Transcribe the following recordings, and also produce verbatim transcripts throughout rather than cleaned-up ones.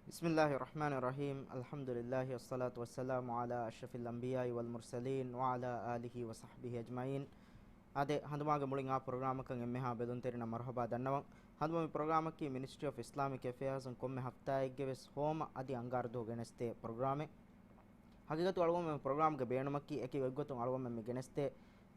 بسم الله الرحمن الرحيم. الحمد لله والصلاة والسلام على أشرف الأنبياء والمرسلين وعلى آله وصحبه أجمعين. އާދެ، ހަނދުމާގެ މުޅިން އާ ޕްރޮގްރާމަކަށް އެންމެހާ ބެލުންތެރިންނަށް މަރުޙަބާ ދަންނަވަން. ހަނދުމަ މި ޕްރޮގްރާމަކީ މިނިސްޓްރީ އޮފް އިސްލާމިކް އެފެއާޒުން ކޮންމެ ހަފްތާއެއްގެ ވެސް ހޯމަ އަދި އަންގާރަ ދުވަހު ގެނެސްދޭ ޕްރޮގްރާމެއް. ހަގީގަތު އަޅުގަނޑުމެން ޕްރޮގްރާމްގެ ބޭނުމަކީ އެކި އޮތްގޮތުން އަޅުގަނޑުމެން މި ގެނެސްދޭ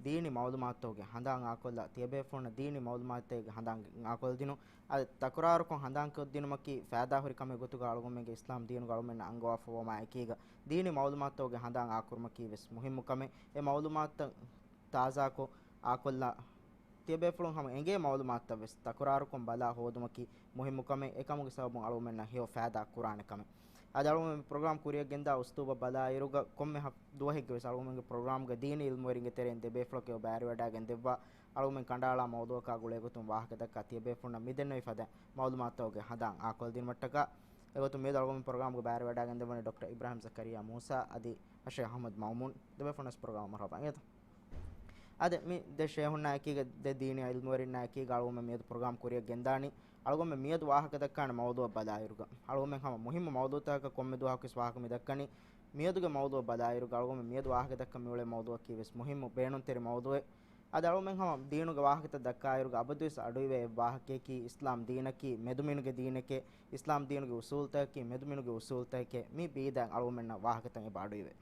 ދީނީ މައުލޫމާތުތަކުގެ ހަނދާން އާކޮށްލާ، ތިޔަބޭފުޅުންނަށް ދީނީ މައުލޫމާތުތަކުގެ ހަނދާން އާކޮށްދިނުން. އަދި ތަކުރާރުކޮށް ހަނދާންކޮށްދިނުމަކީ ފައިދާހުރި ކަމެއް ގޮތުގަ އަޅުގަނޑުމެންގެ އިސްލާމް ދީނުގަ އަޅުގަނޑުމެންނަށް އަންގަވާފައިވުމާ އެކީގަ، ދީނީ މައުލޫމާތުތަކުގެ ހަނދާން އާކުރުމަކީ ވެސް މުހިއްމު ކަމެއް. އެ މައުލޫމާތުތައް ތާޒާކޮށް އާކޮށްލާ، ތިޔަބޭފުޅުން ހަމަ އެނގޭ މައުލޫމާތުތައް ވެސް ތަކުރާރުކޮށް ބަލާ ހޯދުމަކީ މުހިއްމު ކަމެއް. އެކަމުގެ ސަބަބުން އަޅުގަނޑުމެންނަށް ހެޔޮ ފައިދާ ކުރާނެ ކަމެއް. އަދި އަޅުގަނޑުމެން ޕްރޮގްރާމް ކުރިއަށް ގެންދާ އުސްލޫބަށް ބަލާއިރުގަ ކޮންމެ ހަފް-، ދުވަހެއްގެ ވެސް އަޅުގަނޑުމެންގެ ޕްރޮގްރާމްގަ ދީނީ އިލްމުވެރިންގެ ތެރެއިން ދެބޭފުޅަކަށް ބައިވެވަޑައިގެން ދެއްވާ، އަޅުގަނޑުމެން ކަނޑައަޅާ މައުޟޫއަކާ ގުޅޭގޮތުން ވާހަކަ ދައްކާ ތިޔަބޭފުޅުންނަށް މިދެންނެވި ފަދަ މައުލޫމާތުތަކުގެ ހަނދާން އާކޮށްދިނުމަށްޓަކާ. އެގޮތުން މިއަދު އަޅުގަނޑުމެން ޕްރޮގްރާމްގަ ބައިވެވަޑައިގެން ދެއްވަނީ ޑޮކްޓަރ އިބްރާހިމް ޒަކަރިޔާ މޫސާ އަދި އައްޝޭޚް އަޙްމަދު މައުމޫން. ދެބޭފުޅުންނަށް ޕްރޮގްރާމަށް މަރުޙަބާ އިނގޭތަ؟ އާދެ، މި ދެ ޝޭހުންނާ އެކީގަ، ދެ ދީނީ އިލްމުވެރިންނާ އެކީގަ އަޅުގަނޑުމެން މިއަދު ޕްރޮގްރާމް ކުރިއަށް ގެންދާނީ. އަޅުގަނޑުމެން މިއަދު ވާހަކަ ދައްކާނެ މައުޟޫއަށް ބަލާއިރުގަ، އަޅުގަނޑުމެން ހަމަ މުހިއްމު މައުޟޫއަކަށް ވެސް ވާހަކަ މި ދައްކަނީ. މިއަދުގެ މައުޟޫއަށް ބަލާއިރުގަ އަޅުގަނޑުމެން މިއަދު ވާހަކަ ދައްކަން މިއުޅޭ މައުޟޫއަކީ ވެސް މުހިއްމު ބޭނުންތެރި މައުޟޫއެއް. އަދި އަޅުގަނޑުމެން ހަމަ ދީނުގެ ވާހަކަތައް ދައްކާއިރުގަ އަބަދުވެސް އަޑުއިވޭ އެއް ވާހަކަޔަކީ، އިސްލާމް ދީނަކީ މެދުމިނުގެ ދީނެކޭ، އިސްލާމް ދީނުގެ އުސޫލުތަކަކީ މެދުމިނުގެ އުސޫލުތަކެކޭ. މި ބީދައިން އަޅުގަނޑުމެންނަށް ވާހަކަތައް އެބަ އަޑުއިވޭ.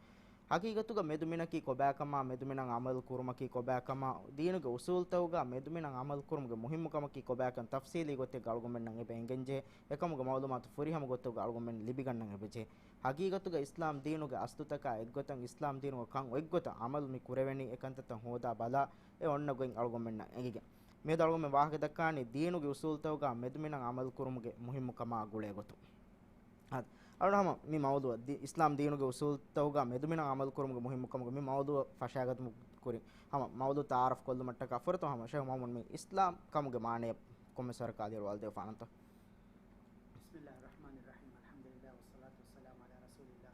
ހަގީގަތުގަ މެދުމިނަކީ ކޮބާކަމާ، މެދުމިނަށް އަމަލު ކުރުމަކީ ކޮބާކަމާ، ދީނުގެ އުސޫލުތަކުގަ މެދުމިނަށް އަމަލު ކުރުމުގެ މުހިއްމުކަމަކީ ކޮބާކަން ތަފްސީލީ ގޮތެއްގަ އަޅުގަނޑުމެންނަށް އެބަ އެނގެންޖެހޭ. އެކަމުގެ މައުލޫމާތު ފުރިހަމަ ގޮތުގަ އަޅުގަނޑުމެން ލިބިގަންނަން އެބަޖެހޭ. ހަގީގަތުގަ އިސްލާމް ދީނުގެ އަސްލުތަކާ އެއްގޮތަށް، އިސްލާމް ދީނުގެ ކަން އޮތްގޮތަށް އަމަލު މި ކުރެވެނީ އެކަންތައްތައް ހޯދާ ބަލާ، އެ އޮންނަ ގޮތް އަޅުގަނޑުމެންނަށް އެނގިގެން. މިއަދު އަޅުގަނޑުމެން ވާހަކަ ދައްކާނީ ދީނުގެ އުސޫލުތަކުގަ މެދުމިނަށް އަމަލު ކުރުމުގެ މުހިއްމުކަމާ ގުޅޭ ގޮތުން. އަދި އަޅުގަނޑު ހަމަ މި މައުޟޫއަށް ދި-، އިސްލާމް ދީނުގެ އުސޫލުތަކުގަ މެދުމިނަށް އަމަލު ކުރުމުގެ މުހިއްމުކަމުގެ މި މައުޟޫއަށް ފަށާގަތުމުގެ ކުރިން ހަމަ މައުޟޫ ތަޢާރަފް ކޮށްލުމަށްޓަކާ ފުރަތަމަ ހަމަ ޝޭޚް މައުމޫން މި އިސްލާމް ކަމުގެ މާނަޔަށް ކޮންމެސް ވަރަކަށް އަލިއަޅުވާލަދެވިފާނަންތޯ؟ بسم الله الرحمن الرحيم. الحمد لله والصلاة والسلام على رسول الله.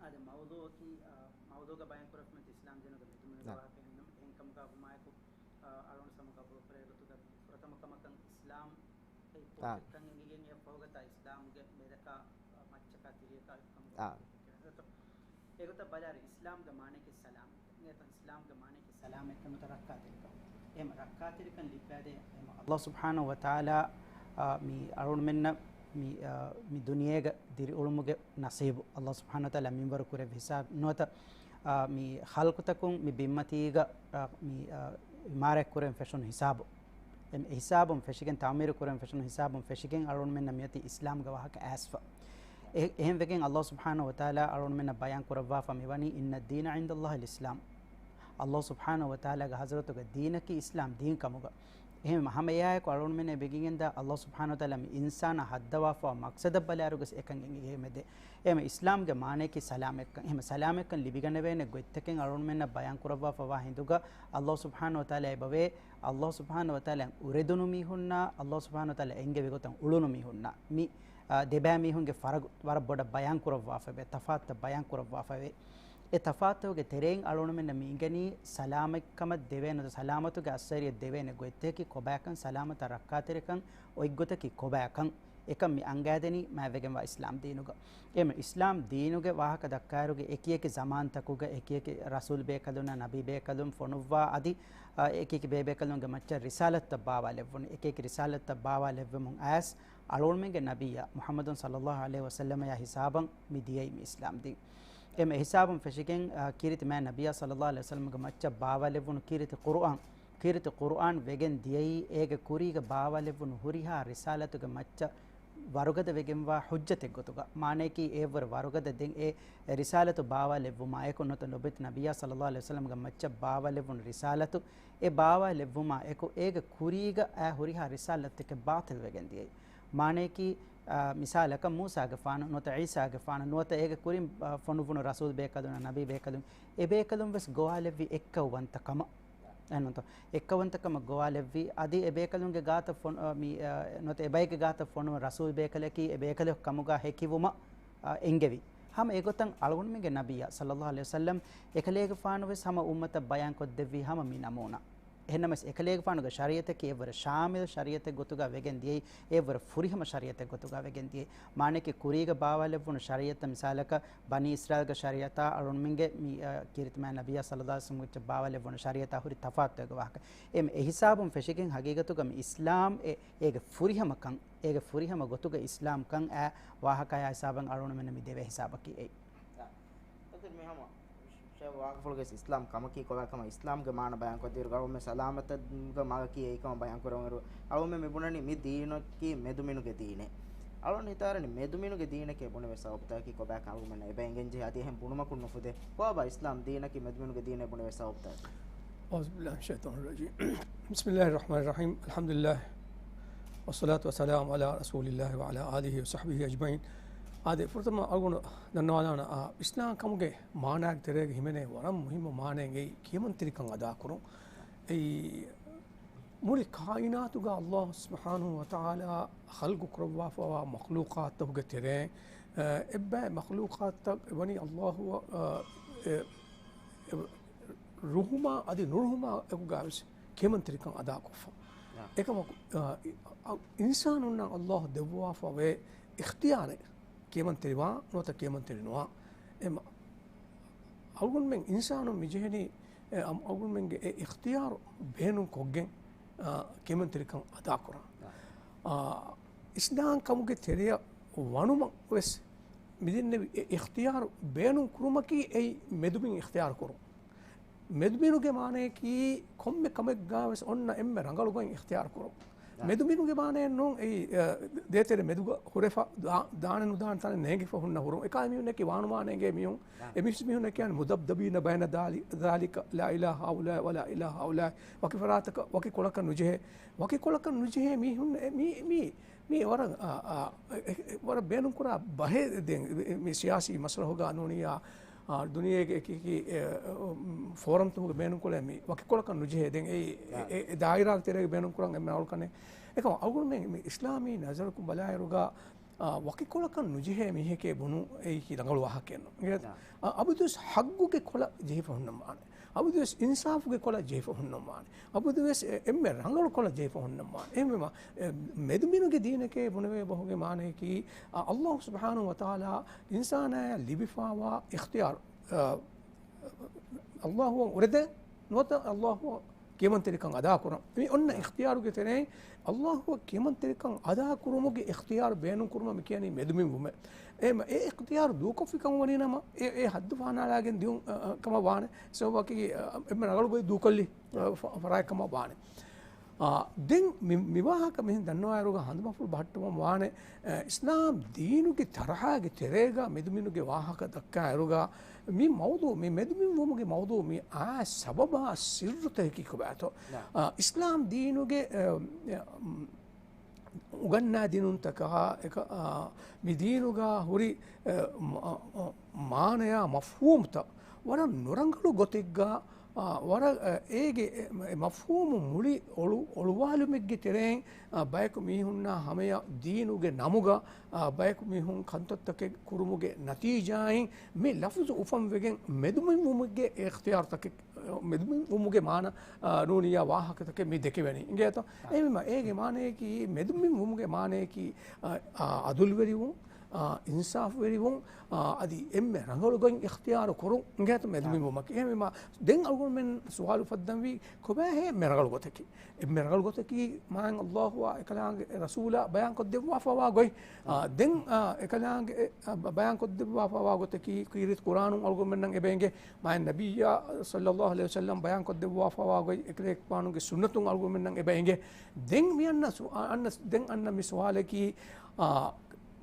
އާދެ، މައުޟޫއަކީ، އާ، މައުޟޫގަ ބަޔާން ކުރެވުމަށް އިސްލާމް ދީނުގެ މެދުމިނުގެ ނާ. ވާހަކަ އެހެން ކަމުގަ ވުމާއެކު، އާ، އަޅުގަނޑު ހަމަ ގަބޫލު ކުރޭ ގޮތުގަ ފުރަތަމަ ކަމަކަށް އިސްލާމް އެއް އާ. ޕޯތަކަށް އެނގިގެން އެއަށް ފަހުގަތާ އިސްލާމްގެ މެދަކާ، އާ، މައްޗަކާ ތިރިއަކާ ކަމުގަ އާ. އެގޮތަށް ބަލާއިރު އިސްލާމްގެ މާނައަކީ ސަލާމަތް. އެ އިސްލާމްގެ މާނައަކީ ސަލާމަތްކަން ނުވަތަ ރައްކާތެރިކަން. އެހެން ރައްކާތެރިކަން ލިއްބާދޭ އެހެން ﷲ ސުބްޙާނަހޫ ވަތަޢާލާ، އާ، މި އަޅުގަނޑުމެންނަށް މި، އާ، މި ދުނިޔޭގަ ދިރިއުޅުމުގެ ނަސީބު ﷲ ސުބްޙާނަހޫ ވަތަޢާލާ މިންވަރު ކުރެއްވި ހިސާބު ނުވަތަ، އާ، މި ޚަލްޤުތަކުން މި ބިންމަތީގަ، އާ، މި، އާ، އިމާރާތް ކުރެވެން ފެށުނު ހިސާބު. އެ ހިސާބުން ފެށިގެން، ތަޢުމީރު ކުރެވެން ފެށުނު ހިސާބުން ފެށިގެން އަޅުގަނޑުމެންނަށް މިއޮތީ އިސްލާމްގެ ވާހަކަ އައިސްފަ. އެ-، އެހެން ވެގެން ﷲ ސުބްޙާނަހޫ ވަތަޢާލާ އަޅުގަނޑުމެންނަށް ބަޔާން ކުރައްވާފަ މިވަނީ، إن الدين عند الله الإسلام. ﷲ ސުބްޙާނަހޫ ވަތަޢާލާގެ ޙަޟްރަތުގަ ދީނަކީ އިސްލާމް ދީން ކަމުގަ. އެހެން ހަމަ އެއާއެކު އަޅުގަނޑުމެން އެ ވެގިގެންދާ ﷲ ސުބްޙާނަހޫ ވަތަޢާލާ މި އިންސާނާ ހައްދަވާފަ މަޤްޞަދަށް ބަލާއިރުގަސް އެކަން އެނގިގެމެދެ. އެހެން އިސްލާމްގެ މާނަޔަކީ ސަލާމަތްކަން. އެހެން ސަލާމަތްކަން ލިބިގަނެވޭނެ ގޮތްތަކެއް އަޅުގަނޑުމެންނަށް ބަޔާން ކުރައްވާފަ ވާ ހިނދުގަ ﷲ ސުބްޙާނަހޫ ވަތަޢާލާ އެބަވޭ، ﷲ ސުބްޙާނަހޫ ވަތަޢާލާ އުރެދުނު މީހުންނާ، ﷲ ސުބްޙާނަހޫ ވަތަޢާލާ އެންގެވި ގޮތަށް އުޅުނު މީހުންނާ، މި، އާ، ދެބައި މީހުންގެ ފަރަގު ވަރަށް ބޮޑަށް ބަޔާން ކުރައްވާފައިވޭ، ތަފާތުތައް ބަޔާން ކުރައްވާފައިވޭ. އެ ތަފާތުގެ ތެރެއިން އަޅުގަނޑުމެންނަށް މި އިނގެނީ ސަލާމަތްކަމަށް ދެވޭނެ، ސަލާމަތުގެ އައްސަރިއަށް ދެވޭނެ ގޮތްތަކަކީ ކޮބާކަން، ސަލާމަތަށް ރައްކާތެރިކަން އޮތްގޮތަކީ ކޮބާކަން. އެކަން މި އަންގާދެނީ މާތްވެގެންވާ އިސްލާމް ދީނުގަ. އެހެން އިސްލާމް ދީނުގެ ވާހަކަ ދައްކާއިރުގަ އެކިއެކި ޒަމާންތަކުގަ އެކިއެކި ރަސޫލް ބޭކަލުންނާ ނަބީ ބޭކަލުން ފޮނުއްވާ އަދި، އާ، އެކިއެކި ބޭބޭކަލުންގެ މައްޗަށް ރިސާލަތުތައް ބާވާލެއްވުނު. އެކިއެކި ރިސާލަތުތައް ބާވާލެއްވެމުން އައިސް އަޅުގަނޑުމެންގެ ނަބިއްޔާ މުޙައްމަދު ޞައްލައްލާހު ޢަލައިހި ވަސައްލަމަޔާ ހިސާބަށް މި ދިޔައީ މި އިސްލާމް ދީން. އެ މި ހިސާބުން ފެށިގެން، އާ، ކީރިތި މާތް ނަބިއްޔާ ޞައްލައްލާހު ޢަލައިހި ވަސައްލަމްގެ މައްޗަށް ބާވާލެއްވުނު ކީރިތި ޤުރުއާން، ކީރިތި ޤުރުއާން ވެގެން ދިޔައީ އޭގެ ކުރީގަ ބާވާލެއްވުނު ހުރިހާ ރިސާލަތުގެ މައްޗަށް ވަރުގަދަ ވެގެންވާ ޙުއްޖަތެއް ގޮތުގަ. މާނަޔަކީ އެއަށްވުރެ ވަރުގަދަ ދެން އެ ރިސާލަތު ބާވާލެއްވުމާއެކު ނުވަތަ ނުބުއްތި ނަބިއްޔާ ޞައްލައްލާހު ޢަލައިހި ވަސައްލަމްގެ މައްޗަށް ބާވާލެއްވުނު ރިސާލަތު އެ ބާވާލެއްވުމާ އެކު އޭގެ ކުރީގަ އާ ހުރިހާ ރިސާލަތެކެއް ބާޠިލް ވެގެން ދިޔައީ. މާނަޔަކީ، އާ، މިސާލަކަށް މޫސާގެފާނު ނުވަތަ ޢީސާގެފާނު ނުވަތަ އޭގެ ކުރިން، އާ، ފޮނުއްވުނު ރަސޫލް ބޭކަލުންނާ ނަބީ ބޭކަލުން، އެ ބޭކަލުން ވެސް ގޮވާލެއްވި އެއްކައުވަންތަކަމަށް. އެހެންތޯ؟ އެއްކައުވަންތަކަމަށް ގޮވާލެއްވި، އަދި އެ ބޭކަލުންގެ ގާތަށް ފޮނު-، އާ، މި، އާ، ނުވަތަ އެ ބައެއްގެ ގާތަށް ފޮނުވި ރަސޫލް ބޭކަލަކީ އެ ބޭކަލެއް ކަމުގަ ހެކިވުމަށް، އާ، އެންގެވި. ހަމަ އެގޮތަށް އަޅުގަނޑުމެންގެ ނަބިއްޔާ ޞައްލައްލާހު ޢަލައިހި ވަސައްލަމް އެކަލޭގެފާނު ވެސް ހަމަ އުއްމަތަށް ބަޔާންކޮށްދެއްވީ ހަމަ މި ނަމޫނާ. އެހެންނަމަވެސް، އެކަލޭގެފާނުގެ ޝަރީޢަތަކީ އެއްވަރަށް ޝާމިލް ޝަރީޢަތެއް ގޮތުގަ ވެގެން ދިޔައީ، އެއްވަރަށް ފުރިހަމަ ޝަރީޢަތެއް ގޮތުގަ ވެގެން ދިޔައީ. މާނައަކީ، ކުރީގަ ބާވާލެއްވުނު ޝަރީޢަތަށް މިސާލަކަށް، ބަނީ އިސްރާއީލްގެ ޝަރީޢަތާ އަޅުންމެންގެ މި، އަ، ކީރިތި މާތް ނަބިއްޔާ ޞައްލައްލާހު ޢަލައިހި ވަސައްލަމް ވެއްޖެ ބާވާލެއްވުނު ޝަރީޢަތާ ހުރި ތަފާތުތަކުގެ ވާހަކަ. އެ، އެ ހިސާބުން ފެށިގެން ހަގީގަތުގަ މި އިސްލާމް އެ، އޭގެ ފުރިހަމަކަން، އޭގެ ފުރިހަމަ ގޮތުގަ އިސްލާމްކަން އައި ވާހަކަޔާ ހިސާބަށް އަޅުންމެންނަށް މި ދެވޭ ހިސާބަކީ އެއީ. ދޯކްޓަރު މި ހަމަ ޝޭޚް ވާހަކަފުޅުގެ އިސްލާމް ކަމަކީ ކޮބާކަމަށް އިސްލާމްގެ މާނަ ބަޔާންކޮށްދިއިރު އަޅުމެން ސަލާމަތުގެ މަގަކީ އެއީކަމަށް ބަޔާންކުރެވުނުއިރު، އަޅުމެން މި ބުނަނީ މި ދީނަކީ މެދުމިނުގެ ދީނެއް. އަޅުން ހިތާރަނީ މެދުމިނުގެ ދީނެކޭ ބުނެވޭ ސަބަބުތަކަކީ ކޮބާކަން އަޅުމެންނަށް އެބަ އެނގެންޖެހޭ. އަދި އެހެން ބުނުމަކުން ނުފުދޭ. ކޮބާ އިސްލާމް ދީނަކީ މެދުމިނުގެ ދީނޭ ބުނެވޭ ސަބަބުތަކަކީ؟ أعوذ بالله من الشيطان الرجيم. بسم الله الرحمن الرحيم. الحمد لله. والصلاة والسلام على رسول الله وعلى آله وصحبه أجمعين. އާދެ، ފުރަތަމަ އަޅުގަނޑު ދަންނަވާލާނަ، އާ، އިސްލާމް ކަމުގެ މާނާގެ ތެރޭގަ ހިމެނޭ ވަރަށް މުހިއްމު މާނައެއް އެއީ ކިޔަމަންތެރިކަން އަދާކުރުން. އެއީ މުޅި ކާއިނާތުގަ ﷲ ސުބްޙާނަހޫ ވަތަޢާލާ ޚަލްޤު ކުރައްވާފަވާ މަޚްލޫޤާތްތަކުގެ ތެރެއިން، އެއްބައި މަޚްލޫޤާތްތައް ވަނީ ﷲ އަށް، އެ، އެ، ރުހުމާ އަދި ނުރުހުމާ އެކުގައިވެސް ކިޔަމަންތެރިކަން އަދާކޮށްފަ. އެކަމަކު، އ، އި، އަ، އިންސާނުންނަށް ﷲ ދެއްވާފަވޭ އިޚްތިޔާރެއް ކިޔަމަންތެރިވާ ނުވަތަ ކިޔަމަންތެރި ނުވާ. އެ މަ-، އަޅުގަނޑުމެން އިންސާނުން މި ޖެހެނީ، އެ، އަ، އަޅުގަނޑުމެންގެ އެ އިޚްތިޔާރު ބޭނުން ކޮށްގެން، އ، ކިޔަމަންތެރިކަން އަދާކުރަން. އ، އިސްލާމް ކަމުގެ ތެރެއަށް ވަނުމަށް ވެސް މިދެންނެވި އެ އިޚްތިޔާރު ބޭނުން ކުރުމަކީ އެއީ މެދުމިން އިޚްތިޔާރު ކުރުން. މެދުމިނުގެ މާނައަކީ ކޮންމެ ކަމެއްގަ ވެސް އޮންނަ އެންމެ ރަނގަޅު ގޮތް އިޚްތިޔާރު ކުރުން. މެދުމިނުގެ މާނައެއް ނޫން އެއީ، އަ، ދޭތެރެ މެދުގަ ހުރެފަ ދާ-، ދާނެ ނުދާނެ ތަނެއް ނޭނގިފަ ހުންނަ ހުރުން. އެކާ މީހުންނަކީ ވާނުވާނެ އެނގޭ މީހުން. އެ މީސް މީހުންނަކީ މުޛަބްޛަބީނަ ބައިނަ ދާލި-، ޛާލިކަ ލާ އިލާ ހާއުލާއި ވަލާ އިލާ ހާއުލާއި. ވަކި ފަރާތަކަށް ވަކި ކޮޅަކަށް ނުޖެހޭ. ވަކި ކޮޅަކަށް ނުޖެހޭ މީހުން އެ މީ، މީ، މީ ވަރަށް، އާ، އާ، އެ، އެ، ވަރަށް ބޭނުންކުރާ ބަހެއް ދެން މި ސިޔާސީ މަސްރަހުގަ ނޫނިއްޔާ، އާ، ދުނިޔޭގެ އެކި އެކި، އެ، އު، ފޯރަމްތަކުގަ ބޭނުންކުރޭ މި ވަކިކޮޅަކަށް ނުޖެހޭ. ދެން އެ، އެ، އެ، އެ ދާއިރާގެ ތެރޭގަ ބޭނުންކުރަން އެންމެ ރަނގަޅު ކަން. އެކަމަކު އަޅުގަނޑުމެން މި އިސްލާމީ ނަޒަރަކުން ބަލާއިރުގަ، އާ، ވަކިކޮޅަކަށް ނުޖެހޭ މީހެކޭ ބުނުން އެއީކީ ރަނގަޅު ވާހަކައެއް ނޫން. އާ، އަބަދުވެސް ޙައްގުގެ ކޮޅަށް ޖެހިފަ ހުންނަން ވާނެ. އަބަދުވެސް އިންސާފުގެ ކޮޅަށް ޖެހިފަ ހުންނަން ވާނެ. އަބަދުވެސް އެ-، އެންމެ ރަނގަޅު ކޮޅަށް ޖެހިފަ ހުންނަން ވާނެ. އެހެންވީމަ، އެ، މެދުމިނުގެ ދީނެކޭ ބުނެވޭ ބަހުގެ މާނައަކީ، އަ، ﷲ ސުބްޙާނަހޫ ވަތަޢާލާ އިންސާނާޔަށް ލިބިފާވާ އިޚްތިޔާރު، އަ، ﷲ އަށް އުރެދޭ ނުވަތަ ﷲ އަށް ކިޔަމަންތެރިކަން އަދާކުރަން. މި އޮންނަ އިޚްތިޔާރުގެ ތެރެއިން ﷲ އަށް ކިޔަމަންތެރިކަން އަދާކުރުމުގެ އިޚްތިޔާރު ބޭނުންކުރުމަށް މި ކިޔަނީ މެދުމިން ވުމޭ. އެ، އެ އިޚްތިޔާރު ދޫކޮށްފިކަން ވަނީ ނަމަ، އެ، އެ ޙައްދު ފަހަނައަޅާގެން ދިޔުން، އަ، އަ، ކަމަށް ވާނެ. ސަބަބަކީ، އަ، އެންމެ ރަނގަޅު ގޮތް ދޫކޮށްލި، އަ، ފަ-، ފަރާތް ކަމަށް ވާނެ. އާ، ދެން މި-، މި ވާހަކަ މިހެން ދަންނަވާއިރުގަ ހަނދުމަފުޅު ބަހައްޓަވަން ވާނެ، އަ، އިސްލާމް ދީނުގެ ތަރަހާގެ ތެރޭގަ މެދުމިނުގެ ވާހަކަ ދައްކާއިރުގަ މި މައުޟޫ، މި މެދުމިން ވުމުގެ މައުޟޫ މި އާ ސަބަބާ ސިއްރުތަކަކީ ކޮބާތޯ؟ އާ، އިސްލާމް ދީނުގެ، އަ، އަ، އުނގަންނާ ދިނުންތަކާ އެކަ-، އާ، މި ދީނުގަ ހުރި، އަ، މަ-، އަ، މާނަޔާ މަފްހޫމްތައް ވަރަށް ނުރަނގަޅު ގޮތެއްގަ، އާ، ވަރަށް، އަ، އޭގެ އެ، އެ މަފްހޫމު މުޅި އޮޅު-، އޮޅުވާލުމެއްގެ ތެރެއިން، އާ، ބަޔަކު މީހުންނާ ހަމަޔަށް ދީނުގެ ނަމުގަ، އާ، ބަޔަކު މީހުން ކަންތައްތަކެއް ކުރުމުގެ ނަތީޖާއިން މި ލަފުޒު އުފަންވެގެން މެދުމިން ވުމުގެ އިޚްތިޔާރުތަކެއް، މެދުމިން ވުމުގެ މާނަ، އާ، ނޫނިއްޔާ ވާހަކަތަކެއް މި ދެކެވެނީ. އިނގޭތޯ؟ އާ. އެހެންވީމަ އޭގެ މާނަޔަކީ، މެދުމިން ވުމުގެ މާނަޔަކީ، އާ، އާ، އަދުލުވެރިވުން، އާ، އިންސާފުވެރިވުން، އާ، އަދި އެންމެ ރަނގަޅު ގޮތް އިޚްތިޔާރު ކުރުން އިނގޭތޯ މެދުމިން ވުމަކީ. އެހެންވީމަ ދެން އަޅުގަނޑުމެން ސުވާލު އުފައްދަންވީ، ކޮބާހޭ މެ ރަނގަޅު ގޮތަކީ؟ އެންމެ ރަނގަޅު ގޮތަކީ މާތް ﷲ އާ އެކަލާނގެ ރަސޫލާ ބަޔާންކޮށްދެއްވާފަވާ ގޮތް. އާ، ދެން، އާ، އެކަލާނގެ، އެ، އާ، ބަ-، ބަޔާންކޮށްދެއްވާފަވާ ގޮތަކީ ކީރިތި ޤުރްއާނުން އަޅުގަނޑުމެންނަށް އެބަ އެނގޭ. މާތް ނަބިއްޔާ ޞައްލައްލާހު ޢަލައިހި ވަސައްލަމް ބަޔާންކޮށްދެއްވާފަވާ ގޮތް އެކަލޭގެފާނުގެ ސުންނަތުން އަޅުގަނޑުމެންނަށް އެބަ އެނގޭ. ދެން މި އަންނަ ސު-، އަ-، އަންނަ، ދެން އަންނަ މި ސުވާލަކީ، އާ،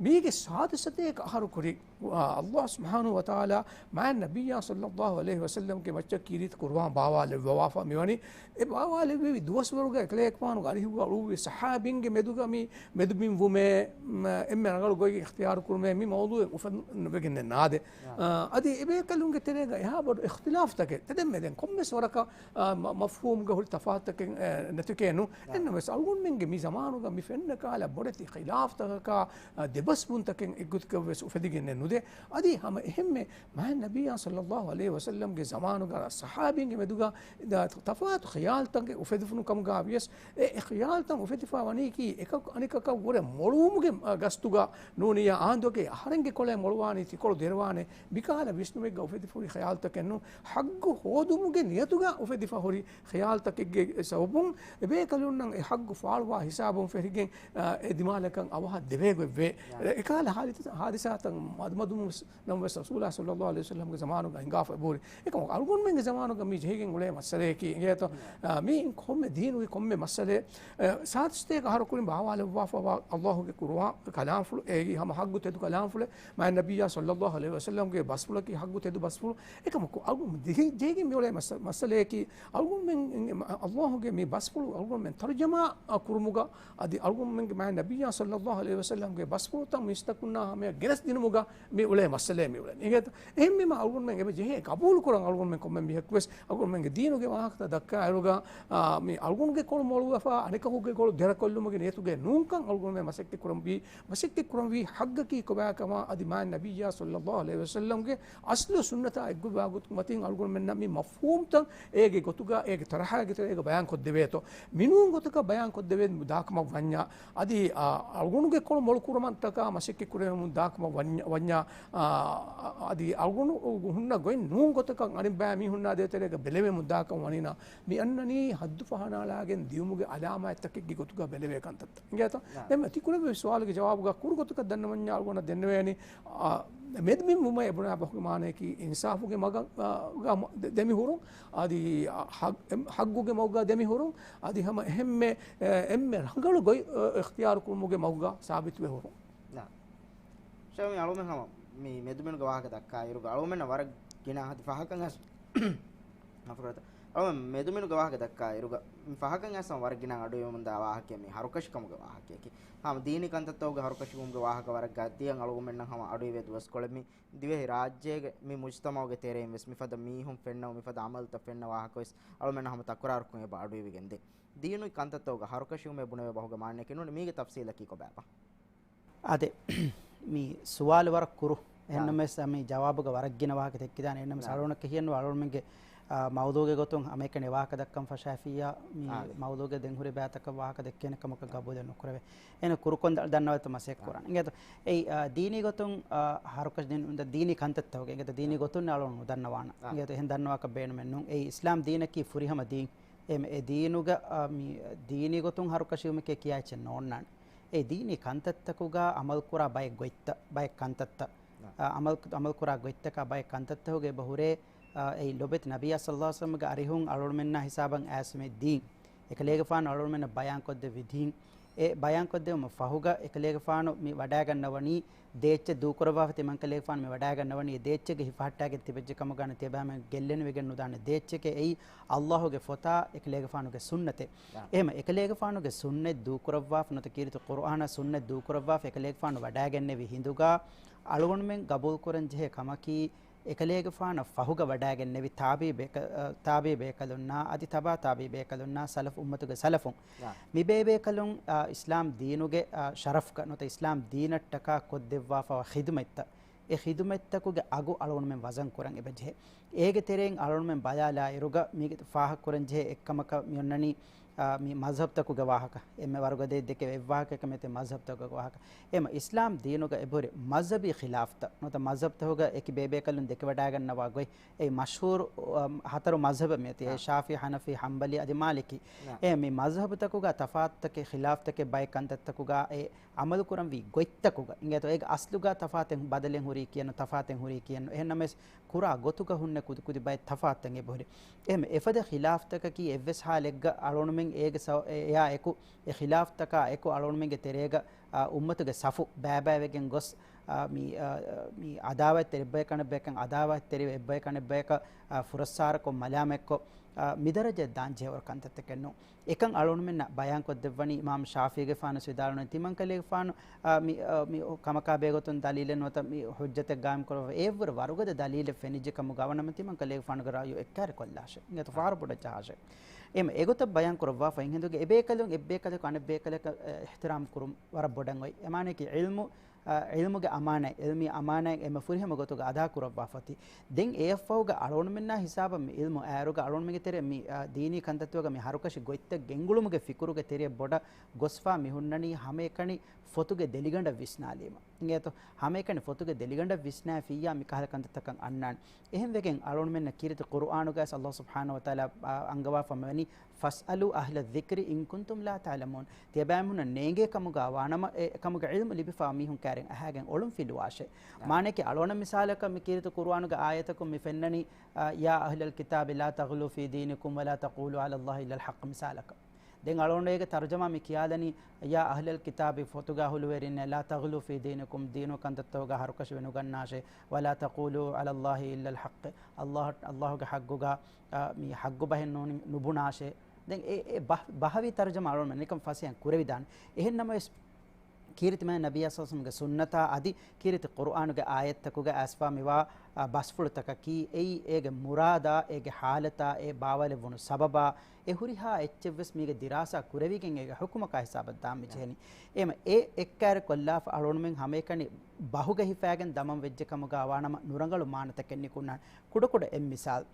މީގެ ސާދަ ސަތޭކަ އަހަރު ކުރިން، އާ، ﷲ ސުބްޙާނަހޫ ވަތަޢާލާ މާތް ނަބިއްޔާ ޞައްލައްލާހު ޢަލައިހި ވަސައްލަމްގެ މައްޗަށް ކީރިތި ޤުރްއާން ބާވާލެއްވަވާފަ މިވަނީ. އެ ބާވާލެއްވެވި ދުވަސްވަރުގަ އެކަލޭގެފާނުގެ އަރިހުގަ އުޅުއްވި ޞަޙާބީންގެ މެދުގަ މި މެދުމިން ވުމޭ، މަ-، އެންމެ ރަނގަޅު ގޮތް އިޚްތިޔާރު ކުރުމޭ މި މައުޟޫޢެއް އުފަންވެގެން ނާދޭ. އާ، އަދި އެބޭކަލުންގެ ތެރޭގަ އެހާ ބޮޑު އިޚްތިލާފްތަކެއް ތެދެންމެދެން ކޮންމެސް ވަރަކަށް، އާ، މަ-، މަފްހޫމްގަ ހުރި ތަފާތުތަކެއް، އެ، ނެތިކޭނު. އެންނަމަވެސް އަޅުގަނޑުމެންގެ މި ޒަމާނުގަ މި ފެންނަ ކަހަލަ ބޮޑެތި ޚިލާފްތަކަކާ، އާ، ދެ-، އުބަސްވުންތަކެއް އެއްގޮތަކަށްވެސް އުފެދިގެންނެއް ނުދޭ. އަދި ހަމަ އެހެންމެ މާތް ނަބިއްޔާ ޞައްލައްލާހު ޢަލައިހި ވަސައްލަމްގެ ޒަމާނުގަ ޞަޙާބީންގެ މެދުގަ ތަފާތު ޚިޔާލުތަކެއް އުފެދިފުނު ކަމުގަ ވިޔަސް، އެ، އެ ޚިޔާލުތައް އުފެދިފަ ވަނީކީ އެކަކު އަނެކަކަށް ވުރެ މޮޅުވުމުގެ، އަ، ގަސްތުގަ ނޫނިއްޔާ އާނދުއަކީ އަހަރެންގެ ކޮޅޭ މޮޅުވާނީ ތިކޮޅު ދެރަވާނެ މިކަހަލަ ވިސްނުމެއްގަ އުފެދިފަހުރި ޚިޔާލުތަކެއް ނޫން. ޙައްޤު ހޯދުމުގެ ނިޔަތުގަ އުފެދިފަހުރި ޚިޔާލުތަކެއްގެ ސަބަބުން އެބޭކަލުންނަށް އެ ޙައްޤު ފާޅުވާ ހިސާބުން ފެށިގެން، އަ، އެ ދިމާލަކަށް އަވަހަށް ދެވޭގޮތްވޭ. އެ، އެކަހަލަ ހާދިސާ، ހާދިސާތައް މަދުމަދުން ނަމަވެސް ރަސޫލާ ޞައްލައްލާހު ޢަލައިހި ވަސައްލަމްގެ ޒަމާނުގަ ހިނގާފަ އެބަހުރި. އެކަމަކު އަޅުގަނޑުމެންގެ ޒަމާނުގަ މި ޖެހިގެން އުޅޭ މައްސަލަޔަކީ އިނގޭތޯ، މި ކޮންމެ ދީނުގެ ކޮންމެ މައްސަލައެއް، އަ، ސާދަ ސަތޭކަ އަހަރު ކުރިން ބާވާލައްވާފަވާ އައްލާހުގެ ޤުރުއާން ކަލާމްފުޅު، އޭގެ ހަމަ ޙައްޤު ތެދު ކަލާމްފުޅެއް، މާތް ނަބިއްޔާ ޞައްލައްލާހު ޢަލައިހި ވަސައްލަމްގެ ބަސްފުޅަކީ ޙައްޤު ތެދު ބަސްފުޅު. އެކަމަކު އަޅު ޖެހި-، ޖެހިގެން މިއުޅޭ މައްސަ-، މައްސަލަޔަކީ އަޅުގަނޑުމެން އައްލާހުގެ މި ބަސްފުޅު އަޅުގަނޑުމެން ތަރުޖަމާ ކުރުމުގަ އަދި އަޅުގަނޑުމެންގެ މާތް ނަބިއްޔާ ޞައްލައްލާހު ޢަލައިހި ވަސައްލަމްގެ ބަސްފުޅުތައް މީސްތަކުންނާ ހަމަޔަށް ގެނެސް ދިނުމުގަ މި އުޅޭ މައްސަލައެއް މި އުޅެނީ. އިނގޭތަ؟ އެހެންވީމަ އަޅުގަނޑުމެން އެބަ ޖެހޭ ޤަބޫލު ކުރަން އަޅުގަނޑުމެން ކޮންމެ މީހަކުވެސް އަޅުގަނޑުމެންގެ ދީނުގެ ވާހަކަތައް ދައްކާއިރުގަ، އާ، މި އަޅުގަނޑުގެ ކޮޅު މޮޅުވެފަ އަނެކަކުގެ ކޮޅު ދެރަކޮށްލުމުގެ ނިޔަތުގައެއް ނޫންކަން އަޅުގަނޑުމެން މަސައްކަތް ކުރަންވީ، މަސައްކަތް ކުރަންވީ ޙައްޤަކީ ކޮބާކަމާ އަދި މާތް ނަބިއްޔާ ޞައްލައްލާހު ޢަލައިހި ވަސައްލަމްގެ އަސްލު ސުންނަތާ އެއްގޮތްވާ ގޮތުގެ މަތިން އަޅުގަނޑުމެންނަށް މި މަފްހޫމްތައް އޭގެ ގޮތުގަ އޭގެ ތަރަހާގެ ތެރޭގަ ބަޔާން ކޮށްދެވޭތޯ. މިނޫން ގޮތަކަށް ބަޔާން ކޮށްދެވޭ ދާކަމަށް ވަންޏާ، އަދި، އާ، އަޅުގަނޑުގެ ކޮޅު މޮޅު ކުރުމަށްޓަކާ މަސައްކަތް ކުރެވެމުން ދާކަމަށް ވަންޏާ، ވަންޏާ، އާ، އަދި އަޅުގަނޑު ހުންނަ ގޮތް ނޫން ގޮތަކަށް އަނެއްބައި މީހުންނާ ދޭތެރޭގަ ބެލެވެމުން ދާކަން ވަނީނަ، މި އަންނަނީ ހައްދު ފަހަނާލާގެން ދިޔުމުގެ އަލާމާތްތަކެއްގެ ގޮތުގަ ބެލެވޭ ކަންތައްތައް. އިނގޭތަ؟ ދެން ތި ކުރެއްވި ސުވާލުގެ ޖަވާބުގަ ކުރު ގޮތަކަށް ދަންނަވަންޏާ އަޅުގަނޑަށް ދެންނެވޭނީ، އާ، މެދުބިންވުމޭ ބުނާ ބަހުގެ މާނަޔަކީ އިންސާފުގެ މަގަށް، އާ، ގަ ދެ-، ދެމިހުރުން، އަދި، އާ، ޙައް-، އެ-، ޙައްޤުގެ މަގުގަ ދެމިހުރުން، އަދި ހަމަ އެހެންމެ، އެ-، އެންމެ ރަނގަޅު ގޮތް، އަ، އިޚްތިޔާރު ކުރުމުގެ މަގުގަ ސާބިތުވެ ހުރުން. ނާ. ޝައުމީ އަޅުމެން ހަމަ މި މެދުމިނުގެ ވާހަކަ ދައްކާ އިރުގަ އަޅުމެންނަށް ވަރަށް ގިނަ އަދި ފަހަކަށް އަސް މަފުރަތަ. އަޅުމެން މެދުމިނުގެ ވާހަކަ ދައްކާ އިރުގަ މި ފަހަކަށް އަސް ވަރަށް ގިނަ އަޑުއިވެމުންދާ ވާހަކައެއް މި ހަރުކަށިކަމުގެ ވާހަކައަކީ. ހަމަ ދީނީ ކަންތައްތަކުގެ ހަރުކަށިވުމުގެ ވާހަކަ ވަރަށް ގަދައަށް އަޅުގަނޑުމެންނަށް ހަމަ އަޑުއިވޭ ދުވަސްކޮޅެއް މި ދިވެހި ރާއްޖޭގެ މި މުޖުތަމަޢުގެ ތެރެއިން ވެސް މިފަދަ މީހުން ފެންނަ، މިފަދަ ޢަމަލުތައް ފެންނަ ވާހަކަ ވެސް އަޅުމެންނަށް ހަމަ ތަކުރާރުކޮށް އެބަ އަޑުއިވިގެންދޭ. ދީނީ ކަންތައްތަކުގަ ހަރުކަށިވުމޭ ބުނެވޭ ބަހުގެ މާނައަކީ ނޫނީ މީގެ ތަފްސީލަކީ ކޮބާބާ؟ އާދެ، މި ސުވާލު ވަރަށް ކުރު. އާ. އެހެންނަމަވެސް މި ޖަވާބުގަ ވަރަށް ގިނަ ވާހަކަ ދެއްކިދާނެ. އެހެންނަމަވެސް އާ. އަޅުގަނޑަކަށް ކިޔަންވާ އަޅުގަނޑުމެންގެ، އާ، މައުޟޫގެ ގޮތުން ހަމައެކަނި ވާހަކަ ދައްކަން ފަށާފިއްޔާ، މި އާ. މައުޟޫގެ ދެން ހުރި ބައިތަކަށް ވާހަކަ ދެއްކޭނެ ކަމަކަށް އާ. ގަބޫލެއް ނުކުރެވޭ. އޭނަ ކުރުކޮށް ދަ-، ދަންނަވަތަ މަސައްކަތް އާ. ކުރަން. އިނގޭތޯ، އެއީ، އާ، ދީނީ ގޮތުން، އާ، ހަރުކަށި ދީން، ދީނީ ކަންތައްތަކުގެ، އިނގޭތޯ، ދީނީ އާ. ގޮތުން އަޅުގަނޑު ނުދަންނަވާނަން. އާ. އިނގޭތޯ، އެހެން ދަންނަވާކަށް ބޭނުމެއް ނޫން. އެއީ އިސްލާމް ދީނަކީ ފުރިހަމަ ދީން. އެ، އެ ދީނުގަ، އާ، މި ދީނީ ގޮތުން ހަރުކަށިވުމެކޭ ކިޔާ އެއްޗެއް ނޯންނާނެ. އެ ދީނީ ކަންތައްތަކުގަ އަމަލުކުރާ ބައެއް ގޮތްތައް، ބައެއް ކަންތައްތައް، އާ. އަ، އަމަލު، އަމަލުކުރާ ގޮތްތަކާ ބައެއް ކަންތައްތަކުގަ އެބަ ހުރޭ، އާ، އެއީ ލޮބެތި ނަބިއްޔާ ޞައްލައްލާހު ޢަލައިހި ވަސައްލަމްގެ އަރިހުން އަޅުގަނޑުމެންނާ ހިސާބަށް އައިސް މި ދީން. އެކަލޭގެފާނު އަޅުގަނޑުމެންނަށް ބަޔާންކޮށްދެއްވި ދީން. އެ ބަޔާންކޮށްދެއްވުމަށް ފަހުގަ އެކަލޭގެފާނު މި ވަޑައިގަންނަވަނީ ދޭއްޗެއް ދޫކުރައްވާފަ ތިމަންކަލޭގެފާނު މި ވަޑައިގަންނަވަނީ އެ ދޭއްޗެއްގަ ހިފަހައްޓާގެން ތިބެއްޖެ ކަމުގަ ނު ތިޔަބައިމީހުން ގެއްލެނިވެގެން ނުދާނެ ދޭއްޗެކޭ އެއީ އައްލާހުގެ ފޮތާ އެކަލޭގެފާނުގެ ސުންނަތެއް. އާ. އެހެމަ އެކަލޭގެފާނުގެ ސުންނަތް ދޫކުރައްވާފަ ނުވަތަ ކީރިތި ޤުރުއާނާ ސުންނަތް ދޫކުރައްވާފަ އެކަލޭގެފާނު ވަޑައިގެންނެވި ހިނދުގަ އަޅުގަނޑުމެން ގަބޫލުކުރަން ޖެހޭ ކަމަކީ އެކަލޭގެފާނަށް ފަހުގަ ވަޑައިގެންނެވި ތާބީ ބޭކަ-، އަ، ތާބީ ބޭކަލުންނާ އަދި ތަބާ ތާބީ ބޭކަލުންނާ ސަލަފް އުއްމަތުގެ ސަލަފުން. އާ. މި ބޭބޭކަލުން، އާ، އިސްލާމް ދީނުގެ، އާ، ޝަރަފްގަ ނުވަތަ އިސްލާމް ދީނަށްޓަކާ ކޮށްދެއްވާފަވާ ޚިދުމަތްތައް، އެ ޚިދުމަތްތަކުގެ އަގު އަޅުގަނޑުމެން ވަޒަން ކުރަން އެބަޖެހޭ. އޭގެ ތެރެއިން އަޅުގަނޑުމެން ބަލާލާ އިރުގަ މީގެ ފާހަގަކުރަން ޖެހޭ އެއްކަމަކަށް މިއޮންނަނީ، އާ، މި މަޒްހަބްތަކުގެ ވާހަކަ. އެންމެ ވަރުގަދަ ދެކެ އެއްވާހަކައަކަށް މިއޮތީ މަޒްހަބްތަކުގެ ވާހަކަ. އެމަ އިސްލާމް ދީނުގަ އެބަހުރި މަޒްހަބީ ޚިލާފްތައް ނުވަތަ މަޒްހަބްތަކުގަ އެކި ބޭބޭކަލުން ދެކެވަޑައިގަންނަވާ ގޮތް، އެ މަޝްހޫރު، އަ، ހަތަރު މަޒްހަބެއް މިއޮތީ. އެ އާ. ޝާފިޢީ، ޙަނަފީ، ޙަންބަލީ އަދި މާލިކީ. އާ. އެ މި މަޒްހަބުތަކުގަ ތަފާތުތަކެއް، ޚިލާފްތަކެއް ބައެއް ކަންތައްތަކުގަ އެ އަމަލުކުރަންވީ ގޮތްތަކުގަ އިނގޭތޯ އޭގެ އަސްލުގަ ތަފާތެއް ބަދަލެއް ހުރީ ކިޔަން ތަފާތެއް ހުރީ ކިޔަން. އެހެންނަމަވެސް ކުރާ ގޮތުގަ ހުންނަ ކުދިކުދި ބައެއް ތަފާތެއް އެބަހުރި. އެހެމަ އެފަދަ ޚިލާފްތަކަކީ އެއްވެސް ހާލެއްގަ އަޅުގަނޑުމެން އޭގެ ސަ-، އެ-، އެއާ އެކު، އެ ޚިލާފްތަކާ އެކު އަޅުގަނޑުމެންގެ ތެރޭގަ، އާ، އުއްމަތުގެ ސަފު ބައިބައިވެގެން ގޮސް، އާ، މި، އާ، މި އަދާވަތްތެރި އެއްބަޔަކަށް އަނެއްބަޔަކަށް އަދާވަތްތެރިވެ އެއްބަޔަކަށް އަނެއްބަޔަކަށް، އާ، ފުރައްސާރަކޮށް މަލާމަތްކޮށް، އާ، މިދަރަޖައަށް ދާން ޖެހޭވަރު ކަންތައްތަކެއް ނޫން. އެކަން އަޅުގަނޑުމެންނަށް ބަޔާންކޮށްދެއްވަނީ އިމާމް ޝާފިޢީގެފާނު ވިދާޅުވަނީ ތިމަންކަލޭގެފާނު، އާ، މި، އާ، މި ކަމަކާ ބެހޭގޮތުން ދަލީލެއް ނުވަތަ މި ޙުއްޖަތެއް ގާއިމްކުރައްވަ އެއަށްވުރެ ވަރުގަދަ ދަލީލެއް ފެނިއްޖެ ކަމުގަ ވަނަމަ ތިމަންކަލޭގެފާނުގެ ރައުޔު އެއްކާރި ކޮށްލާށޭ. އިނގޭތޯ ފާރު ބޮޑަށް ޖަހާށޭ. އެމަ އެގޮތަށް ބަޔާންކުރައްވާފަ އިން ހިނދުގެ އެބޭކަލުން އެއްބޭކަލަކު އަނެއްބޭކަލަކަށް، އެ، އިޙްތިރާމް ކުރުން ވަރަށް ބޮޑަށް އޮތް. އެމާނައަކީ ޢިލްމު އާ، ޢިލްމުގެ އަމާނާތް، ޢިލްމީ އަމާނާތް އެންމެ ފުރިހަމަ ގޮތުގަ އަދާކުރައްވާފަތި. ދެން އެއަށްފަހުގަ އަޅުގަނޑުމެންނާ ހިސާބަށް މި ޢިލްމު އައިރުގަ އަޅުގަނޑުމެންގެ ތެރެ މި، އާ، ދީނީ ކަންތައްތަކުގަ މި ހަރުކަށި ގޮތްތައް ގެންގުޅުމުގެ ފިކުރުގެ ތެރެއަށް ބޮޑަށް ގޮސްފާ މި ހުންނަނީ ހަމައެކަނި ފޮތުގެ ދެލިގަނޑަށް ވިސްނާލީމަ. އިނގޭތޯ؟ ހަމައެކަނި ފޮތުގެ ދެލިގަނޑަށް ވިސްނާފިއްޔާ މި ކަހަލަ ކަންތައްތަކަށް އަންނާނެ. އެހެންވެގެން އަޅުގަނޑުމެންނަށް ކީރިތި ޤުރުއާނުގައި ﷲ ސުބްޙާނަހޫ ވަތަޢާލާ، އާ، އަންގަވާފަ މިވަނީ، "فَاسْأَلُوا أَهْلَ الذِّكْرِ إِن كُنتُمْ لَا تَعْلَمُونَ." ތިޔަބައިމީހުންނަށް ނޭނގޭ ކަމުގަ ވާނަމަ، އެ ކަމުގެ ޢިލްމު ލިބިފަ މީހުން ކާރިން އަހާގެން އޮޅުން ފިލުވާށޭ. އާ. މާނައަކީ އަޅުގަނޑަށް މިސާލަކަށް މި ކީރިތި ޤުރުއާނުގެ އާޔަތަކުން މި ފެންނަނީ، އާ، "يَا أَهْلَ الْكِتَابِ لَا تَغْلُوا فِي دِينِكُمْ وَلَا تَقُولُوا عَلَى اللَّهِ إِلَّا الْحَقَّ" މިސާލަކަށް. ދެން އަޅުގަނޑު އޭގެ ތަރުޖަމާ މި ކިޔާލަނީ، "يَا أَهْلَ الْكِتَابِ" ފޮތުގަ އަހުލުވެރިންނޭ، "لَا تَغْلُوا فِي دِينِكُمْ" ދީނު ކަންތައްތަކުގަ ހަރުކަށި ވެނުގަންނާށޭ، "وَلَا تَقُولُوا عَلَى اللَّهِ إِلَّا الْحَقَّ" ﷲ، ﷲގެ ޙައްޤުގަ، އާ، މި ޙައްޤު ބަހެއް ނޫނި، ނުބުނާށޭ. ދެން އެ، އެ ބަ-، ބަހަވީ ތަރުޖަމާ އަޅުގަނޑުމެން ނިކަން ފަސޭހައިން ކުރެވިދާނެ. އެހެން ނަމަވެސް، ކީރިތި މާތް ނަބިއްޔާ ޞައްލަﷲު ޢަލައިހި ވަސައްލަމްގެ ސުންނަތާ އަދި ކީރިތި ޤުރުއާނުގެ އާޔަތްތަކުގަ އައިސްފާ މިވާ، އާ، ބަސްފުޅުތަކަކީ، އެއީ އޭގެ މުރާދާ، އޭގެ ޙާލަތާ، އެ ބާވާލެއްވުނު ސަބަބާ، އެ ހުރިހާ އެއްޗެއްވެސް މީގެ ދިރާސާ ކުރެވިގެން އޭގެ ޙުކުމަކާ ހިސާބަށް ދާން މި ޖެހެނީ. އެހެމަ އެ އެއްކައިރި ކޮށްލާފަ އަޅުގަނޑުމެން ހަމައެކަނި ބަހުގަ ހިފައިގެން ދަމަން ވެއްޖެ ކަމުގަ ވާނަމަ ނުރަނގަޅު މާނަތަކެއް ނިކުންނާނެ. ކުޑަކުޑަ އެއް މިސާލް.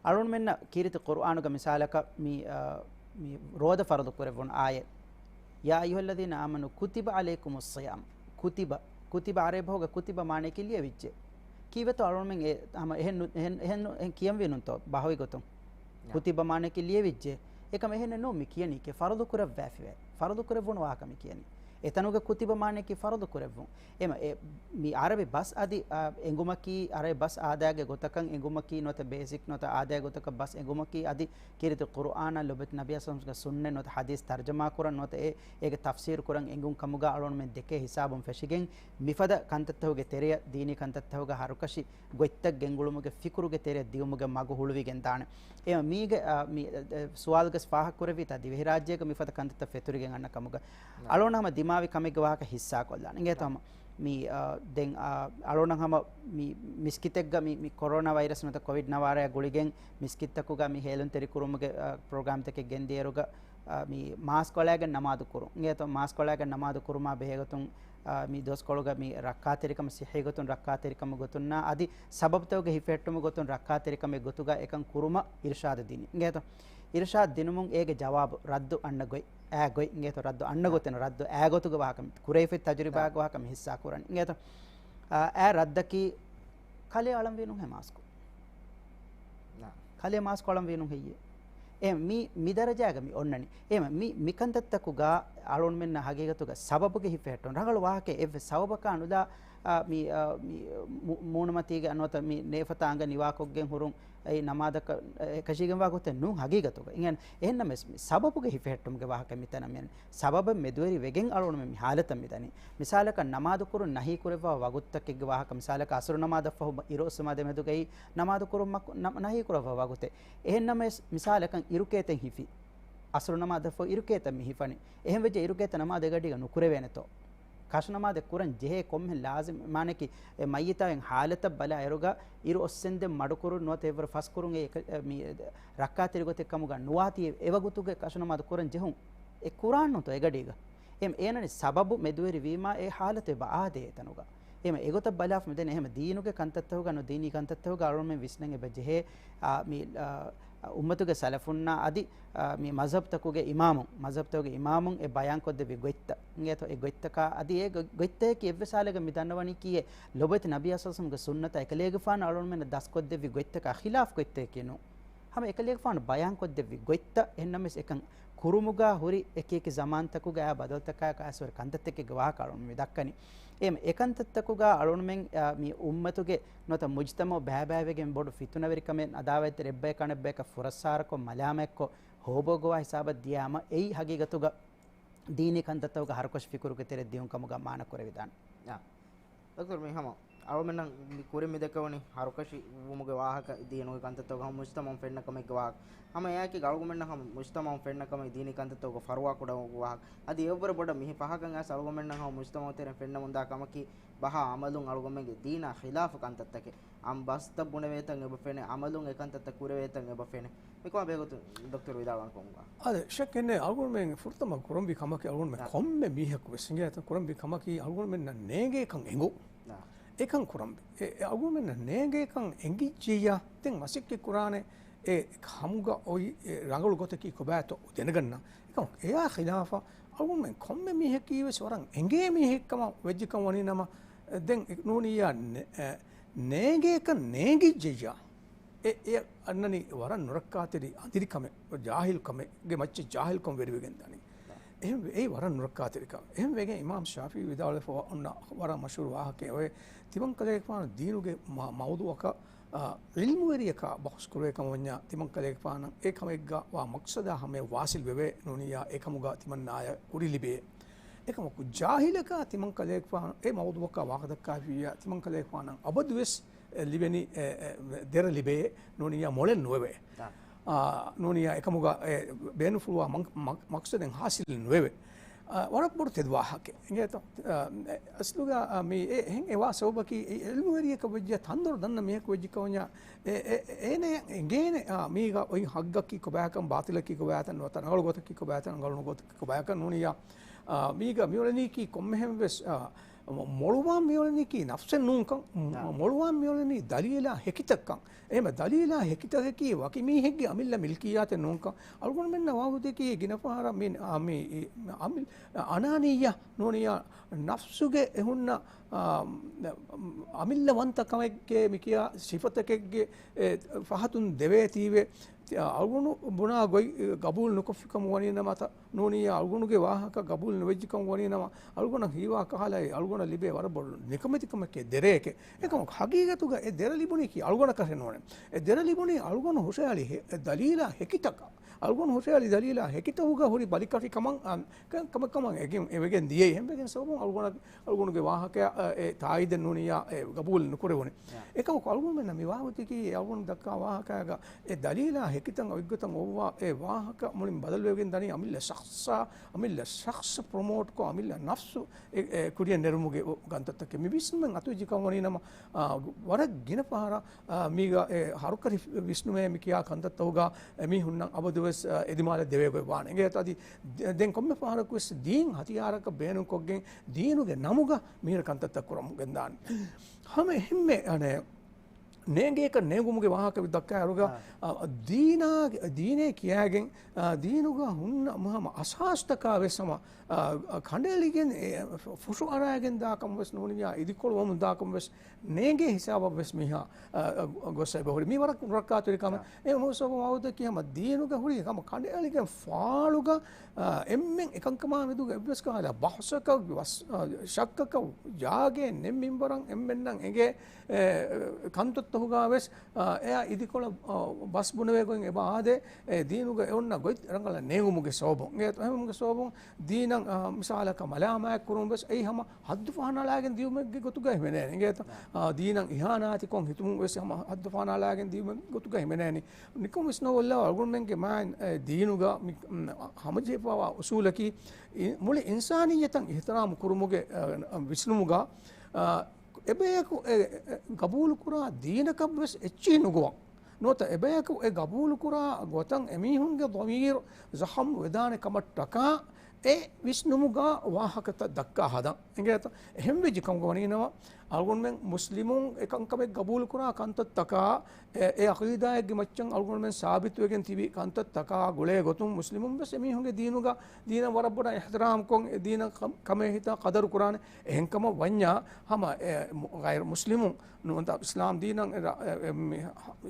އަޅުގަނޑުމެންނަށް ކީރިތި ޤުރުއާނުގެ މިސާލަކަށް މި، އާ، މި ރޯދަ ފަރުޟު ކުރެއްވުނު އާޔަތް، "يَا أَيُّهَا الَّذِينَ آمَنُوا كُتِبَ عَلَيْكُمُ الصِّيَامُ." ކުތިބަ، ކުތިބަ ޢަރަބި ބަހުގަ ކުތިބަ މާނައަކީ ލިޔެވިއްޖެ. ކީއްވެތޯ އަޅުގަނޑުމެން އެ ހަމަ އެހެން ނު-، އެހެން، އެހެން ނު-، އެހެން ކިޔަންވީ ނޫންތޯ ބަހުގެ ގޮތުން؟ ނާ. ކުތިބަ މާނައަކީ ލިޔެވިއްޖެ. އެކަމަ އެހެނެއް ނޫން މި ކިޔަނީ ކި ފަރުޟު ކުރައްވާފިވޭ. ފަރުޟު ކުރެއްވުނު ވާހަކަ މި ކިޔަނީ. އެތަނުގެ ކުތިބަ މާނައަކީ ފަރުޟު ކުރެއްވުން. އެމަ އެ މި ޢަރަބި ބަސް އަދި، އާ، އެނގުމަކީ، ޢަރަބި ބަސް އާދައިގެ ގޮތަކަށް އެނގުމަކީ ނުވަތަ ބޭސިކް ނުވަތަ އާދައިގެ ގޮތަކަށް ބަސް އެނގުމަކީ އަދި ކީރިތި ޤުރުއާނާ ލޮބުވެތި ނަބިއްޔާ ޞައްލަﷲު ޢަލައިހި ވަސައްލަމްގެ ސުންނަތް ނުވަތަ ޙަދީޘް ތަރްޖަމާ ކުރަން ނުވަތަ އެ، އޭގެ ތަފްސީރު ކުރަން އެނގުން ކަމުގަ އަޅުގަނޑުމެން ދެކޭ ހިސާބުން ފެށިގެން މިފަދަ ކަންތައްތަކުގެ ތެރެއަށް، ދީނީ ކަންތައްތަކުގަ ހަރުކަށި ގޮތްތައް ގެންގުޅުމުގެ ފިކުރުގެ ތެރެއަށް ދިއުމުގެ މަގު ހުޅުވިގެން ދާނެ. އެ މީގެ، އާ، މި، އެ، ސުވާލުގަސް ފާހަގަކުރެއްވީތާ ދިވެހިރާއްޖޭގަ މިފަދަ ކަންތައްތައް ފެތުރިގެން އަންނަ ކަމުގަ. އަޅުގަނޑު ހަމަ ދިމާވި ކަމެއްގެ ވާހަކަ ހިއްސާކޮށްލާނެ. އިނގޭތޯ ހަމަ މި، އާ، ދެން، އާ، އަޅުގަނޑު ހަމަ މި މިސްކިތެއްގަ މި، މި ކޮރޯނާ ވައިރަސް ނުވަތަ ކޮވިޑް ނަވާރަޔާ ގުޅިގެން މިސްކިތްތަކުގަ މި ހޭލުންތެރިކުރުމުގެ، އާ، ޕްރޮގްރާމްތަކެއް ގެންދިޔައިރުގަ، އާ، މި މާސްކް އަޅާގެން ނަމާދު ކުރުން. އިނގޭތޯ މާސްކް އަޅާގެން ނަމާދު ކުރުމާ ބެހޭގޮތުން، އާ، މި ދުވަސްކޮޅުގަ މި ރައްކާތެރިކަމަށް ސިއްހީ ގޮތުން ރައްކާތެރިކަމުގެ ގޮތުންނާ އަދި ސަބަބުތަކުގެ ހިފެހެއްޓުމުގެ ގޮތުން ރައްކާތެރިކަމެއް ގޮތުގަ އެކަން ކުރުމަށް އިރުޝާދު ދިނީ. އިނގޭތޯ؟ އިރުޝާދު ދިނުމުން އޭގެ ޖަވާބު ރައްދު އަންނަ ގޮތް، އާ ގޮތް އިނގޭތޯ؟ ރައްދު އަންނަ ގޮތެއް ނޫން، ރައްދު އާ ގޮތުގެ ވާހަކަ މި ކުރެވިފައި ތަޖުރިބާގެ ވާހަކަ މި ހިއްސާ ކުރަނީ. އިނގޭތޯ؟ އާ، އާ ރައްދަކީ ކަލޭ އަޅަންވީނު ހޭ މާސްކު. ކަލޭ މާސްކު އަޅަންވީނު ހެއްޔޭ؟ އެ މި، މި ދަރަޖާގަ މި އޮންނަނީ. އެ މި، މި ކަންތައްތަކުގަ އަޅުގަނޑުމެންނަށް ހަގީގަތުގަ ސަބަބުގެ ހިފެހެއްޓުން ރަނގަޅު ވާހަކަ އެއްވެސް ސަބަބަކާ ނުލާ، އާ، މި، އާ، މި މޫ-، މޫނުމަތީގެ ނުވަތަ މި ނޭފަތާ އަނގަ ނިވާކޮށްގެން ހުރުން އެއީ ނަމާދަކަށް އެކަށީގެންވާ ގޮތެއް ނޫން ހަގީގަތުގަ. އިނގޭ، އެހެންނަމަވެސް މި ސަބަބުގެ ހިފެހެއްޓުމުގެ ވާހަކަ މިތަނަށް މިއަންނަނީ. ސަބަބެއް މެދުވެރި ވެގެން އަޅުގަނޑުމެން މި ހާލަތަށް މިދަނީ. މިސާލަކަށް ނަމާދު ކުރުން ނަހީ ކުރެއްވާ ވަގުތުތަކެއްގެ ވާހަކަ، މިސާލަކަށް އަސުރު ނަމާދަށްފަހު އިރުއޮއްސުމާ ދެމެދުގައި ނަމާދު ކުރުން މަކު-، ނަ-، ނަހީ ކުރައްވާ ވަގުތެއް. އެހެންނަމަވެސް މިސާލަކަށް އިރުކޭތެއް ހިފި. އަސުރު ނަމާދަށްފަހު އިރުކޭތައް މި ހިފަނީ. އެހެންވެއްޖެ އިރުކޭތައް ނަމާދު އެގަޑީގަ ނުކުރެވޭނެތޯ؟ ކަށުނަމާދެއް ކުރަން ޖެހޭ ކޮންމެހެން ލާޒިމް މާނައަކީ، އެ މައްޔިތާ އޮތް ހާލަތަށް ބަލާ އިރުގަ އިރު އޮއްސެންދެން މަޑުކުރުން ނުވަތަ އެއްވަރު ފަސްކުރުން އެ އެކަ-، އެ މި ރައްކާތެރި ގޮތެއް ކަމުގަ ނުވާތީ އެ ވަގުތުގެ ކަށުނަމާދު ކުރަން ޖެހުން. އެ ކުރާން ނުތޯ އެގަޑީގަ. އެހެން އޭނަނި ސަބަބު މެދުވެރި ވީމާ އެ ހާލަތެއް އާދޭ އެތަނުގަ. އެހެން އެގޮތަށް ބަލާފަ މިދަނީ އެހެން ދީނުގެ ކަންތައްތަކުގަ ނު ދީނީ ކަންތައްތަކުގަ އަޅުގަނޑުމެން ވިސްނަން އެބަ ޖެހޭ، އާ، މި، އާ، އުއްމަތުގެ ސަލަފުންނާ އަދި، އާ، މި މަޒްހަބްތަކުގެ އިމާމުން، މަޒްހަބްތަކުގެ އިމާމުން އެ ބަޔާންކޮށްދެއްވި ގޮތްތައް. އިނގޭތޯ އެ ގޮތްތަކާ އަދި އެ ގޮ-، ގޮތްތަކަކީ އެއްވެސް ހާލެއްގަ މި ދަންނަވަނީކީއެއް ލޮބުވެތި ނަބިއްޔާ ޞައްލަﷲު ޢަލައިހި ވަސައްލަމްގެ ސުންނަތާ އެކަލޭގެފާނު އަޅުގަނޑުމެންނަށް ދަސްކޮށްދެއްވި ގޮތްތަކާ ޚިލާފް ގޮތްތަކަކީ ނޫން. ހަމަ އެކަލޭގެފާނު ބަޔާންކޮށްދެއްވި ގޮތްތައް އެހެންނަމަވެސް އެކަން ކުރުމުގަ ހުރި އެކިއެކި ޒަމާންތަކުގަ އާ ބަދަލުތަކާ އައިސްވެރި ކަންތައްތަކެއްގެ ވާހަކަ އަޅުގަނޑު މި ދައްކަނީ. އެހެން އެކަންތައްތަކުގަ އަޅުގަނޑުމެން، އާ، މި އުއްމަތުގެ ނުވަތަ މުޖްތަމަޢު ބައިބައިވެގެން ބޮޑު ފިތުނަވެރިކަމެއް އަދާވަތްތެރި އެއްބަޔަކާ އަނެއްބަޔަކަށް ފުރައްސާރަކޮށް މަލާމާތްކޮށް ހޯބޯގޮވާ ހިސާބަށް ދިޔާމަ އެއީ ހަގީގަތުގަ ދީނީ ކަންތައްތަކުގަ ހަރުކަށި ފިކުރުގެ ތެރެއަށް ދިޔުން ކަމުގަ މާނަ ކުރެވިދާނެ. އާ. ދޮކްޓަރު މި ހަމަ އަޅުމެންނަށް މި ކުރިން މި ދެކެވުނީ ހަރުކަށި ވުމުގެ ވާހަކަ ދީނުގެ ކަންތައްތަކުގަ ހަމަ މުޖްތަމަޢުން ފެންނަ ކަމެއްގެ ވާހަކަ. ހަމަ އެއާއެކީ އަޅުގަނޑުމެންނަށް ހަމަ މުޖްތަމަޢުން ފެންނަ ކަމެއް ދީނީ ކަންތައްތަކުގަ ފަރުވާ ކުޑަވުމުގެ ވާހަކަ. އަދި އެއަށްވުރެ ބޮޑަށް މިހި ފަހަކަށް އައިސް އަޅުގަނޑުމެންނަށް ހަމަ މުޖްތަމަޢު ތެރެއިން ފެންނަމުންދާ ކަމަކީ ބަހާ އަމަލުން އަޅުގަނޑުމެންގެ ދީނާ ޚިލާފު ކަންތައްތަކެއް. އަން ބަސްތައް ބުނެވޭތަން އެބަ ފެނޭ، އަމަލުން އެކަންތައްތައް ކުރެވޭތަން އެބަ ފެނޭ. މިކަމާ ބެހޭގޮތުން ދޮކްތަރު ވިދާޅުވާން ކަމުގަ. އާދެ، ޝައްކެއް ނެތް. އަޅުގަނޑުމެން ފުރަތަމަ ކުރަންވީ ކަމަކީ އަޅުގަނޑުމެން އާ. ކޮންމެ މީހަކު ވެސް އިނގޭތަ ކުރަންވީ ކަމަކީ އަޅުގަނޑުމެންނަށް ނޭނގޭކަން އެނގުން. އާ. އެކަން ކުރަންވީ. އެ، އެ އަޅުގަނޑުމެންނަށް ނޭނގޭކަން އެނގިއްޖެއްޔާ، ދެން މަސައްކަތް ކުރާނެ އެ ހަމުގަ އޮތް އެ ރަނގަޅު ގޮތަކީ ކޮބާތޯ ދެނެގަންނަން. އެކަމަކު އެއާ ޚިލާފަށް އަޅުގަނޑުމެން ކޮންމެ މީހަކީ ވެސް ވަރަށް އެނގޭ މީހެއްކަމަށް ވެއްޖެކަން ވަނީ ނަމަ، ދެން ނޫނިއްޔާ ނޭ-، އެ، ނޭނގޭކަން ނޭނގިއްޖެއްޔާ، އެ، އެ އަންނަނީ ވަރަށް ނުރައްކާތެރި އަނދިރިކަމެއް، ޖާހިލްކަމެއްގެ މައްޗަށް ޖާހިލްކަން ވެރިވެގެން ދާނީ. އެހެން އެއީ ވަރަށް ނުރައްކާތެރިކަމެއް. އެހެން ވެގެން އިމާމް ޝާފިޢީ ވިދާޅުވެފަ އޮންނަ ވަރަށް މަޝްހޫރު ވާހަކައެއް އޮވޭ. ތިމަން ކަލޭގެފާނު ދީނުގެ މަ-، މައުޟޫޢަކަށް، އާ، ޢިލްމުވެރިޔަކާ ބަހުސް ކުރެވޭ ކަމަށް ވަންޏާ، ތިމަން ކަލޭގެފާނަށް އެ ކަމެއްގަ ވާ މަޤްޞަދާ ހަމަޔަށް ވާޞިލް ވެވޭ ނޫނިއްޔާ އެކަމުގަ ތިމަންނާޔަށް ކުރި ލިބޭ. އެކަމަކު ޖާހިލަކާ ތިމަން ކަލޭގެފާނު އެ މައުޟޫޢަކާ ވާހަކަ ދައްކާފިއްޔާ، ތިމަން ކަލޭގެފާނަށް އަބަދުވެސް އެ، ލިބެނީ، އެ، އެ، ދެރަ ލިބޭ ނޫނިއްޔާ މޮޅެއް ނުވެވޭ. އާ. އާ، ނޫނިއްޔާ އެކަމުގަ އެ ބޭނުންފުޅުވާ މަން-، މަ-، މަޤްޞަދެއް ހާސިލް ނުވެވޭ. އާ، ވަރަށް ބޮޑު ތެދު ވާހަކައެއް. އިނގޭތޯ؟ އާ، އަސްލުގަ، އާ، މި އެ އެހެން އެވާ ސަބަބަކީ އެ ޢިލްމުވެރިޔަކަށް ވެއްޖެ ތަންދޮރު ދަންނަ މީހަކަށް ވެއްޖެ ކަމަށް ވަންޏާ އެ، އެ، އޭނަޔަށް އެނގޭނެ، އާ، މީގަ އޮތް ޙައްޤަކީ ކޮބާކަން، ބާޠިލަކީ ކޮބާކަން، ނުވަތަ ރަނގަޅު ގޮތަކީ ކޮބާކަން، ރަނގަޅު ނުވަތަ ކޮބާކަން ނޫނިއްޔާ، އާ، މީގަ މިއުޅެނީކީ ކޮންމެހެން ވެސް، އާ، މޮ-، މޮޅުވާން މިއުޅެނީކީ ނަފްސެއް ނޫންކަން، މޮ-، އާ. މޮޅުވާން މިއުޅެނީ ދަލީލާ ހެކިތައްކަން. އެހެން ދަލީލާ ހެކިތަކަކީ ވަކި މީހެއްގެ އަމިއްލަ މިލްކިއްޔާތެއް ނޫންކަން. އަޅުގަނޑުމެންނަށް ވާގޮތަކީ ގިނަ ފަހަރަށް މި، އާ، މި، އަމި-، އަނާނިއްޔަ ނޫނިއްޔާ ނަފްސުގެ އެ ހުންނަ، އާ، އަމިއްލަވަންތަ ކަމެއްގެ މިކިޔާ ސިފަތަކެއްގެ، އެ، ފަހަތުން ދެވޭތީވެ، އަޅުގަނޑު ބުނާ ގޮތް ގަބޫލު ނުކޮށްފިކަމު ވަނީ ނަމަ، ނޫނިއްޔާ އަޅުގަނޑުގެ ވާހަކަ ގަބޫލު ނުވެއްޖެކަމު ވަނީ ނަމަ، އަޅުގަނޑަށް ހީވާ ކަހަލަ އެ އަޅުގަނޑަށް ލިބޭ ވަރަށް ބޮޑު ނިކަމެތިކަމެކޭ ދެރައެކޭ. އެކަމަކު ހަގީގަތުގަ އެ ދެރަ ލިބުނީކީ އަޅުގަނޑަކަށެއް ނޫނޭ. އެ ދެރަ ލިބުނީ އަޅުގަނޑު ހުށަހެޅި ހެ-، އެ ދަލީލާ ހެކިތަކަށް. އަޅުގަނޑު ހުށަހެޅި ދަލީލާ ހެކިތަކުގަ ހުރި ބަލިކަށި ކަމަށް، އާ، ކަ-، ކަމަށް ކަމަށް އެގެން، އެ ވެގެން ދިޔައީ. އެހެން ވެގެން ސަބަބުން އަޅުގަނޑަށް އަޅުގަނޑުގެ ވާހަކަ، އެ، ތާއީދެއް ނޫނިއްޔާ، އެ، ގަބޫލު ނުކުރެވުނީ. އެކަމަކު އަޅުގަނޑުމެންނަށް މި ވާހަކަ ދައްކާ ވާހަކައިގަ އެ ދަލީލާ ހެކިތައް އޮތްގޮތަށް އޮއްވާ އެ ވާހަކަ މުޅިން ބަދަލުވެގެން ދަނީ އަމިއްލަ ޝަޚްޞާ، އަމިއްލަ ޝަޚްޞު ޕްރޮމޯޓްކޮށް އަމިއްލަ ނަފްސު އެ، އެ، ކުރިޔަށް ނެރުމުގެ ކަންތައްތަކެއް. މި ވިސްނުމެއް އަތުވެއްޖެ ކަމަށް ވަނީ ނަމަ، އާ، ވަރަށް ގިނަ ފަހަރަށް، އާ، މީގަ އެ ހަރުކަށި ވިސްނުމޭ މި ކިޔާ ކަންތައްތަކުގަ އެމީހުންނަށް އަބަދުވެސް، އާ، އެދިމާލަށް ދެވޭގޮތް ވާނެ. އިނގޭތަ އަދި ދެ-، ދެން ކޮންމެ ފަހަރަކުވެސް ދީން ހަތިޔާރަކަށް ބޭނުންކޮށްގެން ދީނުގެ ނަމުގަ މިހިރަ ކަންތައްތައް ކުރަމުން ގެންދާނެ. ހަމަ އެހެންމެ އަނެއް ނޭނގޭކަށް ނޭނގުމުގެ ވާހަކަ ދައްކާއިރުގަ، އާ. އާ، ދީނާ-، ދީނޭ ކިޔާގެން، އާ، ދީނުގަ ހުންނަ ހަމަ އަސާސްތަކާ ވެސް ހަމަ، އާ، ކަނޑައެޅިގެން، އެ، ފުށު އަރާގެން ދާކަމަށް ވެސް ނޫނިއްޔާ އިދިކޮޅު ވަމުން ދާކަމަށް ވެސް ނޭނގޭ ހިސާބަށް ވެސް މިހާ، އާ، ގޮސް އެބަހުރި. މީ ވަރަށް ރައްކާތެރި ކަމެއް. އާ. އެ މޫސަވަ މައުދަކީ ހަމަ ދީނުގަ ހުރި ހަމަ ކަނޑައެޅިގެން ފާޅުގަ، އާ، އެންމެން އެކަންކަމާ މެދުގަ އެއްވެސް ކަހަލަ ބަހުސަކަށް ވަސް-، އާ، ޝައްކަކަށް ޖާގައެއް ނެތް މިންވަރަށް އެންމެންނަށް އެނގޭ، އެ، ކަންތައްތަކުގަ ވެސް، އާ، އެއާ އިދިކޮޅަށް، އާ، ބަސް ބުނެވޭ ގޮތް އެބަ އާދޭ، އެ، ދީނުގަ އެ އޮންނަ ގޮތް ރަނގަޅަށް ނޭނގުމުގެ ސަބަބުން. އެ އެހެންވުމުގެ ސަބަބުން ދީނަށް، އާ، މިސާލަކަށް މަލާމާތް ކުރުން ވެސް އެއީ ހަމަ ހައްދު ފަހަނައަޅާގެން ދިޔުމެއްގެ ގޮތުގައި ހިމެނޭނެ. އިނގޭތަ؟ އާ، ދީނަށް އިހާނާތިކޮށް ހިތުމުން ވެސް ހަމަ ހައްދު ފަހަނައަޅާގެން ދިޔުމެއްގެ ގޮތުގައި ހިމެނޭނެ. ނިކަން ވިސްނަވައްލާ އަޅުގަނޑުމެންގެ މާތް، އެ، ދީނުގަ މި، މް، ހަމަޖެހިފަވާ އުސޫލަކީ އި-، މުޅި އިންސާނިއްޔަތަށް އިޙްތިރާމް ކުރުމުގެ، އަ، ވިސްނުމުގަ، އަ، އެބަޔަކު އެ، އެ، ގަބޫލުކުރާ ދީނަކަށްވެސް އެއްޗެހި ނުގޮވަން. ނުވަތަ އެބަޔަކު އެ ގަބޫލުކުރާ ގޮތަށް އެމީހުންގެ ޟަމީރު ޒަޚަމް ވެދާނެ ކަމަށްޓަކާ އެ ވިސްނުމުގަ ވާހަކަތައް ދައްކާ ހަދަން. އިނގޭތަ؟ އެހެން ވެއްޖެ ކަމުގަ ވަނީނަމަ، އަޅުގަނޑުމެން މުސްލިމުން އެކަންކަމެއް ގަބޫލުކުރާ ކަންތައްތަކާ، އެ، އެ ޢަޤީދާއެއްގެ މައްޗަށް އަޅުގަނޑުމެން ސާބިތުވެގެން ތިބި ކަންތައްތަކާ ގުޅޭ ގޮތުން މުސްލިމުން ވެސް އެމީހުންގެ ދީނުގަ، ދީނަށް ވަރަށް ބޮޑަށް އިޙްތިރާމްކޮށް، އެ ދީނަށް ކަ-، ކަމޭހިތާ ޤަދަރު ކުރާނެ. އެހެންކަމަށް ވަންޏާ ހަމަ އެ މު-، ޣައިރު މުސްލިމުން ނުވަތަ އިސްލާމް ދީނަށް އެ ރަ-، އެ، އެ، މި،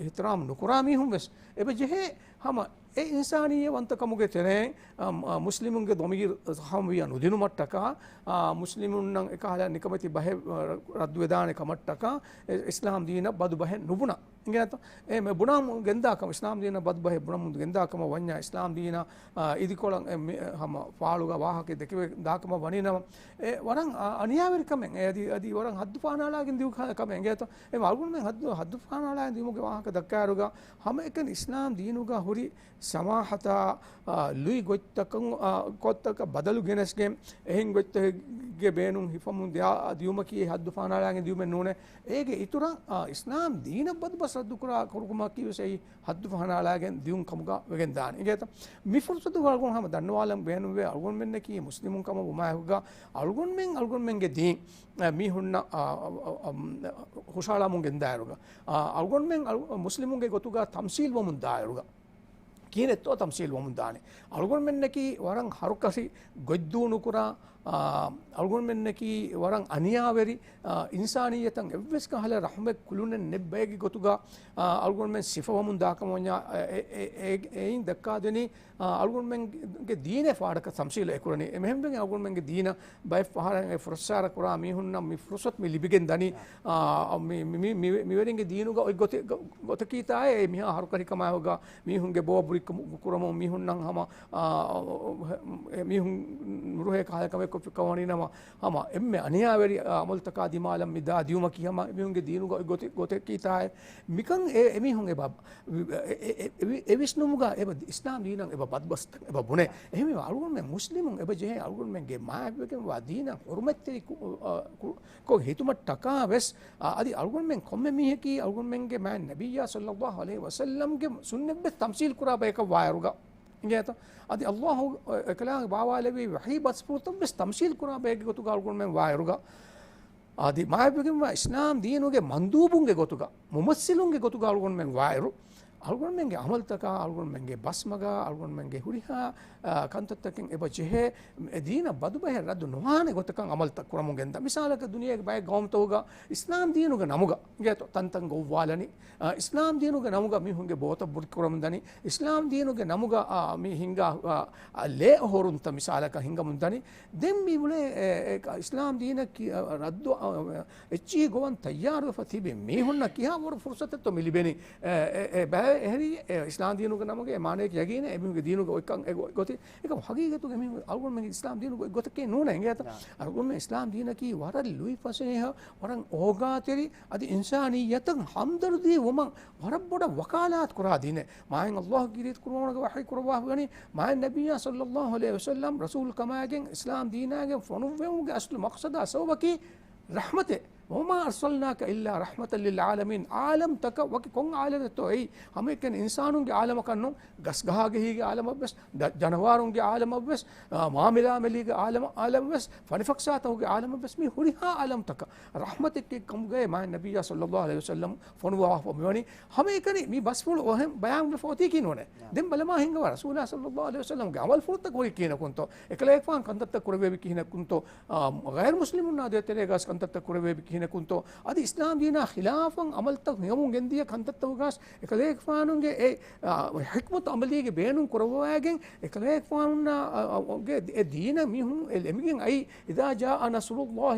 އިޙްތިރާމް ނުކުރާ މީހުން ވެސް އެބަ ޖެހޭ ހަމަ އެ އިންސާނިއްޔަތްވަންތަކަމުގެ ތެރެއިން، އަ، މު-، އަ، މުސްލިމުންގެ ޟަމީރު ޒަޚަމްވިޔަ ނުދިނުމަށްޓަކާ، އަ، މުސްލިމުންނަށް އެކަހަލަ ނިކަމެތި ބަހެއް، އަ، ރައްދުވެދާނެ ކަމަށްޓަކާ، އެ، އިސްލާމް ދީނަށް ބަދު ބަހެއް ނުބުނާ. އިނގޭތޯ؟ އެ މި ބުނަމުން ގެންދާ ކަމަށް، އިސްލާމް ދީނަށް ބަދުބަހެއް ބުނަމުން ގެންދާ ކަމަށް ވަންޏާ، އިސްލާމް ދީނަށް، އާ، އިދިކޮޅަށް އެ މި، އެ ހަމަ ފާޅުގަ ވާހަކަ ދެކެވެ ދާ ކަމަށް ވަނީ ނަމަ، އެ ވަރަށް، އާ، އަނިޔާވެރި ކަމެއް. އެ އަދި، އަދި ވަރަށް ހައްދު ފަހަނައަޅާގެން ދިޔު ކަ-، ކަމެއް. އިނގޭތޯ؟ އެ އަޅުގަނޑުމެން ހައްދު، ހައްދު ފަހަނައަޅާގެން ދިޔުމުގެ ވާހަކަ ދައްކާއިރުގަ، ހަމައެކަނި އިސްލާމް ދީނުގަ ހުރި ސަމާހަތާ، އާ، ލުއި ގޮތްތަކުން، އާ، ގޮތްތަކަށް ބަދަލު ގެނެސްގެން، އެހެން ގޮތްތަކެއްގެ ބޭނުން ހިފަމުން ދިޔާ، ދިޔުމަކީ ހައްދު ފަހަނައަޅާގެން ދިޔުމެއް ނޫނޭ. އޭގެ އިތުރަށް، އާ، އިސްލާމް ދީނަށް ބަދުބަސް ރައްދުކުރާ ކުރުކުމަކީ ވެސް އެއީ ހައްދު ފަހަނައަޅާގެން ދިޔުން ކަމުގަ ވެގެން ދާނެ. އިނގޭތަ؟ މި ފުރުސަތު އަޅުގަނޑު ހަމަ ދަންނަވާލަން ބޭނުންވޭ، އަޅުގަނޑުމެންނަކީ މުސްލިމުން ކަމަށް ވުމާއެކުގަ، އަޅުގަނޑުމެން އަޅުގަނޑުމެންގެ ދީން، އާ، މީހުންނަށް، އާ، އާ، އާ، އާ، ހުށަހަޅަމުން ގެންދާއިރުގަ، އާ، އަޅުގަނޑުމެން އަޅު-، މުސްލިމުންގެ ގޮތުގަ ތަމްސީލް ވަމުން ދާއިރުގަ، ކިހިނެއްތޯ ތަމްސީލް ވަމުން ދާނެ. އަޅުގަނޑުމެންނަކީ ވަރަށް ހަރުކަށި ގޮތްދޫ ނުކުރާ، އާ، އަޅުގަނޑުމެންނަކީ ވަރަށް އަނިޔާވެރި، އާ، އިންސާނިއްޔަތަށް އެއްވެސް ކަހަލަ ރަޙުމެއް ކުލުނެއް ނެތް ބައެއްގެ ގޮތުގަ، އާ، އަޅުގަނޑުމެން ސިފަވަމުން ދާކަމަށް ވަންޏާ، އެ، އެ، އެ، އެ، އެއިން ދައްކާދެނީ، އާ، އަޅުގަނޑުމެންގެ ދީނޭ ފާޑަކަށް ތަމްސީލު އެކުރަނީ. އެމެހެންވެގެން އަޅުގަނޑުމެންގެ ދީނަށް ބައެއް ފަހަރަށް އެ ފުރައްސާރަ ކުރާ މީހުންނަށް މި ފުރުސަތު މި ލިބިގެން ދަނީ. އާ، މި، މި، މި، މި، މިވެރިންގެ ދީނުގަ އޮތް ގޮތެއް، ގޮ-، ގޮތަކީ ތާއޭ މިހާ ހަރުކަށިކަމާއެކުގަ މީހުންގެ ބޯ ބުރި ކުރަމުން، މީހުންނަށް ހަމަ، އާ، އެ މީހުން ނުރުހޭ ކަހަލަ ކަމެއް ކޮށްފި ކަމަނީ ނަމަ، ހަމަ އެންމެ އަނިޔާވެރި، އާ، އަމަލުތަކާ ދިމާލަށް މި ދާ ދިޔުމަކީ ހަމަ އެމީހުންގެ ދީނުގަ އޮތް ގޮތެއް، ގޮތަކީ ތާއޭ. މިކަން އެ، އެމީހުން އެބަ، އެ، އެ، އެ، އެ، އެ ވިސްނުމުގަ އެބަ އިސްލާމް ދީނަށް އެބަ ބަދުބަސް އެބަ ބުނޭ. އެހެންވީމަ އަޅުގަނޑުމެން މުސްލިމުން އެބަ ޖެހޭ އަޅުގަނޑުމެންގެ މާތްވެގެންވާ ދީނަށް ހުރުމަތްތެރި ކު-، އަ، ކު-، ކޮށް ހިތުމަށްޓަކާ ވެސް، އަ، އަދި އަޅުގަނޑުމެން ކޮންމެ މީހަކީ އަޅުގަނޑުމެންގެ މާތް ނަބިއްޔާ ޞައްލައްލާހު ޢަލައިހި ވަސައްލަމްގެ ސުންނަތްވެސް ތަމްސީލް ކުރާ ބަޔަކަށް ވާއިރުގަ، އިނގޭތަ؟ އަދި އައްލާހު އެކަލާނގެ ބާވާލެއްވި ވަޙީ ބަސްފުޅުތައް ވެސް ތަމްސީލް ކުރާ ބައެއްގެ ގޮތުގަ އަޅުގަނޑުމެން ވާއިރުގަ، އަދި މާތްވެގެންވާ އިސްލާމް ދީނުގެ މަންދޫބުންގެ ގޮތުގަ، މުމައްސިލުންގެ ގޮތުގަ އަޅުގަނޑުމެން ވާއިރު، އަޅުގަނޑުމެންގެ އަމަލުތަކާ، އަޅުގަނޑުމެންގެ ބަސްމަގާ، އަޅުގަނޑުމެންގެ ހުރިހާ، އާ، ކަންތައްތަކެއް އެބަ ޖެހޭ، އެ ދީނަށް ބަދުބަހެއް ރައްދު ނުވާނެ ގޮތަކަށް އަމަލުތައް ކުރަމުން ގެންދާ. މިސާލަކަށް ދުނިޔޭގެ ބައެއް ގައުމުތަކުގަ އިސްލާމް ދީނުގެ ނަމުގަ، އިނގޭތޯ، ތަންތަން ގޮއްވާލަނީ. އާ، އިސްލާމް ދީނުގެ ނަމުގަ މީހުންގެ ބޯތައް ބުރި ކުރަމުން ދަނީ. އިސްލާމް ދީނުގެ ނަމުގަ، އާ، މި ހިނގާ، އާ، އާ، ލޭ އޮހޮރުންތައް މިސާލަކަށް ހިނގަމުން ދަނީ. ދެން މި އުޅޭ، އެ، އެ، އިސްލާމް ދީނަށް ކި-، އަ، ރައްދު، އަ، އެއްޗިހި ގޮވަން ތައްޔާރުވެފަ ތިބި މީހުންނަށް ކިހާ ވަރު ފުރުސަތެއްތޯ މި ލިބެނީ؟ އެ، އެ، އެ ބައެއް އެހެރީ، އެ، އިސްލާމް ދީނުގެ ނަމުގައި މާނަޔަކީ ޔަގީނެއް އެމީހުންގެ ދީނުގަ އޮތްކަން އެ ގޮ-، ގޮތެއް. އެކަމަކު ހަގީގަތުގައި މީހުން އަޅުގަނޑުމެން އިސްލާމް ދީނުގަ އޮތް ގޮތަކީ ނޫނޭ އިނގޭތަ؟ އަޅުގަނޑުމެން އިސްލާމް ދީނަކީ ވަރަށް ލުއިފަސޭހަ، ވަރަށް އޯގާތެރި، އަދި އިންސާނިއްޔަތަށް ހަމްދަރުދީ ވުމަށް ވަރަށް ބޮޑަށް ވަކާލާތު ކުރާ ދީނެއް. މާތް އައްލާހު ކީރިތި ޤުރުއާނުގަ ވަޙީ ކުރައްވާފަ ވަނީ، މާތް ނަބިއްޔާ ޞައްލައްލާހު ޢަލައިހި ވަސައްލަމް ރަސޫލު ކަމާގެން އިސްލާމް ދީނާގެ ފޮނުއްވެވުމުގެ އަސްލު މަޤްޞަދާ ސަބަބަކީ ރަޙްމަތެއް. وما أرسلناك إلا رحمة للعالمين. ޢާލަމްތަކަށް ވަކި ކޮން ޢާލަމެއްތޯ އެއީ؟ ހަމައެކަނި އިންސާނުންގެ ޢާލަމަކަށް ނޫން، ގަސްގަހާގެހީގެ ޢާލަމަށްވެސް، ދަ-، ޖަނަވާރުންގެ ޢާލަމަށްވެސް، އާ، މާމިލާމެލީގެ ޢާލަމަށް، ޢާލަމަށްވެސް، ފަނިފަކްސާތަކުގެ ޢާލަމަށްވެސް، މި ހުރިހާ ޢާލަމްތަކަށް ރަޙްމަތެއްގެ ކަމުގައި މާތް ނަބިއްޔާ ޞައްލައްލާހު ޢަލައިހި ވަސައްލަމް ފޮނުވާފަ މިވަނީ. ހަމައެކަނި މި ބަސްފުޅު އޮހެން ބަޔާންވެފަ އޮތީކީ ނޫނޭ. ދެން ބަލަމާ ހިނގަވާ ރަސޫލާ ޞައްލައްލާހު ޢަލައިހި ވަސައްލަމްގެ ޢަމަލުފުޅުތައް ހުރީ ކިހިނަކުންތޯ؟ އެކަލޭގެފާނު ކަންތައްތައް ކުރެއްވެވީ ކިހިނަކުންތޯ؟ އާ، ޣައިރު މުސްލިމުންނާ ދޭތެރޭގަސް ކަންތައްތައް ކުރެއްވެވީ ކިހިނަކުންތޯ؟ އަދި އިސްލާމް ދީނާ ޚިލާފަށް ޢަމަލުތައް ހިނގަމުން ގެންދިޔަ ކަންތައްތަކުގަސް އެކަލޭގެފާނުގެ އެ، އާ، ޙިކްމަތު ޢަމަލީގެ ބޭނުން ކުރައްވައިގެން އެކަލޭގެފާނުންނާ، އާ، އާ، ގެ އެ ދީނަށް މީހުން އެ އެމިގެން އައީ، إذا جاء نصر الله،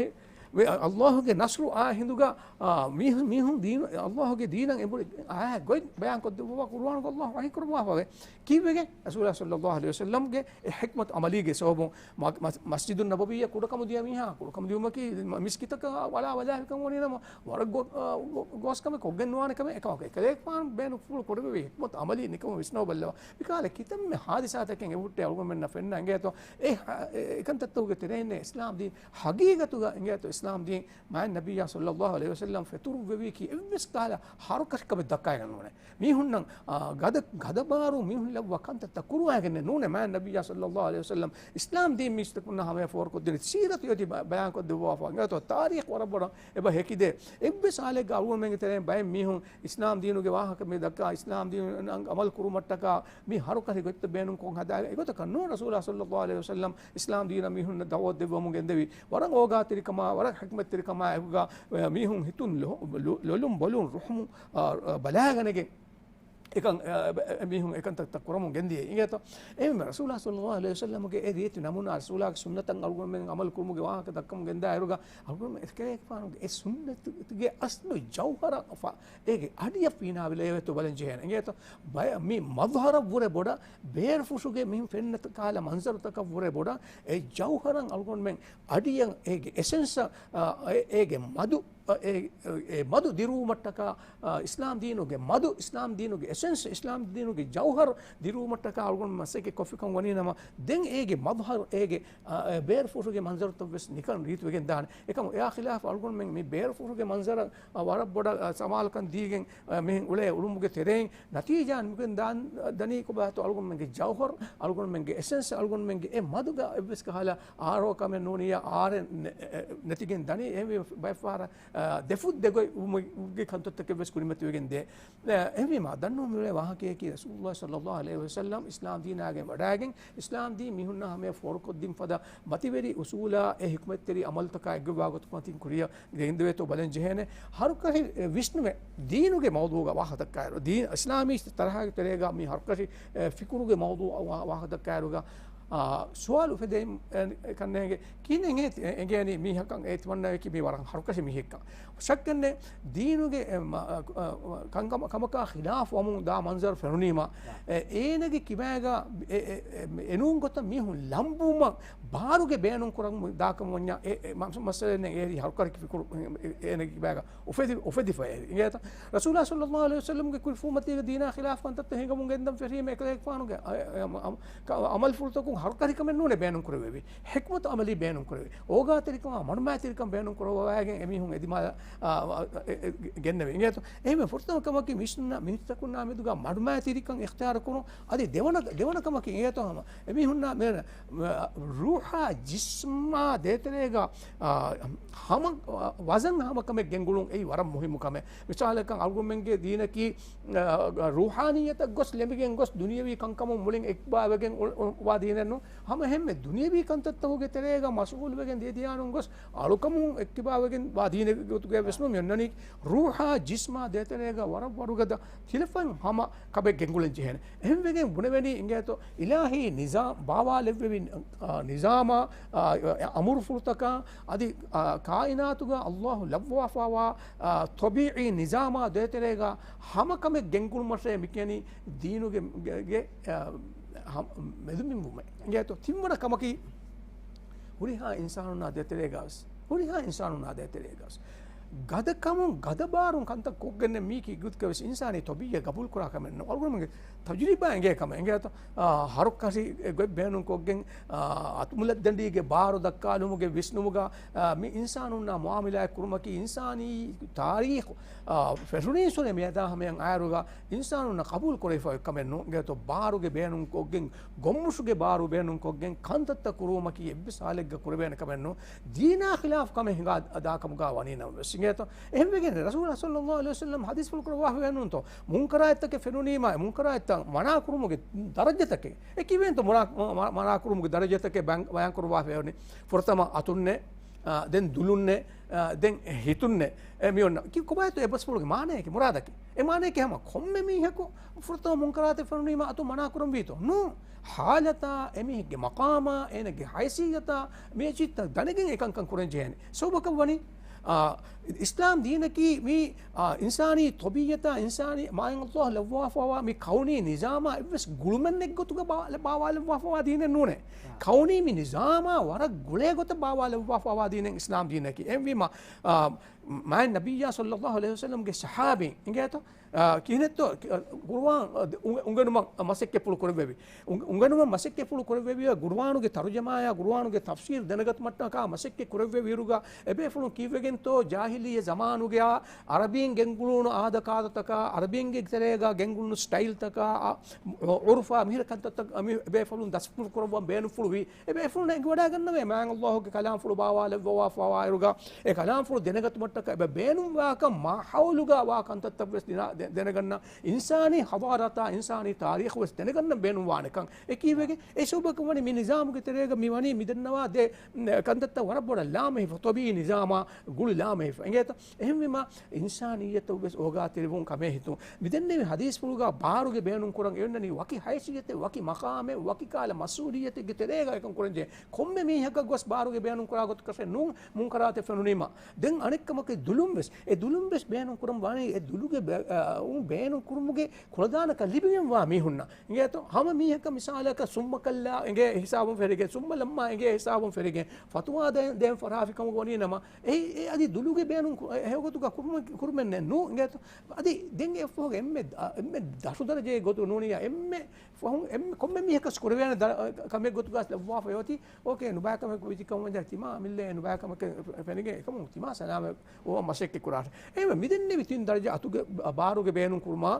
ވެ-، އައްލާހުގެ ނަޞްރު އާ ހިނދުގަ، އާ، މީހުން، މީހުން ދީނު، އައްލާހުގެ ދީނަށް އެނބުރި އާ ގޮތް ބަޔާން ކޮށްދެއްވަވާ ޤުރުއާނުގަ އައްލާހު ވަޙީ ކުރައްވާފަވޭ. ކީއްވެގެން؟ ރަސޫލާ ޞައްލައްލާހު ޢަލައިހި ވަސައްލަމްގެ އެ ޙިކްމަތު ޢަމަލީގެ ސަބަބުން މަ-، މަސް-، މަސްޖިދުއް ނަބަވީއަށް ކުޑަކަމު ދިޔަ މީހާ، ކުޑަކަމު ދިޔުމަކީ މަ-، މިސްކިތަކަށް ވަޅާ ވަލާހިކަން ވަނީ ނަމަ، ވަރަށް ގޮ-، އާ، ގޮ-، ގޯސްކަމެއް ކޮށްގެން ނުވާނެ ކަމެއް. އެކަމަކު އެކަލޭގެފާނު ބޭނުންފުޅު ކުރެއްވެވި ޙިކްމަތު ޢަމަލީ ނިކަމު ވިސްނަވަބައްލަވާ. މިކަހަލަ ކިތަންމެ ޙާދިސާތަކެއް އެބަހުއްޓޭ އަޅުގަނޑުމެންނަށް ފެންނަ އިނގޭތޯ؟ އެ، އެ، އެކަންތައްތަކުގެ ތެރެއިން އިސްލާމް ދީން ހަގީގަތުގަ އިނގޭތޯ؟ އިސްލާމް ދީން މާތް ނަބިއްޔާ ޞައްލައްލާހު ޢަލައިހި ވަސައްލަމް ފެތުރުއްވެވީކީ އެއްވެސް ކަހަލަ ހަރުކަށިކަމެއް ދައްކާގެން ނޫނޭ. މީހުންނަށް، އާ، ގަދަ-، ގަދަބާރު މީހުން ލައްވާ ކަންތައްތައް ކުރުވާގެން ނޫނޭ. މާތް ނަބިއްޔާ ޞައްލައްލާހު ޢަލައިހި ވަސައްލަމް އިސްލާމް ދީން މީސްތަކުންނަށް ހަމަޔަށް ފޯރުކޮށްދިނީ ސީރަތު އޮތީ ބަ-، ބަޔާންކޮށްދެއްވާފަ. އިނގޭތޯ؟ ތާރީޚް ވަރަށް ބޮޑަށް އެބަ ހެކިދޭ. އެއްވެސް ހާލެއްގަ އަޅުގަނޑުމެންގެ ތެރެއިން ބައެއް މީހުން އިސްލާމް ދީނުގެ ވާހަކަ މި ދައްކާ، އިސްލާމް ދީނަށް ޢަމަލު ކުރުމަށްޓަކާ މި ހަރުކަށި ގޮތްތައް ބޭނުން ކޮށް ހަދާ، އެގޮތަކަށް ނޫން. ރަސޫލާ ޞައްލައްލާހު ޢަލައިހި ވަސައްލަމް އިސްލާމް ދީނަށް މީހުންނަށް ދަޢުވަތު ދެއްވަމުން ގެންދެވީ ވަރަށް އޯގާތެރިކަމާ، ވަރަށް ޙިކްމަތްތެރިކަމާ އެކުގަ، މީހުން ހިތުން ލޮ-، ލޮ-، ލޮލުން ބޮލުން ރުހުމުން، އާ، ބަލާގަނެގެން އެކަން، އެ، އެ، އެ މީހުން އެކަންތައްތައް ކުރަމުން ގެންދިޔަ އިނގޭތޯ. އެހެންވެ، ރަސޫލާ ޞައްލަﷲ ޢަލައިހި ވަސައްލަމްގެ އެ ރީތި ނަމޫނާ، ރަސޫލާގެ ސުންނަތަށް އަޅުގަނޑުމެން ޢަމަލު ކުރުމުގެ ވާހަކަ ދައްކަމުން ގެންދާއިރުގަ، އަޅުގަނޑުމެން އެކަލޭގެފާނުގެ އެ ސުންނަތުގެ އަސްލު ޖައުހަރަށް އެ، އޭގެ އަޑިއަށް ފީނާވެލައިގަތު ބަލަން ޖެހޭނެ އިނގޭތޯ. ބަޔަ-، މި މަޒްހަރަށް ވުރެ ބޮޑަށް، ބޭރުފުށުގެ މި ފެންނަ ކަހަލަ މަންޒަރުތަކަށް ވުރެ ބޮޑަށް، އެ ޖައުހަރަށް އަޅުގަނޑުމެން އަޑިއަށް އޭގެ އެސެންސަށް، އާ، އެ-، އޭގެ މަދު، އެ، އެ މަދު ދިރުވުމަށްޓަކާ، އާ، އިސްލާމް ދީނުގެ މަދު، އިސްލާމް ދީނުގެ އެސެންސް، އިސްލާމް ދީނުގެ ޖައުހަރު ދިރުވުމަށްޓަކާ އަޅުގަނޑު މަސައްކަތް ކޮށްފިކަން ވަނީ ނަމަ، ދެން އޭގެ މަޒްހަރު، އޭގެ، އާ، އެ ބޭރުފުށުގެ މަންޒަރުތައް ވެސް ނިކަން ރީތިވެގެން ދާނެ. އެކަމު އެއާ ޚިލާފަށް އަޅުގަނޑުމެން މި ބޭރުފުށުގެ މަންޒަރަށް، އާ، ވަރަށް ބޮޑަށް، އާ، ސަމާލުކަން ދީގެން، އާ، މިހެން އުޅޭ އުޅުމުގެ ތެރެއިން ނަތީޖާ ނިމިގެން ދާން، ދަނީ ކޮބާތޯ އަޅުގަނޑުމެންގެ ޖައުހަރު، އަޅުގަނޑުމެންގެ އެސެންސް، އަޅުގަނޑުމެންގެ އެ މަދުގަ އެއްވެސް ކަހަލަ އާރޯ ކަމެއް ނޫނިއްޔާ އާރެއް ނެ-، އެ-، އެ-، ނެތިގެން ދަނީ. އެހެންވެ ބައެއްފަހަރަށް، އާ، ދެފުށް ދެގޮތް ވުމުގެ ކަންތައްތަކެއް ވެސް ކުރިމަތިވެގެން ދޭ. އެ، އެހެންވީމާ، ދަންނަވަން މިއުޅޭ ވާހަކަޔަކީ، ރަސޫލުﷲ ޞައްލަﷲ ޢަލައިހި ވަސައްލަމް އިސްލާމް ދީނާގެ ވަޑައިގެން، އިސްލާމް ދީން މީހުންނާ ހަމަޔަށް ފޯރުކޮށްދިން ފަދަ މަތިވެރި އުސޫލާ އެ ޙިކްމަތްތެރި ޢަމަލުތަކާ އެއްގޮތްވާގޮތަކުން ތިން ކުރިއަށް ގެންދެވޭތޯ ބަލަން ޖެހޭނެ. ހަރުކަށި، އެ، ވިސްނުމެއް ދީނުގެ މައުޟޫޢުގަ ވާހަކަދައްކާއިރު، ދީން އިސްލާމީ ތަރަހަގެ ތެރޭގަ މި ހަރުކަށި، އެ، ފިކުރުގެ މައުޟޫޢު ވާ-، ވާހަކަދައްކާއިރުގަ، އާ، ސުވާލު އުފެދޭ، އެ، ކަންނޭނގެ. ކިހިނެއް އެ-، އެނގޭނީ މީހަކަށް އެ ތިމަންނަޔަކީ މީ ވަރަށް ހަރުކަށި މީހެއްކަން. ޝައްކެއްނެއް ދީނުގެ، އެ، މަ-، އަ، އަ، ކަންކަމަ-، ކަމަކާ ޚިލާފު ވަމުން ދާ މަންޒަރު ފެނުނީމަ، އެ، އޭނަގެ ކިބާގަ އެ، އެ، އެ، އެނޫން ގޮތަށް މީހުން ލަނބުމަށް ބާރުގެ ބޭނުން ކުރަމުން ދާކަމަށް ވަންޏާ އެ، އެ، މަ-، މައްސަލައެއް ނެތް. އޭރީ ހަރުކަށި ފިކުރު އެ، އޭނަގެ ކިބާގަ އުފެދި-، އުފެދިފައި އެ. އިނގޭތަ؟ ރަސޫލާ ޞައްލަﷲ ޢަލައިހި ވަސައްލަމްގެ ކުރިފުމަތީގަ ދީނާ ޚިލާފު ކަންތައްތައް ހިނގަމުން ގެންދަން ފެށީމަ އެކަލޭގެފާނުގެ އަ-، އަ-، އަ-، އަ-، އަމަލުފުޅުތަކުން ހަރުކަށި ކަމެއް ނޫނޭ ބޭނުން ކުރެވޭވީ. ޙިކްމަތު ޢަމަލީ ބޭނުން ކުރެވޭ. އޯގާތެރިކަމާ މަޑުމައިތިރިކަން ބޭނުން ކުރައްވަވައިގެން އެމީހުން އެދިމާލަށް، އާ، އާ، އެ، އެ، ގެންނެވި. އިނގޭތޯ؟ އެހެންވެ ފުރަތަމަ ކަމަކީ މީސްންނަށް މީސްތަކުންނާ މެދުގަ މަޑުމައިތިރިކަން އިޚްތިޔާރު ކުރުން. އަދި ދެވަނަ، ދެވަނަ ކަމަކީ އިނގޭތޯ ހަމަ އެމީހުންނާ މޭނަ، އާ، ރޫޙާ ޖިސްމާ ދޭތެރޭގަ، އާ، ހަމަ، އާ، ވަޒަން ހަމަ ކަމެއް ގެންގުޅުން އެއީ ވަރަށް މުހިއްމު ކަމެއް. މިސާލަކަށް އަޅުގަނޑުމެންގެ ދީނަކީ، އާ، ރޫޙާނިއްޔަތަށް ގޮސް ލެމިގެން ގޮސް ދުނިޔަވީ ކަންކަމުން މުޅިން އެއްބާވެގެން އު-، އު-، ވާ ދީނެއް ނޫން. ހަމަ އެހެންމެ ދުނިޔަވީ ކަންތައްތަކުގެ ތެރޭގަ މަޝްޣޫލުވެގެން ދިޔަދިޔާނުން ގޮސް އަޅުކަމުން އެއްކިބާވެގެން ވާ ދީނެއްގެ ގޮތުގައި ވެސް ނޫން މި އޮންނަނީ. ރޫޙާ ޖިސްމާ ދޭތެރޭގަ ވަރަށް ވަރުގަދަ ތިލަފަން ހަމަ ކަމެއް ގެންގުޅެން ޖެހޭނެ. އެހެންވެގެން ބުނެވެނީ އިނގޭތޯ އިލާހީ ނިޒާ-، ބާވާލެއްވެވި، އާ، ނިޒާމާ، އާ، އަމުރުފުޅުތަކާ އަދި، އާ، ކާއިނާތުގަ އައްލާހު ލައްވާފަވާ، އާ، ޠަބީޢީ ނިޒާމާ ދޭތެރޭގަ ހަމަ ކަމެއް ގެންގުޅުމަށޭ މިކިޔަނީ ދީނުގެ، ގެ، ގެ، އާ، ހަ-، މެދުމިންވުމެއް. އިނގޭތޯ ތިންވަނަ ކަމަކީ، ހުރިހާ އިންސާނުންނާ ދޭތެރޭގަވެސް، ހުރިހާ އިންސާނުންނާ ދޭތެރޭގަވެސް، ގަދަކަމުން ގަދަ ބާރުން ކަންތައް ކޮށްގެންނެއް މީކީ ގޮތުގަވެސް އިންސާނީ ތަބީޢަތް ގަބޫލު ކުރާ ކަމެއް ނޫން. އަޅުގަނޑުމެންގެ ތަޖުރިބާ އެނގޭ ކަމެއް. އިނގޭތޯ، އާ، ހަރުކަށި ގޮތް ބޭނުން ކޮށްގެން، އާ، އަތުމުލައްދަނޑީގެ ބާރު ދައްކާލުމުގެ ވިސްނުމުގަ، އާ، މި އިންސާނުންނާ މުއާމިލާތް ކުރުމަކީ އިންސާނީ ތާރީޚު، އާ، ފެށުނީންސުރެ މިއަދާ ހަމަޔަށް އައިރުގަ އިންސާނުންނަށް ޤަބޫލު ކުރެވިފައި އޮތް ކަމެއް ނޫން. އިނގޭތޯ ބާރުގެ ބޭނުން ކޮށްގެން، ގޮށްމުށުގެ ބާރު ބޭނުން ކޮށްގެން، ކަންތައްތައް ކުރުވުމަކީ އެއްވެސް ހާލެއްގަ ކުރެވޭނެ ކަމެއް ނޫން. ދީނާ ޚިލާފު ކަމެއް ހިނގާ ދާކަމުގަ ވަނީ ނަމަވެސް. އިނގޭތޯ އެހެންވެގެން ރަސޫލާ ޞައްލަﷲ ޢަލައިހި ވަސައްލަމް ޙަދީޘްފުޅު ކުރައްވާފައި ނޫންތޯ؟ މުންކަރާތްތަކެއް ފެނުނީމާ، މުންކަރާތްތައް މަނާ ކުރުމުގެ ދަރަޖަތަކެއް. އެ ކިވެންތޯ މަނާ، މަ-، މަ-، މަނާ ކުރުމުގެ ދަރަޖަތަކެއް ބަޔާން، ބަޔާން ކުރައްވާފައި ވަނީ؟ ފުރަތަމަ އަތުންނެއް، އާ، ދެން ދުލުންނެއް، އާ، ދެން ހިތުންނެއް. އެ މި އޮންނަ. ކި-، ކޮބާތޯ އެ ބަސްފުޅުގެ މާނަޔަކީ، މުރާދަކީ؟ އެ މާނަޔަކީ ހަމަ ކޮންމެ މީހަކު ފުރަތަމަ މުންކަރާތެއް ފެނުނީމަ އަތުން މަނާ ކުރަންވީތޯ؟ ނޫން. ޙާލަތާ، އެމީހެއްގެ މަޤާމާ، އޭނަގެ ހައިސިއްޔަތާ، މި އެއްޗިތައް ދަނެގެން އެކަންކަން ކުރަން ޖެހޭނެ. ސަބަބަކަށް ވަނީ، އާ، އިސްލާމް ދީނަކީ މި، އާ، އިންސާނީ ތަބީޢަތާ، އިންސާނީ މާތް ﷲ ލައްވާފަވާ މި ކައުނީ ނިޒާމާ އެއްވެސް ގުޅުމެއް ނެތް ގޮތުގަ ބާ-، ބާވާލައްވާފަވާ ދީނެއް ނޫނޭ. ކައުނީ މި ނިޒާމާ ވަރަށް ގުޅޭ ގޮތަށް ބާވާލައްވާފަވާ ދީނެއް އިސްލާމް ދީނަކީ. އެހެންވީމަ، އާ، މާތް ނަބިއްޔާ ޞައްލަﷲ ޢަލައިހި ވަސައްލަމްގެ ޞަޙާބީން އިނގޭތޯ، އާ، ކިހިނެއްތޯ، އާ، ޤުރުއާން، އާ، އުނގެ-، އުނގެނުމަށް މަސައްކަތްފުޅު ކުރެއްވެވި. އުނގެ-، އުނގެނުމަށް މަސައްކަތްފުޅު ކުރެއްވެވި، ޤުރުއާނުގެ ތަރުޖަމާޔާ، ޤުރުއާނުގެ ތަފްސީރު ދެނެގަތުމަށްޓަކާ މަސައްކަތް ކުރެއްވެވިއިރުގަ، އެބޭފުޅުން ކީއްވެގެންތޯ، ޖާހިލިއްޔަ ޒަމާނުގެ އާ، އަރަބީން ގެންގުޅުނު އާދަކާދަތަކާ، އަރަބީންގެ ތެރޭގަ ގެންގުޅުނު ސްޓައިލްތަކާ، އާ، ޢުރުފާ މިހިރަ ކަންތައްތައް އަ، މި އެބޭފުޅުން ދަސްކުރު ކުރައްވަން ބޭނުންފުޅުވީ. އެބޭފުޅުން އެނގިވަޑައިގަންނަވޭ، މާތް ﷲ ގެ ކަލާމްފުޅު ބާވާލައްވަވާފަވާއިރުގަ، އެ ކަލާމްފުޅު ދެނެގަތުމަށް ތަކަށް އެބަ ބޭނުންވާކަން މާ ހައުލުގަ ވާ ކަންތައްތައް ވެސް ދިނާ-، ދެ-، ދެނެގަންނަ އިންސާނީ ހަޟާރަތާ އިންސާނީ ތާރީޚު ވެސް ދެނެގަންނަ ބޭނުންވާނެކަން އެކީވެގެން އެ ސަބަބަކުން ވަނީ މި ނިޒާމުގެ ތެރޭގަ މި ވަނީ މި ދެންނަވާ ދެ ކަންތައްތައް ވަރަށް ބޮޑަށް ލާމެހިފަ، ޠަބީޢީ ނިޒާމާ ގުޅި ލާމެހިފަ. އިނގޭތަ؟ އެހެންވީމާ އިންސާނިއްޔަތަށް ވެސް އޯގާތެރިވުން ކަމޭ ހިތުން. މި ދެންނެވި ޙަދީޘްފުޅުގަ ބާރުގެ ބޭނުން ކުރަން އެންނަނީ ވަކި ހައިސިއްޔަތެއް، ވަކި މަޤާމެއް، ވަކި ކަހަލަ މަސްއޫލިއްޔަތެއްގެ ތެރޭގަ އެކަން ކުރަންޖެހޭ. ކޮންމެ މީހަކަށް ގޮސް ބާރުގެ ބޭނުން ކުރާ ގޮތަކަށެއް ނޫން މުންކަރާތެއް ފެނުނީމަ. ދެން އަނެއްކަމަކީ ދުލުން ވެސް. އެ ދުލުން ވެސް ބޭނުން ކުރަން ވާނީ އެ ދުލުގެ ބޭ-، އާ، އު، ބޭނުން ކުރުމުގެ ކުޅަދާނަކަން ލިބިގެން ވާ މީހުންނަށް. އިނގޭތޯ؟ ހަމަ މީހަކަށް މިސާލަކަށް ސުންމަކަށްލާ އެނގޭ ހިސާބުން ފެރިގެން، ސުންމަލަންމާ އެނގޭ ހިސާބުން ފެރިގެން، ފަތުވާ ދޭން، ދޭން ފަރާފިކަމުގަ ވަނީ ނަމަ، އެ، އެ އަދި ދުލުގެ ބޭނުން ކު-، އެ ހެޔޮގޮތުގަ ކުރުމެއް، ކުރުމެއް ނެއް ނޫ. އިނގޭތޯ؟ އަދި ދެން އެއަށްފަހުގަ އެންމެ ދަ-، އެންމެ ދަށު ދަރަޖައެއް ގޮތު ނޫނިއްޔާ އެންމެ ފަހުން އެންމެ ކޮންމެ މީހަކަސް ކުރެވޭނެ ދަ-، ކަމެއް ގޮތުގަސް ލައްވާފަ އޮތީ، އޯކޭ، ނުބައިކަމެއް ވިދިކަމުން ވެދާ ތިމާ މިއްލޭ ނުބައިކަމަކަށް ފެނިގެން އެކަމުން ތިމާ ސަލާމަތް އޮވަން މަސައްކަތް ކުރާށެ. އެހެންވެ މިދެންނެވި ތިން ދަރަޖަ އަތުގެ ބާރުގެ ބޭނުން ކުރުމާ،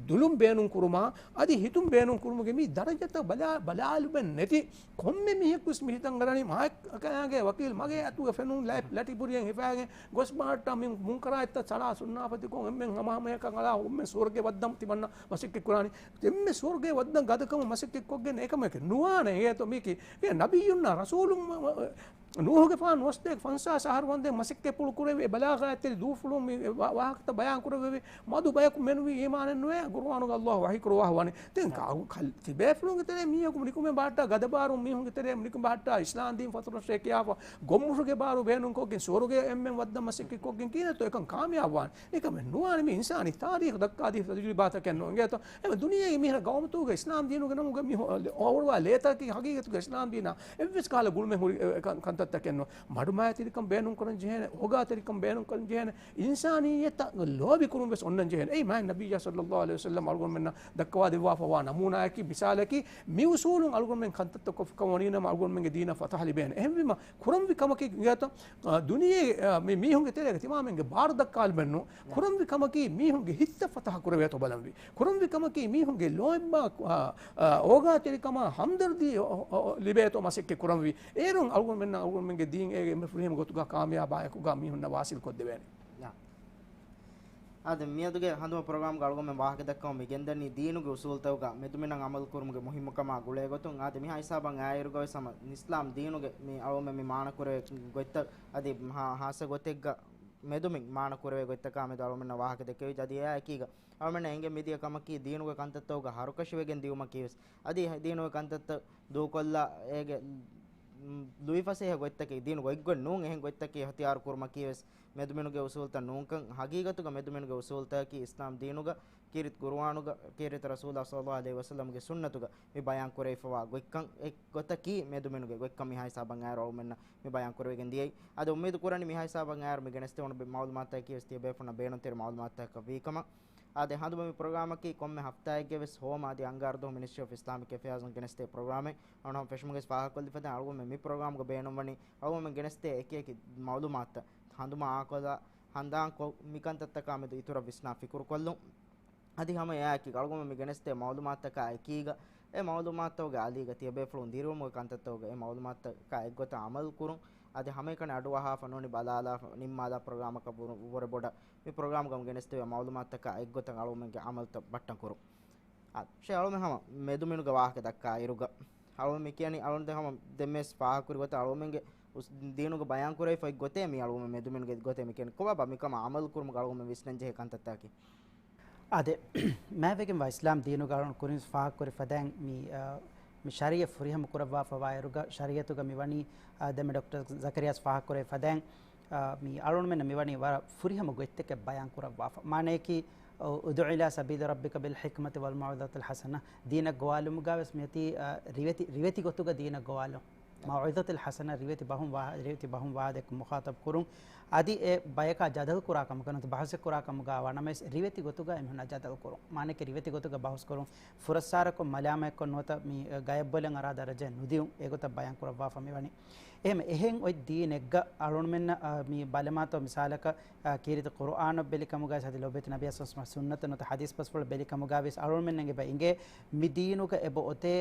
ދުލުން ބޭނުން ކުރުމާ، އަދި ހިތުން ބޭނުން ކުރުމުގެ މި ދަރަޖަތައް ބަލާ-، ބަލާލުމެއް ނެތި ކޮންމެ މީހަކުވެސް މި ހިތަށް އަރަނީ މާތް ކަލާނގެ ވަކީލް މަގޭ އަތުގަ ފެނުން ލަ-، ލަޓި ބުރިއެއް ހިފާގެން ގޮސް ބާއްޓާ މި މުންކަރާތްތައް ސަލާ ސުންނާފަތިކޮށް އެންމެން ހަމަހަމަޔަކަށް އަޅާ އެންމެން ސުވަރުގެ ވައްދަން ތިމަންނަ މަސައްކަތް ކުރާނީ. އެންމެ ސުވަރުގެ ވައްދަން ގަދަކަމަށް މަސައްކަތް ކޮށްގެން އެކަމަކެއް ނުވާނެ. އޭތޯ މީކީ ނަބިއްޔުންނާ ރަސޫލުން ނޫހުގެފާނު ނުވަސަތޭކަ ފަންސާސް އަހަރު ވަންދެން މަސައްކަތްޕުޅު ކުރެވި އެ ބަލާޣާތްތެރި ދޫފުޅުން މި ވާ-، ވާހަކަތައް ބަޔާން ކުރެވި މަދު ބަޔަކު މެނުވީ އީމާނެއް ނުވޭ ގުރުއާނުގަ އައްލާހު ވަޙީ ކުރައްވާފަ ވަނީ. ދެން ކަ-، ކަ-، ތިބޭފުޅުންގެ ތެރޭ މީހަކު ނިކުމެ ބާއްޓާ ގަދަބާރު މީހުންގެ ތެރޭ ނިކުމެ ބާއްޓާ އިސްލާމް ދީން ފަތުރަށޭ ކިޔާފަ ގޮށްމުށުގެ ބާރު ބޭނުންކޮށްގެން ސުވަރުގެ އެންމެން ވައްދަން މަސައްކަތް ކޮށްގެން ކިހިނެއްތޯ އެކަން ކާމިޔާބު ވާނީ. އެކަމެއް ނުވާނެ މި އިންސާނީ ތާރީޚް ދައްކާދީފަ ތަޖުރިބާތަކެއް ނޫން. އިނގޭތޯ؟ އެ ދުނިޔޭގެ މިހިރަ ގައުމުތަކުގެ އިސްލާމް ދީނުގެ ނަމުގަ މި ހޮ-، ހޮވާ ލޭތަކީ ހަގީގަތުގެ އިސްލާމް ދީނާ އެއްވެސް ކަހަލަ ގުޅުމެއް ހުރި، އެ، ކަން-، ކަންތައްތަކެއް ނޫން. މަޑުމައިތިރިކަން ބޭނުންކުރަން ޖެހޭނެ، އޯގާތެރިކަން ބޭނުންކުރަން ޖެހޭނެ، އިންސާނިއްޔަތަށް ލޯބިކުރުން ވެސް އޮންނަން ޖެހޭނެ. އެއީ މާތް ނަބިއްޔާ ޞައްލައްލާހު ޢަލައިހި ވަސައްލަމް އަޅުގަނޑުމެންނަށް ދައްކަވާދެއްވާފަވާ ނަމޫނާއަކީ މިސާލަކީ، މި އުސޫލުން އަޅުގަނޑުމެން ކަންތައްތައް ކޮށްފަކަމަށް ވަނީނަމަ އަޅުގަނޑުމެންގެ ދީނަށް ފަތަހަ ލިބޭނެ. އެހެންވީމަ، ކުރަންވި ކަމަކީ އިނގޭތޯ، އާ، ދުނިޔޭ، އާ، މި މީހުންގެ ތެރޭގަ ތިމާމެންގެ ބާރު ދައްކާލުމެއްނު، ކުރަންވި ކަމަކީ މީހުންގެ ހިތްތައް ފަތަހަ ކުރެވޭތޯ ބަލަންވީ. ކުރަންވި ކަމަކީ މީހުންގެ ލޯތްބާ، އާ، އާ، އޯގާތެރިކަމާ ހަމްދަރްދީ އޮ-، އޮ-، އޮ-، ލިބޭތޯ މަސައްކަތް ކުރަންވީ. އޭރުން އަޅުގަނޑުމެންނަށް އަޅުގަނޑުމެންގެ ދީން އޭގެ އެންމެ ފުރިހަމަ ގޮތުގަ ކާމިޔާބާއެކުގަ މީހުންނަށް ވާސިލް ކޮށްދެވޭނެ. އާދެ، މިއަދުގެ ހަނދުމަ ޕްރޮގްރާމްގަ އަޅުގަނޑުމެން ވާހަކަ ދައްކަމުން މި ގެންދަނީ ދީނުގެ އުސޫލްތަކުގަ މެދުމިނަށް އަމަލު ކުރުމުގެ މުހިއްމުކަމާ ގުޅޭ ގޮތުން. އާދެ، މިހާ ހިސާބަށް އާއިރުގަ ވެސް ހަމަ އިސްލާމް ދީނުގެ މި އަޅުގަނޑުމެން މި މާނަ ކުރެވޭ ގޮތްތައް އަދި ހާ-، ހާއްސަ ގޮތެއްގަ މެދުމިން މާނަ ކުރެވޭ ގޮތްތަކާ މެދު އަޅުގަނޑުމެންނަށް ވާހަކަ ދެކެވިއްޖެ. އަދި އެއާ އެކީގަ އަޅުގަނޑުމެންނަށް އެނގޭ މިދިޔަ ކަމަކީ ދީނުގެ ކަންތައްތަކުގަ ހަރުކަށިވެގެން ދިޔުމަކީ ވެސް. އަދި ދީނުގެ ކަންތައްތައް ދޫކޮށްލާ އޭގެ ލު-، ލުއިފަސޭހަ ގޮތްތަކެއް، ދީނު ގޮތްގޮތް ނޫން އެހެން ގޮތްތަކެއް އިހްތިޔާރު ކުރުމަކީ ވެސް މެދުމިނުގެ އުސޫލްތައް ނޫންކަން. ހަގީގަތުގަ މެދުމިނުގެ އުސޫލްތަކަކީ އިސްލާމް ދީނުގަ ކީރިތި ގުރުއާނުގަ، ކީރިތި ރަސޫލާ ޞައްލައްލާހު ޢަލައިހި ވަސައްލަމްގެ ސުންނަތުގަ މި ބަޔާން ކުރެވިފަވާ ގޮތްކަން، އެ ގޮތަކީ މެދުމިނުގެ ގޮތްކަން މިހާ ހިސާބަށް އައިރު އަޅުގަނޑުމެންނަށް މި ބަޔާން ކުރެވިގެން ދިޔައީ. އަދި އުއްމީދު ކުރަނީ މިހާ ހިސާބަށް އައިރު މި ގެނެސްދެވުނު ބެ-، މައުލޫމާތަކީ ވެސް ތިޔަބޭފުޅުންނަށް ބޭނުންތެރި މައުލޫމާތަކަށް ވީކަމަށް. އާދެ، ހަނދުމަ މި ޕްރޮގްރާމަކީ ކޮންމެ ހަފްތާއެއްގެ ވެސް ހޯމް އަދި އަންގާރަ ދުވަހު މިނިސްޓްރީ އޮފް އިސްލާމިކް އެފެއާޒުން ގެނެސްދޭ ޕްރޮގްރާމެއް. އަޅުގަނޑު ފެށުމުގެ ވެސް ފާހަގަކޮށްލި ފަދައިން އަޅުގަނޑުމެން މި ޕްރޮގްރާމްގަ ބޭނުންވަނީ އަޅުގަނޑުމެން ގެނެސްދޭ އެކި އެކި މައުލޫމާތުތައް ހަނދުމަ އާކޮށްލާ ހަނދާންކޮށް، މިކަންތައްތަކާ މެދު އިތުރަށް ވިސްނާ ފިކުރުކޮށްލުން. އަދި ހަމަ އެއާއެކީ އަޅުގަނޑު މި ގެނެސްދޭ މައުލޫމާތުތަކާ އެކީގަ، އެ މައުލޫމާތުތަކުގެ އަލީގަ ތިޔަބޭފުޅުން ދިރިއުޅުމުގެ ކަންތައްތަކުގަ އެ މައުލޫމާތުތަކާ އެއްގޮތަށް އަމަލު ކުރުން. އަދި ހަމައެކަނި އަޑުއަހާފަ ނޫނީ ބަލާލާފަ ނިންމާލާ ޕްރޮގްރާމަކަށް ވުރެ، ވުރެ ބޮޑަށް މި ޕްރޮގްރާމްގަ މި ގެނެސްދެވޭ މައުލޫމާތުތަކާ އެއްގޮތަށް އަޅުގަނޑުމެންގެ އަމަލުތައް ބައްޓަން ކުރުން. އާ، ޝޭ އަޅުމެން ހަމަ މެދުމިނުގެ ވާހަކަ ދައްކާ އިރުގަ އަޅުމެން މި ކިޔަނީ، އަޅުމެން ދެން ހަމަ ދެންމެސް ފާހަގަކުރި ގޮތަށް އަޅުމެންގެ އުސް-، ދީނުގެ ބަޔާން ކުރެވިފައި ގޮތޭ މި އަޅުމެން މެދުމިނުގެ ގޮތޭ މި ކިޔަނީ. ކޮބާބާ މިކަމަށް އަމަލު ކުރުމުގަ އަޅުމެން ވިސްނަން ޖެހޭ ކަންތައްތަކީ؟ އާދެ، މާތްވެގެންވާ އިސްލާމް ދީނުގަ އަޅުން ކުރިން ފާހަގަކުރި ފަދައިން މި، އާ، މި ޝަރީޢަތް ފުރިހަމަ ކުރައްވާފަވާއިރުގަ، ޝަރީޢަތުގަ މިވަނީ، އާ، ދެންމެ ޑޮކްޓަރ ޒަކަރިޔާސް ފާހަގަކުރެވި ފަދައިން، އާ، މި އަޅުންމެންނަށް މިވަނީ ވަރަށް ފުރިހަމަ ގޮތްތަކެއް ބަޔާން ކުރައްވާފަ. މާނަޔަކީ، އު، ادع إلى سبيل ربك بالحكمة والموعظة الحسنة. ދީނަށް ގޮވާލުމުގަ ވެސް މިއޮތީ، އާ، ރިވެތި، ރިވެތި ގޮތުގަ ދީނަށް ގޮވާލުން. މައުޢިޒަތުލް ޙަސަނަ، ރިވެތި ބަހުން ވާ-، ރިވެތި ބަހުން ވާހަކަ މުޚާޠަބު ކުރުން. އަދި އެ ބަޔަކާ ޖަދަލު ކުރާ ކަމަކަށް ނުވަތަ ބަހުސެއް ކުރާ ކަމުގަ ވާނަމަވެސް، ރިވެތި ގޮތުގަ އެމީހުންނާ ޖަދަލު ކުރުން. މާނައަކީ ރިވެތި ގޮތުގަ ބަހުސް ކުރުން، ފުރައްސާރަކޮށް މަލާމާތްކޮށް ނުވަތަ މި ގަޔަށް ބޮލަން އަރާ ދަރަޖައެއް ނުދިއުން، އެގޮތަށް ބަޔާން ކުރައްވާފަ މިވަނީ. އެހެން، އެހެން އޮތް ދީނެއްގަ އަޅުންމެންނަށް، އާ، މި ބަލަމާތޯ މިސާލަކަށް، އާ، ކީރިތި ޤުރުއާނަށް ބެލި ކަމުގަވެސް އަދި ލޯބިވެތި ނަބިއްޔާ ސައްލައްލާހު ޢަލައިހި ވަސައްލަމް ސުންނަތަށް ނުވަތަ ޙަދީޘް ބަސްފުޅަށް ބެލި ކަމުގަވެސް އަޅުންމެންނަށް އެބަ އިނގޭ މި ދީނުގަ އެބަ އޮތޭ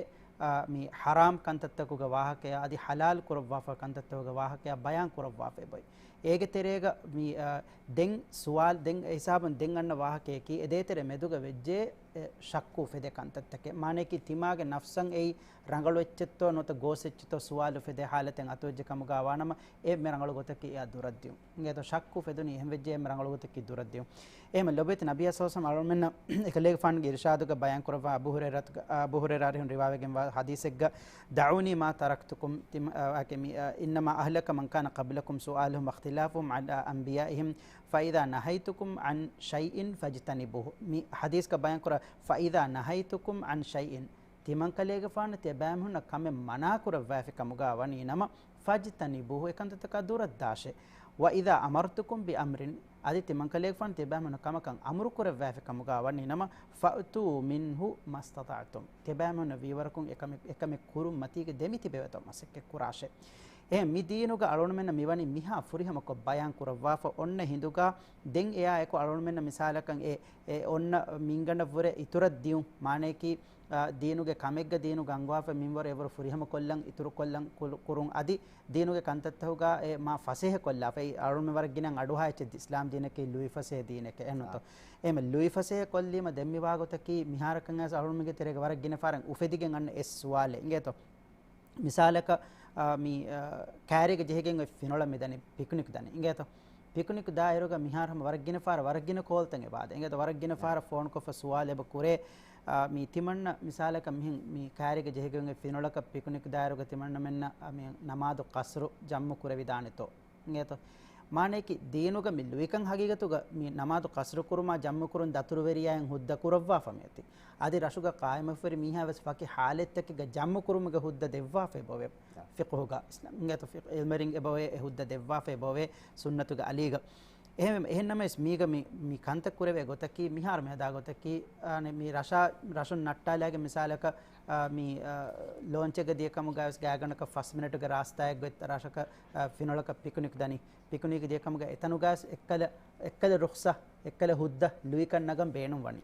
އާ، މި ޙަރާމް ކަންތައްތަކުގެ ވާހަކަޔާ އަދި ޙަލާލް ކުރައްވާފަ ކަންތައްތަކުގެ ވާހަކަޔާ ބަޔާން ކުރައްވާފައި ބޮތް. އޭގެ ތެރޭގަ މި، އާ، ދެން ސުވާލު، ދެން އެ ހިސާބުން ދެން އަންނަ ވާހަކަޔަކީ އެ ދޭތެރެ މެދުގަ ވެއްޖެ، އެ، ޝައްކު އުފެދޭ ކަންތައްތަކެއް. މާނަޔަކީ ތިމާގެ ނަފްސަށް އެއީ ރަނގަޅު އެއްޗެއްތޯ ނުވަތަ ގޯސް އެއްޗެއްތޯ ސުވާލު އުފެދޭ ހާލަތެއް އަތުވެއްޖެ ކަމުގަ ވާނަމަ، އެ މެ ރަނގަޅު ގޮތަކީ އެއާ ދުރަށްދިޔުން. އިނގޭތޯ ޝައްކު އުފެދުނީ އެހެން ވެއްޖެ އެ މެ ރަނގަޅު ގޮތަކީ ދުރަށްދިޔުން. އެހެން ލޮބުވެތި ނަބިއްޔާ ޞައްލަﷲު ޢަލައިހި ވަސައްލަމަ އަޅުމެންނަށް އެކަލޭގެފާނުގެ އިރުޝާދުގަ ބަޔާން ކުރައްވާ އަބޫ ހުރައިރާތުގެ، އާ، އަބޫ ހުރައިރާ އަރިހުން ރިވާވެގެންވާ ޙަދީޘެއްގަ، دعوني ما تركتكم، ތިމަ-، އާ، އާކެ މި، އާ، إنما أهلك من كان قبلكم سؤالهم واختلافهم على أنبيائهم، فإذا نهيتكم عن شيء فاجتنبوه. މި ޙަދީޘްގަ ބަޔާން ކުރާ، فإذا نهيتكم عن شيء، ތިމަންކަލޭގެފާނު ތިޔަބައިމީހުންނަށް ކަމެއް މަނާ ކުރައްވާފި ކަމުގަ ވަނީ ނަމަ، فاجتنبوه، އެކަންތައްތަކާ ދުރަށްދާށޭ. وإذا أمرتكم بأمر، އަދި ތިމަންކަލޭގެފާނު ތިޔަބައިމީހުންނަށް ކަމަކަށް އަމުރު ކުރައްވާފި ކަމުގަ ވަނީ ނަމަ، فأتوا منه ما استطعتم، ތިޔަބައިމީހުންނަށް ވީވަރަކުން އެކަމެއް، އެކަމެއް ކުރުން މަތީގެ ދެމިތިބެވޭތޯ މަސައްކަތް ކުރާށޭ. އެހެން މި ދީނުގަ އަޅުގަނޑުމެންނަށް މިވަނީ މިހާ ފުރިހަމަކޮށް ބަޔާން ކުރައްވާފަ އޮންނަ ހިނދުގަ، ދެން އެއާ އެކު އަޅުގަނޑުމެންނަށް މިސާލަކަށް އެ، އެ އޮންނަ މިންގަނޑަށްވުރެ އިތުރަށް ދިޔުން، މާނަޔަކީ، އާ، ދީނުގެ ކަމެއްގަ ދީނުގަ އަންގަވާފަ މިންވަރު އެވަރު ފުރިހަމަކޮށްލަން، އިތުރުކޮށްލަން ކުރު-، ކުރުން އަދި ދީނުގެ ކަންތައްތަކުގަ އެ މާ ފަސޭހަކޮށްލާފަ. އެއީ އަޅުގަނޑުމެން ވަރަށް ގިނައިން އަޑުއަހާ އެއްޗެއް އިސްލާމް ދީނަކީ ލުއިފަސޭހަ ދީނެކޭ. އެހެންނުތޯ؟ އާ. އެހެން ލުއިފަސޭހަ ކޮށްލީމަ ދެން މިވާގޮތަކީ މިހާރަކަށް އައިސް އަޅުގަނޑުމެންގެ ތެރޭގަ ވަރަށް ގިނަ ފަހަރަށް އުފެދިގެން އަންނަ އެއް ސުވާލެއް. އިނގޭތޯ؟ މިސާލަކަށް، އާ، މި، އާ، ކައިރީގަ ޖެހިގެން އޮތް ފިނޮޅަށް މިދަނީ، ޕިކުނިކް ދަނީ. އިނގޭތޯ؟ ޕިކުނިކް ދާއިރުގަ މިހާރު ހަމަ ވަރަށް ގިނަ ފަހަރަށް ވަރަށް ގިނަ ކޯލްތައް އެބައާދޭ. އިނގޭތޯ؟ ވަރަށް ގިނަ ފަހަރަށް ފޯނުކޮށްފަ ސުވާލު އެބަ ކުރޭ، އާ، މި ތިމަންނަ މިސާލަކަށް މިހެން މި ކައިރީގަ ޖެހިގެން އޮތް ފިނޮޅަކަށް ޕިކުނިކް ދާއިރުގަ ތިމަންނަމެންނަށް، އާ، މި ނަމާދު ޤަޞްރު ޖަމްޢު ކުރެވިދާނެތޯ؟ އިނގޭތޯ؟ މާނަޔަކީ ދީނުގަ މި ލުއިކަން ހަގީގަތުގަ މި ނަމާދު ޤަޞްރު ކުރުމާ ޖަމްޢު ކުރުން ދަތުރުވެރިޔާއިން ހުއްދަ ކުރައްވާފަ މިއޮތީ. އަދި ރަށުގަ ޤާއިމުވެފަ ހުރި މީހާ ވެސް ވަކި ޙާލަތްތަކެއްގަ ޖަމްޢު ކުރުމުގެ ހުއްދަ ދެއްވާފަ އެބައޮވޭ. ފިޤުހުގަ، އިސްލާމް، އިނގޭތޯ، ފިޤު ޢިލްމެރިން އެބައޮވޭ، އެ ހުއްދަ ދެއްވާފަ އެބައޮވޭ ސުންނަތުގެ އަލީގަ. އެހެން، އެހެންނަމަވެސް މީގަ މި، މި ކަންތައް ކުރެވޭ ގޮތަކީ، މިހާރު މި ހަދާ ގޮތަކީ، އާނެ، މި ރަށާ، ރަށުން ނައްޓާލާގެ މިސާލަކަށް، އާ، މި، އާ، ލޯންޗެއްގަ ދިޔަ ކަމުގަވެސް ގާތްގަނޑަކަށް ފަސް މިނެޓުގެ ރާސްތާއެއް ގޮތް ރަށަކަށް، އާ، ފިނޮޅަކަށް ޕިކުނިކް ދަނީ. ޕިކުނިކް ދިޔަ ކަމުގަ އެތަނުގަވެސް އެއްކަލަ، އެއްކަލަ ރުޚްޞަ، އެއްކަލަ ހުއްދަ ލުއިކަން ނަގަން ބޭނުން ވަނީ.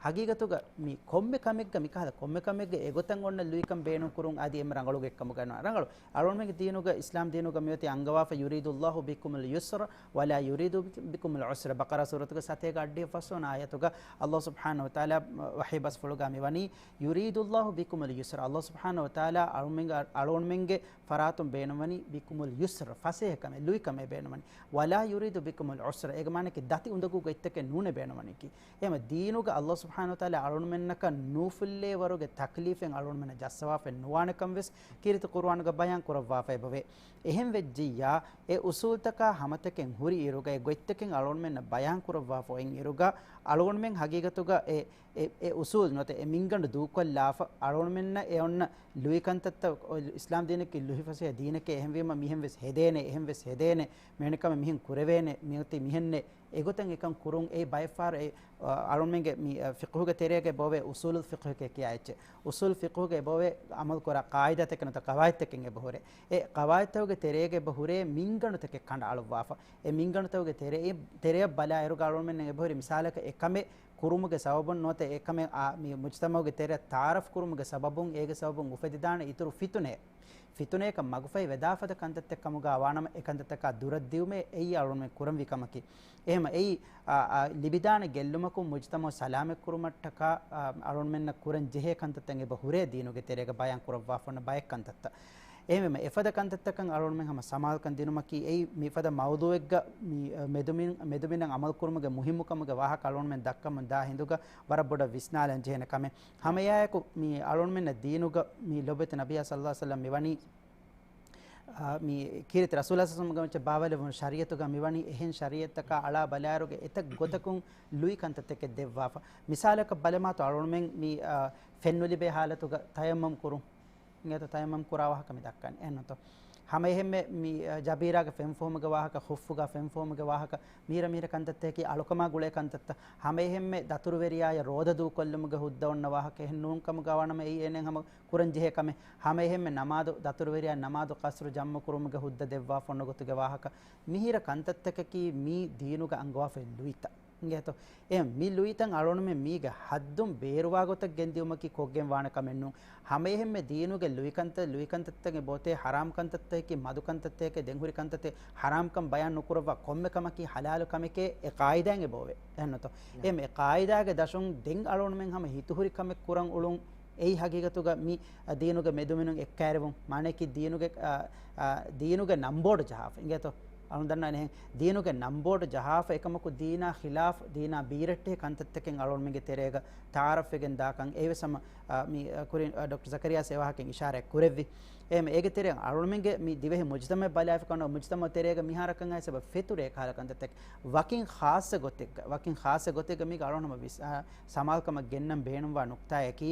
ހަގީގަތުގަ މި ކޮންމެ ކަމެއްގަ މިކަހަލަ ކޮންމެ ކަމެއްގަ އެގޮތަށް އޮންނަ ލުއިކަން ބޭނުން ކުރުން އަދި އެންމެ ރަނގަޅު ގޮތްކަމުގަ ނުވާ. ރަނގަޅު. އަޅުގަނޑުމެންގެ ދީނުގަ، އިސްލާމް ދީނުގަ މިއޮތީ އަންގަވާފަ، يريد الله بكم اليسر ولا يريد بكم العسر. ބަޤަރާ ސޫރަތުގެ ސަތޭކަ އަށްޑިހަ ފަސްވަނަ އާޔަތުގަ ﷲ ސުބްޙާނަހޫ ވަތަޢާލާ ވަޙީ ބަސްފުޅުގަ މިވަނީ، يريد الله بكم اليسر. ﷲ ސުބްޙާނަހޫ ވަތަޢާލާ އަޅުމެންގެ، އަޅުގަނޑުމެންގެ ފަރާތުން ބޭނުންވަނީ، بكم اليسر، ފަސޭހަކަމެއް، ލުއިކަމެއް ބޭނުންވަނީ. ولا يريد بكم العسر. އޭގެ މާނައަކީ ދަތި އުނދަގޫ ގޮތްތަކެއް ނޫނޭ ބޭނުންވަނީކީ. އެހެން ދީނުގަ ﷲ ސުބްޙާނަހޫ ވަތަޢާލާ އަޅުގަނޑުމެންނަކަށް ނޫފުއްލޭ ވަރުގެ ތަކްލީފެއް އަޅުގަނޑުމެންނަށް ޖައްސަވާފައެއް ނުވާނެކަން ވެސް ކީރިތި ޤުރުއާނުގަ ބަޔާން ކުރައްވާފަ އެބަވޭ. އެހެން ވެއްޖިއްޔާ، އެ އުސޫލްތަކާ ހަމަތަކެއް ހުރި އިރުގަ، އެ ގޮތްތަކެއް އަޅުގަނޑުމެންނަށް ބަޔާން ކުރައްވާފަ އޮތް އިރުގަ، އަޅުގަނޑުމެން ހަގީގަތުގަ އެ، އެ، އެ އުސޫލް ނުވަތަ އެ މިންގަނޑު ދޫކޮށްލާފަ، އަޅުގަނޑުމެންނަށް އެ އޮންނަ ލުއިކަންތައްތައް، އިސްލާމް ދީނަކީ ލުހިފަސޭހަ ދީނެކޭ، އެހެންވީމަ މިހެން ވެސް ހެދޭނެ، އެހެން ވެސް ހެދޭނެ، މިވެނިކަމެއް މިހެން ކުރެވޭނެ، މިއޮތީ މިހެންނޭ. އެގޮތަށް އެކަން ކުރުން އެއީ ބައެއްފަހަރު އެ، އަ، އަޅުމެންގެ މި، އަ، ފިޤުހުގެ ތެރޭގަ އެބައޮވޭ އުސޫލުލް ފިޤުހު ކިޔާ އެއްޗެއް. އުސޫލު ފިޤުހުގަ އެބައޮވޭ އަމަލުކުރާ ޤާއިދާތަކެއް ނުވަތަ ޤަވާއިދުތަކެއް އެބަހުރޭ. އެ ޤަވާއިދުތަކުގެ ތެރޭގަ އެބަހުރޭ މިންގަނޑުތަކެއް ކަނޑައަޅުއްވާފަ. އެ މިންގަނޑުތަކުގެ ތެރެއިން، ތެރެއަށް ބަލާއިރުގަ އަޅުމެންނަށް އެބަހުރި މިސާލަކަށް އެ ކަމެއް ކުރުމުގެ ސަބަބުން ނުވަތަ އެ ކަމެއް އާ، މި މުޖްތަމަޢުގެ ތެރެއަށް ތަޢާރަފް ކުރުމުގެ ސަބަބުން އޭގެ ސަބަބުން އުފެދިދާނެ އިތުރު ފިތުނައެއް. ފިތުނަޔަކަށް މަގުފަހި ވެދާފަދަ ކަންތައްތައް ކަމުގަ ވާނަމަ، އެ ކަންތައްތަކާ ދުރަށް ދިއުމޭ އެއީ އަޅުންމެން ކުރަންވީ ކަމަކީ. އެހެމަ އެއީ، އާ، އާ، ލިބިދާނެ ގެއްލުމަކުން މުޖްތަމަޢު ސަލާމަތް ކުރުމަށްޓަކާ، އާ، އަޅުންމެންނަށް ކުރަން ޖެހޭ ކަންތައްތައް އެބަ ހުރޭ ދީނުގެ ތެރޭގަ ބަޔާން ކުރައްވާފަ ވަންޏާ ބައެއް ކަންތައްތައް. އެހެމަ އެފަދަ ކަންތައްތަކަށް އަޅުންމެން ހަމަ ސަމާލުކަން ދިނުމަކީ އެއީ މިފަދަ މައުޟޫއެއްގަ މި، އަ، މެދުމިން، މެދުމިނަށް އަމަލު ކުރުމުގެ މުހިއްމުކަމުގެ ވާހަކަ އަޅުންމެން ދައްކަމުން ދާ ހިނދުގަ ވަރަށް ބޮޑަށް ވިސްނާލަން ޖެހޭނެ ކަމެއް. ހަމައެއާއެކު މި އަޅުންމެންނަށް ދީނުގަ މި ލޮބުވެތި ނަބިއްޔާ ޞައްލަﷲު ޢަލައިހި ވަސައްލަމް މިވަނީ، އާ، މި ކީރިތި ރަސޫލާ ޞައްލަﷲު ޢަލައިހި ވަސައްލަމް ވެއްޗެއް ބާވައިލެވުނު ޝަރީޢަތުގަ މިވަނީ އެހެން ޝަރީޢަތްތަކާ އަޅާ ބަލާއިރުގެ އެތައް ގޮތަކުން ލުއި ކަންތައްތަކެއް ދެއްވާފަ. މިސާލަކަށް ބަލަމާތޯ އަޅުންމެން މި، އާ، ފެން ނުލިބޭ ޙާލަތުގަ ތަޔައްމަމް ކުރުން. އިނގޭތޯ ތަޔައްމަމް ކުރާ ވާހަކަ މި ދައްކަނީ. އެހެންނުތޯ؟ ހަމައެހެންމެ މި، އަ، ޖަބީރާގެ ފެން ފުހުމުގެ ވާހަކަ، ޚުއްފުގަ ފެން ފުހުމުގެ ވާހަކަ، މީރަ މީރަ ކަންތައްތަކަކީ އަޅުކަމާ ގުޅޭ ކަންތައްތައް. ހަމައެހެންމެ ދަތުރުވެރިޔާޔަށް ރޯދަ ދޫކޮށްލުމުގެ ހުއްދަ އޮންނަ ވާހަކަ އެހެން ނޫން ކަމުގަ ވާނަމަ އެއީ އޭނައަށް ހަމަ ކުރަން ޖެހޭ ކަމެއް. ހަމައެހެންމެ ނަމާދު، ދަތުރުވެރިޔާ ނަމާދު ޤަޞްރު ޖަމްޢު ކުރުމުގެ ހުއްދަ ދެއްވާފަ އޮންނަ ގޮތުގެ ވާހަކަ. މިހިރަ ކަންތައްތަކަކީ މީ ދީނުގަ އަންގަވާފައި ލުއިތައް. އިނގޭތޯ؟ އެ މި ލުއިތައް އަޅުގަނޑުމެން މީގެ ހައްދުން ބޭރުވާ ގޮތަށް ގެންދިއުމަކީ ކޮށްގެން ވާނެ ކަމެއް ނޫން. ހަމައެހެންމެ ދީނުގެ ލުއިކަންތައް، ލުއިކަންތައްތަކެއް ބޯތޭ، ހަރާމް ކަންތައްތަކަކީ، މަދު ކަންތައްތަކެއް، ދެން ހުރި ކަންތައްތަކެއް، ހަރާމްކަން ބަޔާން ނުކުރައްވާ ކޮންމެ ކަމަކީ ހަލާލު ކަމެކޭ އެ ޤާއިދާއިން އެބައޮވޭ. އެހެންނުތޯ؟ އެ މި ޤާއިދާގެ ދަށުން ދެން އަޅުގަނޑުމެން ހަމަ ހިތުހުރި ކަމެއް ކުރަން އުޅުން އެއީ ހަގީގަތުގަ މި ދީނުގެ މެދުމިނުން އެއްކައިރިވުން، މާނައަކީ ދީނުގެ، އާ، އާ، ދީނުގެ ނަންބޯޑު ޖަހާފަ. އިނގޭތޯ؟ އަޅުން ދަންނަވަނީ އެހެން. ދީނުގެ ނަންބޯޑު ޖަހާފަ އެކަމަކު ދީނާ ޚިލާފް، ދީނާ ބީރައްޓެހި ކަންތައްތަކެއް އަޅުގަނޑުމެންގެ ތެރޭގަ ތަޢާރަފްވެގެން ދާކަން. އެއީވެސް ހަމަ، އާ، މި، އާ، ކުރިން، އާ، ޑޮކްޓަރ ޒަކަރިޔާސް އެ ވާހަކައިން އިޝާރާތް ކުރެއްވި. އެހެން އޭގެ ތެރެއިން އަޅުގަނޑުމެންގެ މި ދިވެހި މުޖްތަމަޢަށް ބަލާފި ކަމުން މުޖްތަމަޢު ތެރޭގަ މިހާރަކަށް އައިސް އެބަ ފެތުރޭ ކަހަލަ ކަންތައްތަކެއް. ވަކިން ޚާއްޞަ ގޮތެއްގަ، ވަކިން ޚާއްޞަ ގޮތެއްގަ މީގަ އަޅުގަނޑު ހަމަ ވިސް-، އާ، ސަމާލުކަމަށް ގެންނަން ބޭނުންވާ ނުކްތާއަކީ،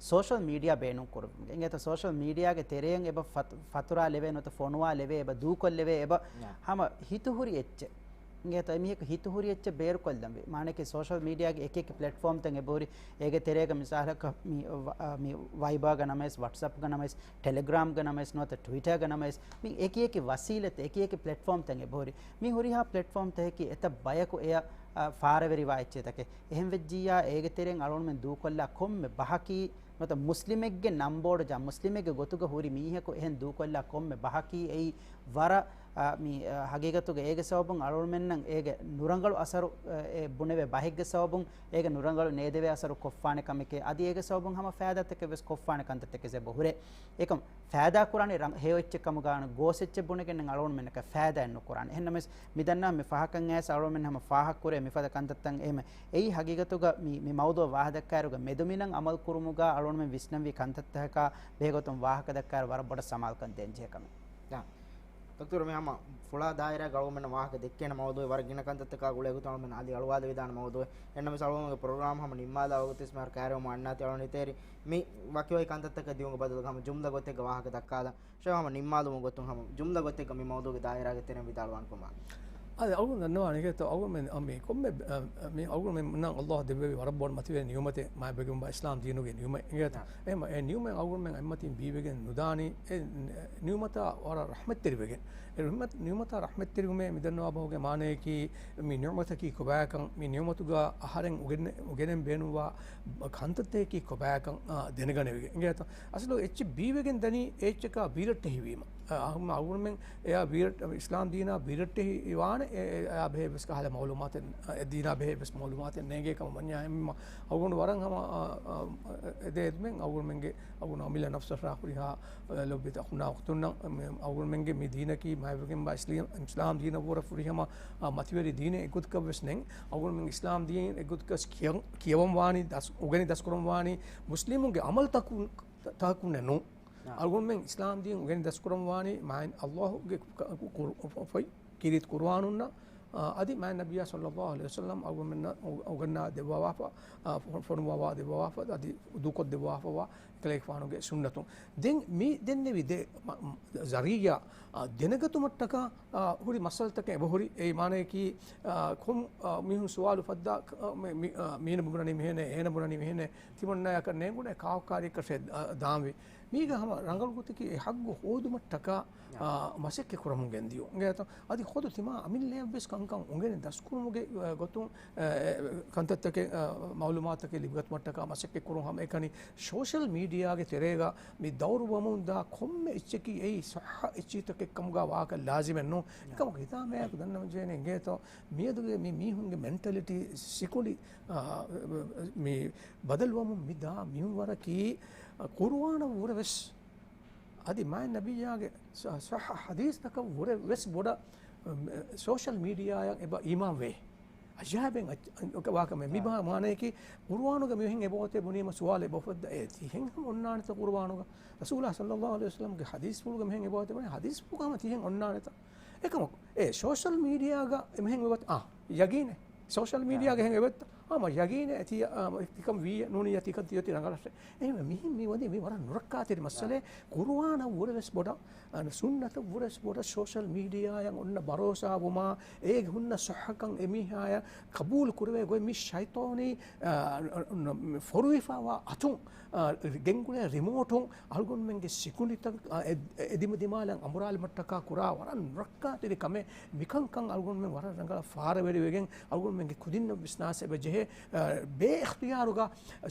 ސޯޝަލް މީޑިއާ ބޭނުން ކުރުމުގެ. އިނގޭތޯ ސޯޝަލް މީޑިއާގެ ތެރެއިން އެބަ ފަތު-، ފަތުރާލެވޭ ނުވަތަ ފޮނުވާލެވޭ، އެބަ ދޫކޮށްލެވޭ، އެބަ ނާ. ހަމަ ހިތުހުރި އެއްޗެއް. އިނގޭތޯ އެމީހަކު ހިތުހުރި އެއްޗެއް ބޭރުކޮށްލަންވީ. މާނައަކީ ސޯޝަލް މީޑިއާގެ އެކި އެކި ޕްލެޓްފޯމްތައް އެބަހުރި. އޭގެ ތެރޭގަ މިސާލަކަށް މި ވަ-، އަ، މި ވައިބާގަ ނަމަވެސް، ވަޓްސްއެޕްގަ ނަމަވެސް، ޓެލެގްރާމްގަ ނަމަވެސް، ނުވަތަ ޓްވިޓާގަ ނަމަވެސް، މި އެކި އެކި ވަސީލަތް، އެކި އެކި ޕްލެޓްފޯމްތައް އެބަހުރި. މި ހުރިހާ ޕްލެޓްފޯމްތަކަކީ އެތައް ބަޔަކު އެޔަށް، އަ، ފާރަވެރިވާ އެއްޗެތަކެއް. އެހެން ވެއްޖިއްޔާ އޭގެ ތެރެއިން އަޅުގަނޑުމެން ދޫކޮށްލާ ކޮންމެ ބަހަކީ، ނުވަތަ މުސްލިމެއްގެ ނަންބޯޑު ޖަ-، މުސްލިމެއްގެ ގޮތުގަ ހުރި މީހަކު އެހެން ދޫކޮށްލާ ކޮންމެ ބަހަކީ އެއީ ވަރަށް، އަ، މި، އަ، ހަގީގަތުގަ އޭގެ ސަބަބުން އަޅުގަނޑުމެންނަށް އޭގެ ނުރަނގަޅު އަސަރު، އަ، އެ ބުނެވޭ ބަހެއްގެ ސަބަބުން އޭގެ ނުރަނގަޅު ނޭދެވޭ އަސަރު ކޮށްފާނެ ކަމެކޭ، އަދި އޭގެ ސަބަބުން ހަމަ ފައިދާތަކެއް ވެސް ކޮށްފާނެ ކަންތައްތަކެއް އެބަ ހުރޭ. އެކަމް ފައިދާ ކުރާނީ ރަން-، ހެޔޮ އެއްޗެއް ކަމުގަ ނޫން، ގޯސް އެއްޗެއް ބުނެގެން އަޅުގަނޑުމެންނަކަށް ފައިދާއެއް ނުކުރާނެ. އެހެންނަމަވެސް، މި ދަންނަ މި ފާހަކަން އައިސް އަޅުގަނޑުމެން ހަމަ ފާހަކަ ކުރޭ މިފަދަ ކަންތައްތައް އެހެމެ. އެއީ ހަގީގަތުގަ މި، މި މައުޟޫޢަށް ވާހަކަ ދައްކާއިރުގަ މެދުމިނަށް އަމަލު ކުރުމުގަ އަޅުގަނޑުމެން ވިސްނަންވީ ކަންތައްތަކަކާ ބެހޭގޮތުން ވާހަކަ ދައްކާއިރު ވަރަށް ބޮޑަށް ސަމާލުކަން ދޭންޖެހޭ ކަމެއް. ދާ. ދޮކްތަރު މި ހަމަ ފުޅާ ދާއިރާގަ އަޅުގަނޑުމެންނަށް ވާހަކަ ދެއްކޭނެ މައުޟޫޢެއް ވަރަށް ގިނަ ކަންތައްތަކާ ގުޅޭ ގޮތުން އަޅުގަނޑުމެން އަދި އަޅުވާލެވިދާނެ މައުޟޫޢެއް. އެހެންނަމަވެސް އަޅުގަނޑުގެ ޕްރޮގްރާމް ހަމަ ނިންމާލާ ވަގުތުވެސް މިހާރު ކައިރިވަމުން އަންނާތީ އަޅުގަނޑު ހިތޭރި މި ވަކިވަކި ކަންތައްތަކަށް ދިއުމުގެ ބަދަލުގަ ހަމަ ޖުމްލަ ގޮތެއްގަ ވާހަކަ ދައްކާލަން. ޝޭޚް ހަމަ ނިންމާލުމުގެ ގޮތުން ހަމަ ޖުމްލަ ގޮތެއްގަ މި މައުޟޫޢުގެ ދާއިރާގެ ތެރެއިން ވިދާޅުވާން ކޮމާ. އަދި އަޅުގަނޑު ދަންނަވާނެ އިނގޭތޯ އަޅުގަނޑުމެން މި ކޮންމެ، އަ، މި އަޅުގަނޑުމެންނަށް ﷲ ދެއްވެވި ވަރަށް ބޮޑު މަތިވެރި ނިޢުމަތެއް މާތް ބެގިން ބާ އިސްލާމް ދީނުގެ ނިޢުމަތް އިނގޭތޯ. އެހެން އެ ނިޢުމަތް އަޅުގަނޑުމެން އެއްމަތިން ބީވެގެން ނުދާނީ އެ ނިޢުމަތާ ވަރަށް ރަޙްމަތްތެރިވެގެން. އެ ރަޙްމަތް، ނިޢުމަތާ ރަޙްމަތްތެރިވުމޭ މި ދަންނަވާ ބަހުގެ މާނަޔަކީ މި ނިޢުމަތަކީ ކޮބާކަން، މި ނިޢުމަތުގަ އަހަރެން އުގެން-، އުގެނެން ބޭނުންވާ ކަންތައްތަކަކީ ކޮބާކަން، އާ، ދެނެގަނެވިގެން އިނގޭތޯ. އަސްލު އެއްޗެއް ބީވެގެން ދަނީ އެ އެއްޗަކާ ބީރައްޓެހިވީމަ. އާ، އަހުމަ އަޅުގަނޑުމެން އެއާ ބީރައް-، އިސްލާމް ދީނާ ބީރައްޓެހި ވާނެ އެ-، އެއާ ބެހޭ ވެސް ކަހަލަ މައުލޫމާތެއް، އެ ދީނާ ބެހޭ ވެސް މައުލޫމާތެއް ނޭނގޭ ކަމަށް ވަންޏާ އެހެންމަ އަޅުގަނޑު ވަރަށް ހަމަ، އާ، އާ، އެ ދެއްމެން އަޅުގަނޑުމެންގެ އަޅުގަނޑު އަމިއްލަ ނަފްސަށާ ހުރިހާ، އަ، ލޮބުވެތި އަޚުންނާ އުޚްތުންނަށް، މި އަޅުގަނޑުމެންގެ މި ދީނަކީ މާތްވެގެންވާ އިސްލީ-، އިސްލާމް ދީނަށްވުރެ ފުރިހަމަ، އަ، މަތިވެރި ދީނެއް އެގޮތަކަށް ވެސް ނެތް. އަޅުގަނޑުމެން އިސްލާމް ދީން އެގޮތަކަށް ކިޔަން-، ކިޔަވަން ވާނީ ދަސް-، އުގެނި ދަސްކުރަން ވާނީ މުސްލިމުންގެ އަމަލުތަކުން، ތަ-، ތަކުންނެއް ނޫން. އާ. އަޅުގަނޑުމެން އިސްލާމް ދީން އުގެނި ދަސްކުރަން ވާނީ މާތް ﷲ ގެ ކު-، ކު-، ކުރު-، ފޮތް ކީރިތި ޤުރުއާނުންނަށް، އާ، އަދި މާތް ނަބިއްޔާ ޞައްލައްލާހު ޢަލައިހި ވަސައްލަމް އަޅުގަނޑުމެންނަށް އު-، އުގަންނާ ދެއްވާފަ، އާ، ފޮ-، ފޮނުވާ ދެއްވާފަ، އަދި ދޫކޮށް ދެއްވާފަވާ އެކަލޭގެފާނުގެ ސުންނަތުން. ދެން މި ދެންނެވި ދެ މަ-، މަ-، ޒަރީޢާ، އާ، ދެނެގަތުމަށްޓަކާ، އާ، ހުރި މައްސަލަތަކެއް އެބަހުރި. އެއީ މާނަޔަކީ، އާ، ކޮން، އާ، މީހުން ސުވާލު ފައްދާ، އާ، މި-، މި-، އާ، މީނަ ބުނަނީ މިހެނެއް، އޭނަ ބުނަނީ މިހެނެއް، ތިމަންނަޔަކަށް ނޭނގުނޭ ކާކު ކާރިއަކަށޭ، އާ، ދާންވީ. މީގަ ހަމަ ރަނގަޅު ގޮތަކީ އެ ޙައްޤު ހޯދުމަށްޓަކާ، އާ، މަސައްކަތް ކުރަމުން ގެންދިޔުން. އިނގޭތޯ؟ އަދި ޚުދު ތިމާ އަމިއްލަޔަށްވެސް ކަންކަން އުނގެނި ދަސްކުރުމުގެ، އާ، ގޮތުން، އާ، އެ، ކަންތައްތަކެއް، އާ، މައުލޫމާތުތަކެއް ލިބިގަތުމަށްޓަކާ މަސައްކަތް ކުރުން ހަމައެކަނި ސޯޝަލް މީޑިއާގެ ތެރޭގަ މި ދައުރު ވަމުންދާ ކޮންމެ އެއްޗަކީ އެއީ ޞައްޙަ އެއްޗިތަކެއް ކަމުގަ ވާކަށް ލާޒިމެއް ނޫން. އެކަމަކު ހިތާމައަކު ދަންނަވަންޖެހޭނެ އިނގޭތޯ، މިއަދުގެ މި މީހުންގެ މެންޓަލިޓީ ސިކުނޑި، އާ، މި ބަދަލުވަމުން މި ދާ މިންވަރަކީ، އާ، ޤުރުއާނަށްވުރެ ވެސް އަދި މާތް ނަބިއްޔާގެ ޞަ-، ޞައްޙަ ޙަދީޘްތަކަށް ވުރެ ވެސް ބޮޑަށް، އަ، ސޯޝަލް މީޑިއާއަށް އެބަ އީމާންވޭ. އަޖާއިބެއް އަ-، އަ-، ވާކަމެއް. މި ބާ މާނަޔަކީ ޤުރުއާނުގަ މިހެން އެބައޮތޭ ބުނީމަ ސުވާލެއް އެބައުފައްދާ އޭ ތިހެން ހަމަ އޮންނާނެތަ ޤުރުއާނުގަ؟ ރަސޫލާ ޞައްލައްލާހު ޢަލައިހި ވަސައްލަމްގެ ޙަދީޘްފުޅުގަ މިހެން އެބައޮތޭ ބުނީ ޙަދީޘްފުޅުގަ ހަމަ ތިހެން އޮންނާނެތަ؟ އެކަމަކު އެ ސޯޝަލް މީޑިއާގަ އެމެހެން އެބައޮތޭ އާ ޔަގީނެއް. ސޯޝަލް މީޑިއާގަ އާ. އެހެން އެބައޮތޭ. ހަމަ ޔަގީނެއް ތި-، އާ، ތިކަން ވީ ނޫނިއްޔާ ތިކަން ތިއޮތީ ރަނގަޅަށް. އެހެންވެ މިހެން މި ވަނީ މި ވަރަށް ނުރައްކާތެރި މައްސަލައެއް. ޤުރުއާނަށް ވުރެ ވެސް ބޮޑަށް، އާ، ސުންނަތަށް ވުރެ ވެސް ބޮޑަށް ސޯޝަލް މީޑިއާއަށް އޮންނަ ބަރޯސާވުމާ، އޭގެ ހުންނަ ޞައްޙަކަން އެމީހާޔަށް ޤަބޫލު ކުރެވޭ ގޮތް މި ޝައިޠާނީ، އާ، ފޮރުވިފައިވާ އަތުން، އާ، ގެންގުޅޭ ރިމޯޓުން އަޅުގަނޑުމެންގެ ސިކުނޑިތައް، އާ، އެ-، އެދިމަދިމާލަށް އަނބުރާލުމަށްޓަކާ ކުރާ ވަރަށް ނުރައްކާތެރި ކަމެއް. މިކަންކަން އަޅުގަނޑުމެން ވަރަށް ރަނގަޅަށް ފާރަވެރިވެގެން އަޅުގަނޑުމެންގެ ކުދިންނަށް ވެސް ނާސް އެބަ ޖެހޭ، އާ، ބޭ އިޚްތިޔާރުގަ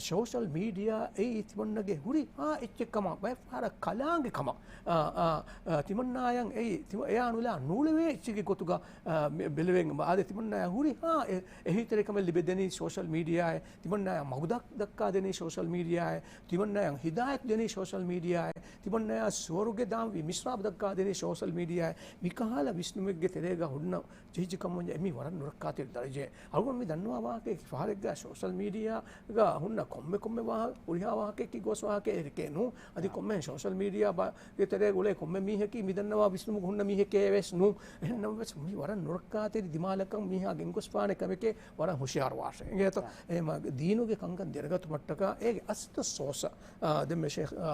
ސޯޝަލް މީޑިއާ އެއީ ތިމަންނަގެ ހުރިހާ އެއްޗެއް ކަމަށް، ބައެއް ފަހަރަށް ކަލާނގެ ކަމަށް، އާ، އާ، އާ، ތިމަންނާޔަށް އެއީ ތިމަ-، އެއާ ނުލާ ނޫޅެވޭ އެއްޗެއްގެ ގޮތުގަ، އާ، މި-، ބެލެވެން އާދެ، ތިމަންނާޔަށް ހުރިހާ އެ-، އެހީތެރިކަމެއް ލިބެދެނީ ސޯޝަލް މީޑިއާއެއް، ތިމަންނާޔަށް މަގު ދައް-، ދައްކާދެނީ ސޯޝަލް މީޑިއާއެއް، ތިމަންނާޔަށް ހިދާޔަތު ދެނީ ސޯޝަލް މީޑިއާއެއް، ތިމަންނާޔަށް ސުވަރުގެ ދާންވީ މިސްރާބު ދައްކާދެނީ ސޯޝަލް މީޑިއާއެއް. މިކަހަލަ ވިސްނުމެއްގެ ތެރޭގަ ހުންނަ ޖެހިއްޖެ ކަމުން އެމީ ވަރަށް ނުރައްކާތެރި ދަރަޖައެއް. އަޅުގަނޑު މި ދަންނަވާ ވާހަކައަކީ ފަހަރެއްގަ ސޯޝަލް މީޑިއާގަ ހުންނަ ކޮންމެ ކޮންމެ ވާހަ-، ހުރިހާ ވާހަކައަކީ ގޯސް ވާހަކައެއް އެކޭ ނޫން. އަދި ކޮންމެ ސޯޝަލް މީޑިއާ ބަ-، ގެ ތެރޭގަ އުޅޭ ކޮންމެ މީހަކީ މި ދަންނަވާ ވިސްނުމުގަ ހުންނަ މީހެކޭ ވެސް ނޫން. އެހެން ނަމަވެސް މި ވަރަށް ނުރައްކާތެރި ދިމާލަކަށް މީހާ ގެންގޮސްފާނެ ކަމެކޭ ވަރަށް ހުޝިޔާރު ވާށޭ. އިނގޭތޯ؟ އާ. އެހެން ދީނުގެ ކަންކަން ދެރަގަތުމަށްޓަކާ އޭގެ އަސްލު ސޯސަ، އާ، ދެންމެ ޝޭޚް، އާ،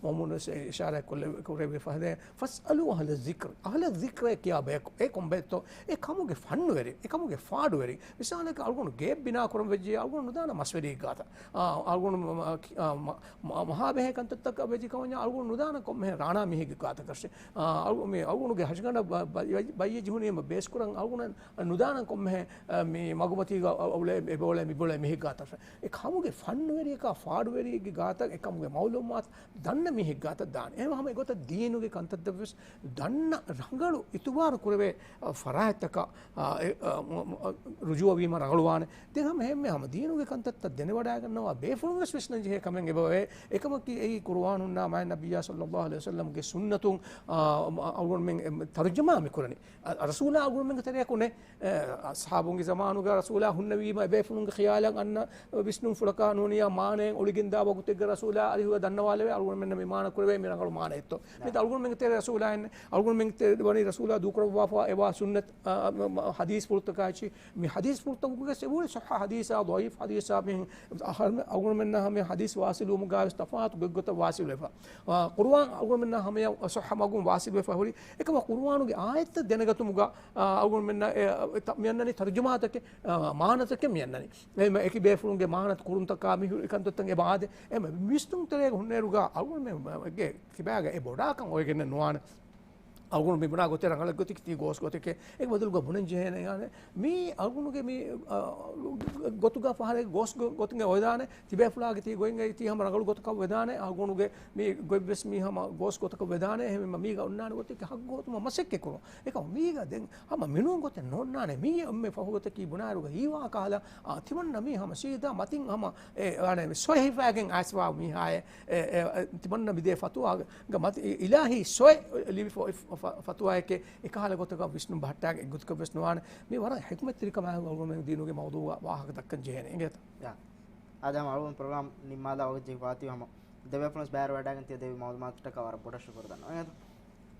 މައުމޫން ވެސް އިޝާރާތް ކޮށްލެ-، ކުރެއްވި ފަހަރެއް، "فاسألوا أهل الذكر." އަހްލަ ޛިކްރޭ ކިޔާ ބަޔަކު. އެ ކޮންބައެއްތޯ؟ އެ ކަމުގެ ފަންނުވެރި، އެ ކަމުގެ ފާޑުވެރި. މިސާލަކަށް އަޅުގަނޑު ގެއެއް ބިނާ ކުރަން ވެއްޖެ، އަޅުގަނޑު ނުދާނަ މަސްވެރިއެއް ގާތަށް. އާ، އަޅުގަނޑު މަ-، މަ-، ކި-، އާ، މަ-، މަ-، މަ-، މަހާ ބެހޭ ކަންތައްތަކަށް ވެއްޖެ ކަމަށް އަޅުގަނޑު ނުދާނަ ކޮންމެހެން ރާނާ މީހެއްގެ ގާތަކަށް. އާ، އަޅު-، މި އަޅުގަނޑުގެ ހަށިގަނޑަށް ބަ-، ބަ-، ބައްޔެއް ޖެހުނީމަ ބޭސްކުރަން އަޅުގަނޑަށް ނުދާނަ ކޮންމެހެން، އާ، މި މަގުމަތީގަ އަ-، އަ-، އުޅޭ، އެބައުޅޭ މިބައުޅޭ މީހެއް ގާތަށް. އެ ކަމުގެ ފަންނުވެރިއަކާ ފާޑުވެރިއެއްގެ ގާތަށް އެ ކަމުގެ މައުލޫމާތު ދަންނަ މީހެއް ގާތަށް ދާނެ. އެހެންވީމަ ހަމަ އެގޮތަށް ދީނުގެ ކަންތައްތައް ވެސް ދަންނަ ރަނގަޅު އިތުބާރު ކުރެވޭ، އަ، ފަރާތްތަކަށް، އަ، އެ، އަ، މު-، މު-، އަ، ރުޖޫޢަވީމަ ރަނގަޅުވާނެ. ދެން ހަމަ އެހެންމެ ހަމަ ދީނުގެ ކަންތައްތައް ދެނެވަޑައިގަންނަވާ ބޭފުޅުން ވެސް ވިސްނަން ޖެހޭ ކަމެއް އެބަވޭ. އެކަމަކީ އެއީ ޤުރުއާނުންނާ މާތް ނަބިއްޔާ ޞައްލައްލާހު ޢަލައިހި ވަސައްލަމްގެ ސުންނަތުން، އަ، އަ، އަޅުގަނޑުމެން އެ ތަރުޖަމާ މިކުރަނީ. އަ-، ރަސޫލާ އަޅުގަނޑުމެންގެ ތެރެއަކު ނެތް. އެ، އަޞްޙާބުންގެ ޒަމާނުގަ ރަސޫލާ ހުންނެވީމަ އެބޭފުޅުންގެ ޚިޔާލަށް އަންނަ ވިސްނުންފުޅަކާ ނޫނިއްޔާ މާނައެއް އޮޅިގެންދާ ވަގުތެއްގަ ރަސޫލާ އަދި ހުރެ ދަންނަވާލެވޭ އަޅުގަނޑުމެންނަށް މި މާނަ ކުރެވޭ މި ރަނގަޅު މާނައެއްތޯ. މި އަޅުގަނޑުމެންގެ ތެރެ ރަސޫލާއިން އަޅުގަނޑުމެންގެ ތެރެ ވަނީ ރަސޫލާ ދޫކުރައްވާފަ އެވާ ސުންނަތް، އަ، އަ، މަ-، މަ-، ޙަދީޘްފުޅުތަކާއި މި ޙަދީޘްފުޅުތަކުގެ އެވުރެ ޞައްޙަ ޙަދީޘާ ޟަޢީފް ޙަދީޘާ މި އަޅުގަނޑުމެންނާ ހަމަ ޙަދީޘް ވާޞިލުވުމުގަ ވެސް ތަފާތު ގޮތްގޮތަށް ވާޞިލުވެފަ. އާ، ޤުރުއާން އަޅުގަނޑުމެންނާ ހަމަޔަށް ޞައްޙަ މަގުން ވާސިލްވެފަ ހުރި. އެކަމަކު ޤުރުއާނުގެ އާޔަތްތައް ދެނެގަތުމުގަ، އާ، އަޅުގަނޑުމެންނަށް އެ، އެ، ތަ-، މިއަންނަނީ ތަރުޖަމާތަކެއް، އާ، މާނަތަކެއް މިއަންނަނީ. އެ، އެކި ބޭފުޅުންގެ މާނަ ކުރުންތަކާ މި ހުރި ކަންތައްތައް އެބަ އާދެ. އެ، ވިސްނުން ތެރޭގަ ހުންނައިރުގަ އަޅުގަނޑުމެންގެ ކިބާގަ އެ ބޮޑާކަން އޮވެގެން ނުވާނެ. އަޅުގަނޑު މި ބުނާ ގޮތެއް ރަނގަޅަށް ގޮތެއް ތީ ގޯސް ގޮތެކޭ. އެ ބަދަލުގަ ބުނަން ޖެހޭނެ އާނެ. މީ އަޅުގަނޑުގެ މި، އާ، ގޮތުގަ ފަހަރެއް ގޯސް ގޮ-، ގޮތުގެ އޮވެދާނެ. ތިބޭފުޅާގެ ތި ގޮތްގައި ތީ ހަމަ ރަނގަޅު ގޮތަކަށް ވެދާނެ، އަޅުގަނޑުގެ މި ގޮތްވެސް މީ ހަމަ ގޯސް ގޮތަކަށް ވެދާނެ، އެހެންވީމަ މީގަ އޮންނާނެ ގޮތެއްގެ ހައްގު ހޯދުމަށް މަސައްކަތް ކުރުން. އެކަމަ މީގަ ދެން ހަމަ މިނޫން ގޮތެއް ނޯންނާނެ، މީ އެންމެ ފަހު ގޮތަކީ ބުނާއިރުގަ ހީވާ ކަހަލަ، އާ، ތިމަންނަ މީ ހަމަ ސީދާ މަތިން ހަމަ އެ، އަނެ، ސޮއި ހިފާގެން އައިސްވާ މީހާއެއް، އެ، އެ، އެ، ތިމަންނަ މިދޭ ފަތުވާ ގަ މަތި އި-، އިލާހީ ސޮއެ ލިބިފަ-، ފަ-، ފަ-، ފަތުވާއެކޭ އެކަހަލަ ގޮތަކަށް ވިސްނުން ބަހައްޓާގެ އެއްގޮތަކަށް ވެސް ނުވާނެ. މި ވަރަށް ޙިކްމަތްތެރިކަމާއެކު އަޅުގަނޑުމެން ދީނުގެ މައުޟޫޢަށް ވާހަކަ ދައްކަން ޖެހޭނެ. އިނގޭތަ؟ ޔާ. އާދެ، ހަމަ އަޅުގަނޑު ޕްރޮގްރާމް ނިންމާލާ ވަގުތު ޖެހިފަ އޮތީ ހަމަ ދެބޭފުޅުން ވެސް ބައިވެރިވެވަޑައިގެން ތިޔަ ދެއްވި މައުލޫމާތުތަކަށް ވަރަށް ބޮޑަށް ޝުކުރު ދަންނަވަން. އިނގޭތަ؟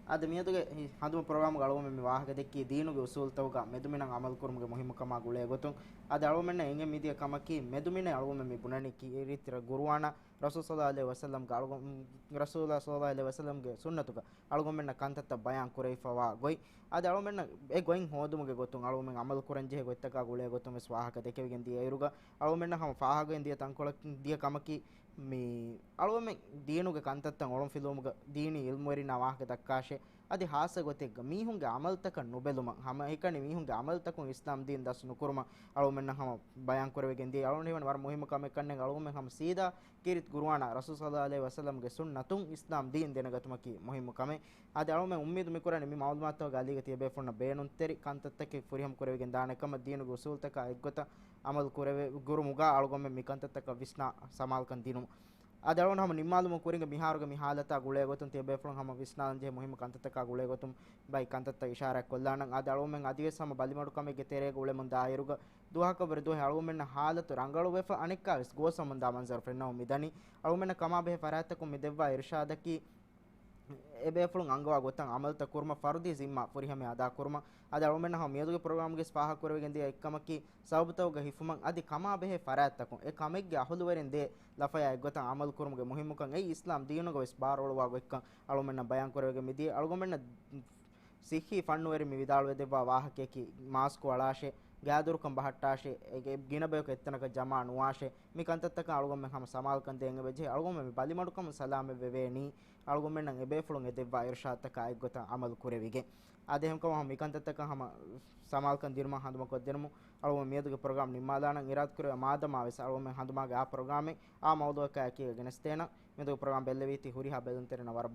އާދެ، މިއަދުގެ ހި-، ހަނދުމަ ޕްރޮގްރާމްގަ އަޅުގަނޑުމެން މި ވާހަކަ ދެއްކީ ދީނުގެ އުސޫލުތަކުގަ މެދުމިނަށް ޢަމަލު ކުރުމުގެ މުހިއްމުކަމާ ގުޅޭ ގޮތުން. އާދެ، އަޅުގަނޑުމެންނަށް އެނގެން މިދިޔަ ކަމަކީ މެދުމިނެއް އަޅުގަނޑުމެން މި ބުނަނީ ކީރިތި ޤުރުއާނާ ރަސޫލު ޞައްލައްލާހު ޢަލައިހި ވަސައްލަމްގެ އަޅުގަނޑު-، ރަސޫލާ ޞައްލައްލާހު ޢަލައިހި ވަސައްލަމްގެ ސުންނަތުގަ އަޅުގަނޑުމެންނަށް ކަންތައްތައް ބަޔާން ކުރެވިފަވާ ގޮތް. އަދި އަޅުގަނޑުމެންނަށް އެ ގޮތް ހޯދުމުގެ ގޮތުން އަޅުގަނޑުމެން ޢަމަލު ކުރަންޖެހޭ ގޮތްތަކާ ގުޅޭ ގޮތުން ވެސް ވާހަކަ ދެކެވިގެން ދިޔައިރުގަ އަޅުގަނޑުމެންނަށް ހަމަ ފާހަގަވެގެން ދިޔަ ތަންކޮޅަކީ ދިޔަ ކަމަކީ މި އަޅުގަނޑުމެން ދީނުގެ ކަންތައްތައް އޮޅުންފިލުވުމުގަ ދީނީ ޢިލްމުވެރިންނާ ވާހަކަ ދައްކާށޭ. އަދި ހާއްސަ ގޮތެއްގަ މީހުންގެ ޢަމަލުތަކަށް ނުބެލުމަށް، ހަމައެކަނި މީހުންގެ ޢަމަލުތަކުން އިސްލާމް ދީން ދަސް ނުކުރުމަށް އަޅުގަނޑުމެންނަށް ހަމަ ބަޔާން ކުރެވިގެން ދިޔަ. އަޅުގަނޑު ހީވަނީ ވަރަށް މުހިއްމު ކަމެއް ކަންނޭނގެ އަޅުގަނޑުމެން ހަމަ ސީދާ ކީރިތި ޤުރުއާނާ ރަސޫލު ޞައްލައްލާހު ޢަލައިހި ވަސައްލަމްގެ ސުންނަތުން އިސްލާމް ދީން ދެނެގަތުމަކީ މުހިއްމު ކަމެއް. އާދެ، އަޅުގަނޑުމެން އުއްމީދު މިކުރަނީ މި މައުލޫމާތުތަކުގެ އަލީގަ ތިޔަބޭފުޅުންނަށް ބޭނުންތެރި ކަންތައްތަކެއް ފުރިހަމަ ކުރެވިގެން ދާނެ ކަމަށް ދީނުގެ އުސޫލުތަކާ އެއްގޮތަށް ޢަމަލު ކުރެވޭ، ކުރުމުގަ އަޅުގަނޑުމެން މި ކަންތައްތަކަށް ވިސްނާ ސަމާލުކަން ދިނުމަށް. އާދެ، އަޅުގަނޑު ހަމަ ނިންމާލުމުގެ ކުރިންގެ މިހާރުގެ މި ޙާލަތާ ގުޅޭ ގޮތުން ތިޔަބޭފުޅުން ހަމަ ވިސްނާލަންޖެހޭ މުހިއްމު ކަންތައްތަކާ ގުޅޭ ގޮތުން ބައި ކަންތައްތައް އިޝާރާތް ކޮށްލާނަން. އާދެ، އަޅުގަނޑުމެން އަދިވެސް ހަމަ ބަލިމަޑުކަމެއްގެ ތެރޭގަ އުޅެމުން ދާއިރުގަ ދުވަހަކަށްވުރެ ދުވަހެއް އަޅުގަނޑުމެންނަށް ޙާލަތު ރަނގަޅުވެފަ އަނެއްކާވެސް ގޯސްވަމުންދާ މަންޒަރު ފެންނަމުން މިދަނީ. އަޅުގަނޑުމެންނަށް ކަމާބެހޭ ފަރާތްތަކުން މި ދެއްވާ އިރުޝާދަކީ އެބޭފުޅުން އަންގަވާ ގޮތަށް ޢަމަލުތައް ކުރުމަށް ފަރުދީ ޒިންމާ ފުރިހަމަޔަށް އަދާކުރުމަށް. އަދި އަޅުގަނޑުމެންނަށް ހަމަ މިއަދުގެ ޕްރޮގްރާމްގެ ފާހަގަކުރެވިގެން ދިޔަ އެއްކަމަކީ، ސަބަބުތަކުގަ ހިފުމަށް އަދި ކަމާބެހޭ ފަރާތްތަކުން އެ ކަމެއްގެ އަހުލުވެރިން ދޭ ލަފަޔާ އެއްގޮތަށް ޢަމަލު ކުރުމުގެ މުހިއްމުކަން އެއީ އިސްލާމް ދީނުގަ ވެސް ބާރުއަޅުވާ ގޮތްކަން އަޅުގަނޑުމެންނަށް ބަޔާންކުރެވިގެން މިދިޔަ. އަޅުގަނޑުމެންނަށް ސިއްހީ ފަންނުވެރިން މި ވިދާޅުވެދެއްވާ ވާހަކަޔަކީ، މާސްކު އަޅާށޭ، ގާދުރުކަން ބަހައްޓާށޭ، އެ ގިނަ ބަޔަކު އެއްތަނަކަށް ޖަމާ ނުވާށޭ، މި ކަންތައްތަކަށް އަޅުގަނޑުމެން ހަމަ ސަމާލުކަން ދޭން އެބަޖެހޭ. އަޅުގަނޑުމެން މި ބަލިމަޑުކަމުން ސަލާމަތް ވެވޭނީ، އަޅުގަނޑުމެންނަށް އެބޭފުޅުން އެދެއްވާ އިރުޝާދުތަކާ އެއްގޮތަށް ޢަމަލު ކުރެވިގެން. އާދެ، އެހެންކަމުން ހަމަ މި ކަންތައްތަކަށް ހަމަ ސަމާލުކަން ދިނުމަށް ހަނދުމަކޮށްދިނުމުން އަޅުގަނޑު މިއަދުގެ ޕްރޮގްރާމް ނިންމާލާނަން. އިރާދަކުރެވޭ މާދަމާ ވެސް އަޅުގަނޑުމެން ހަނދުމާގެ އާ ޕްރޮގްރާމެއް އާ މައުޟޫޢަކާ އެކީގަ ގެނެސްދޭނަން. މިއަދުގެ ޕްރޮގްރާމް ބެއްލެވީތީ ހުރިހާ ބެލުންތެރިންނަށް ވަރަށް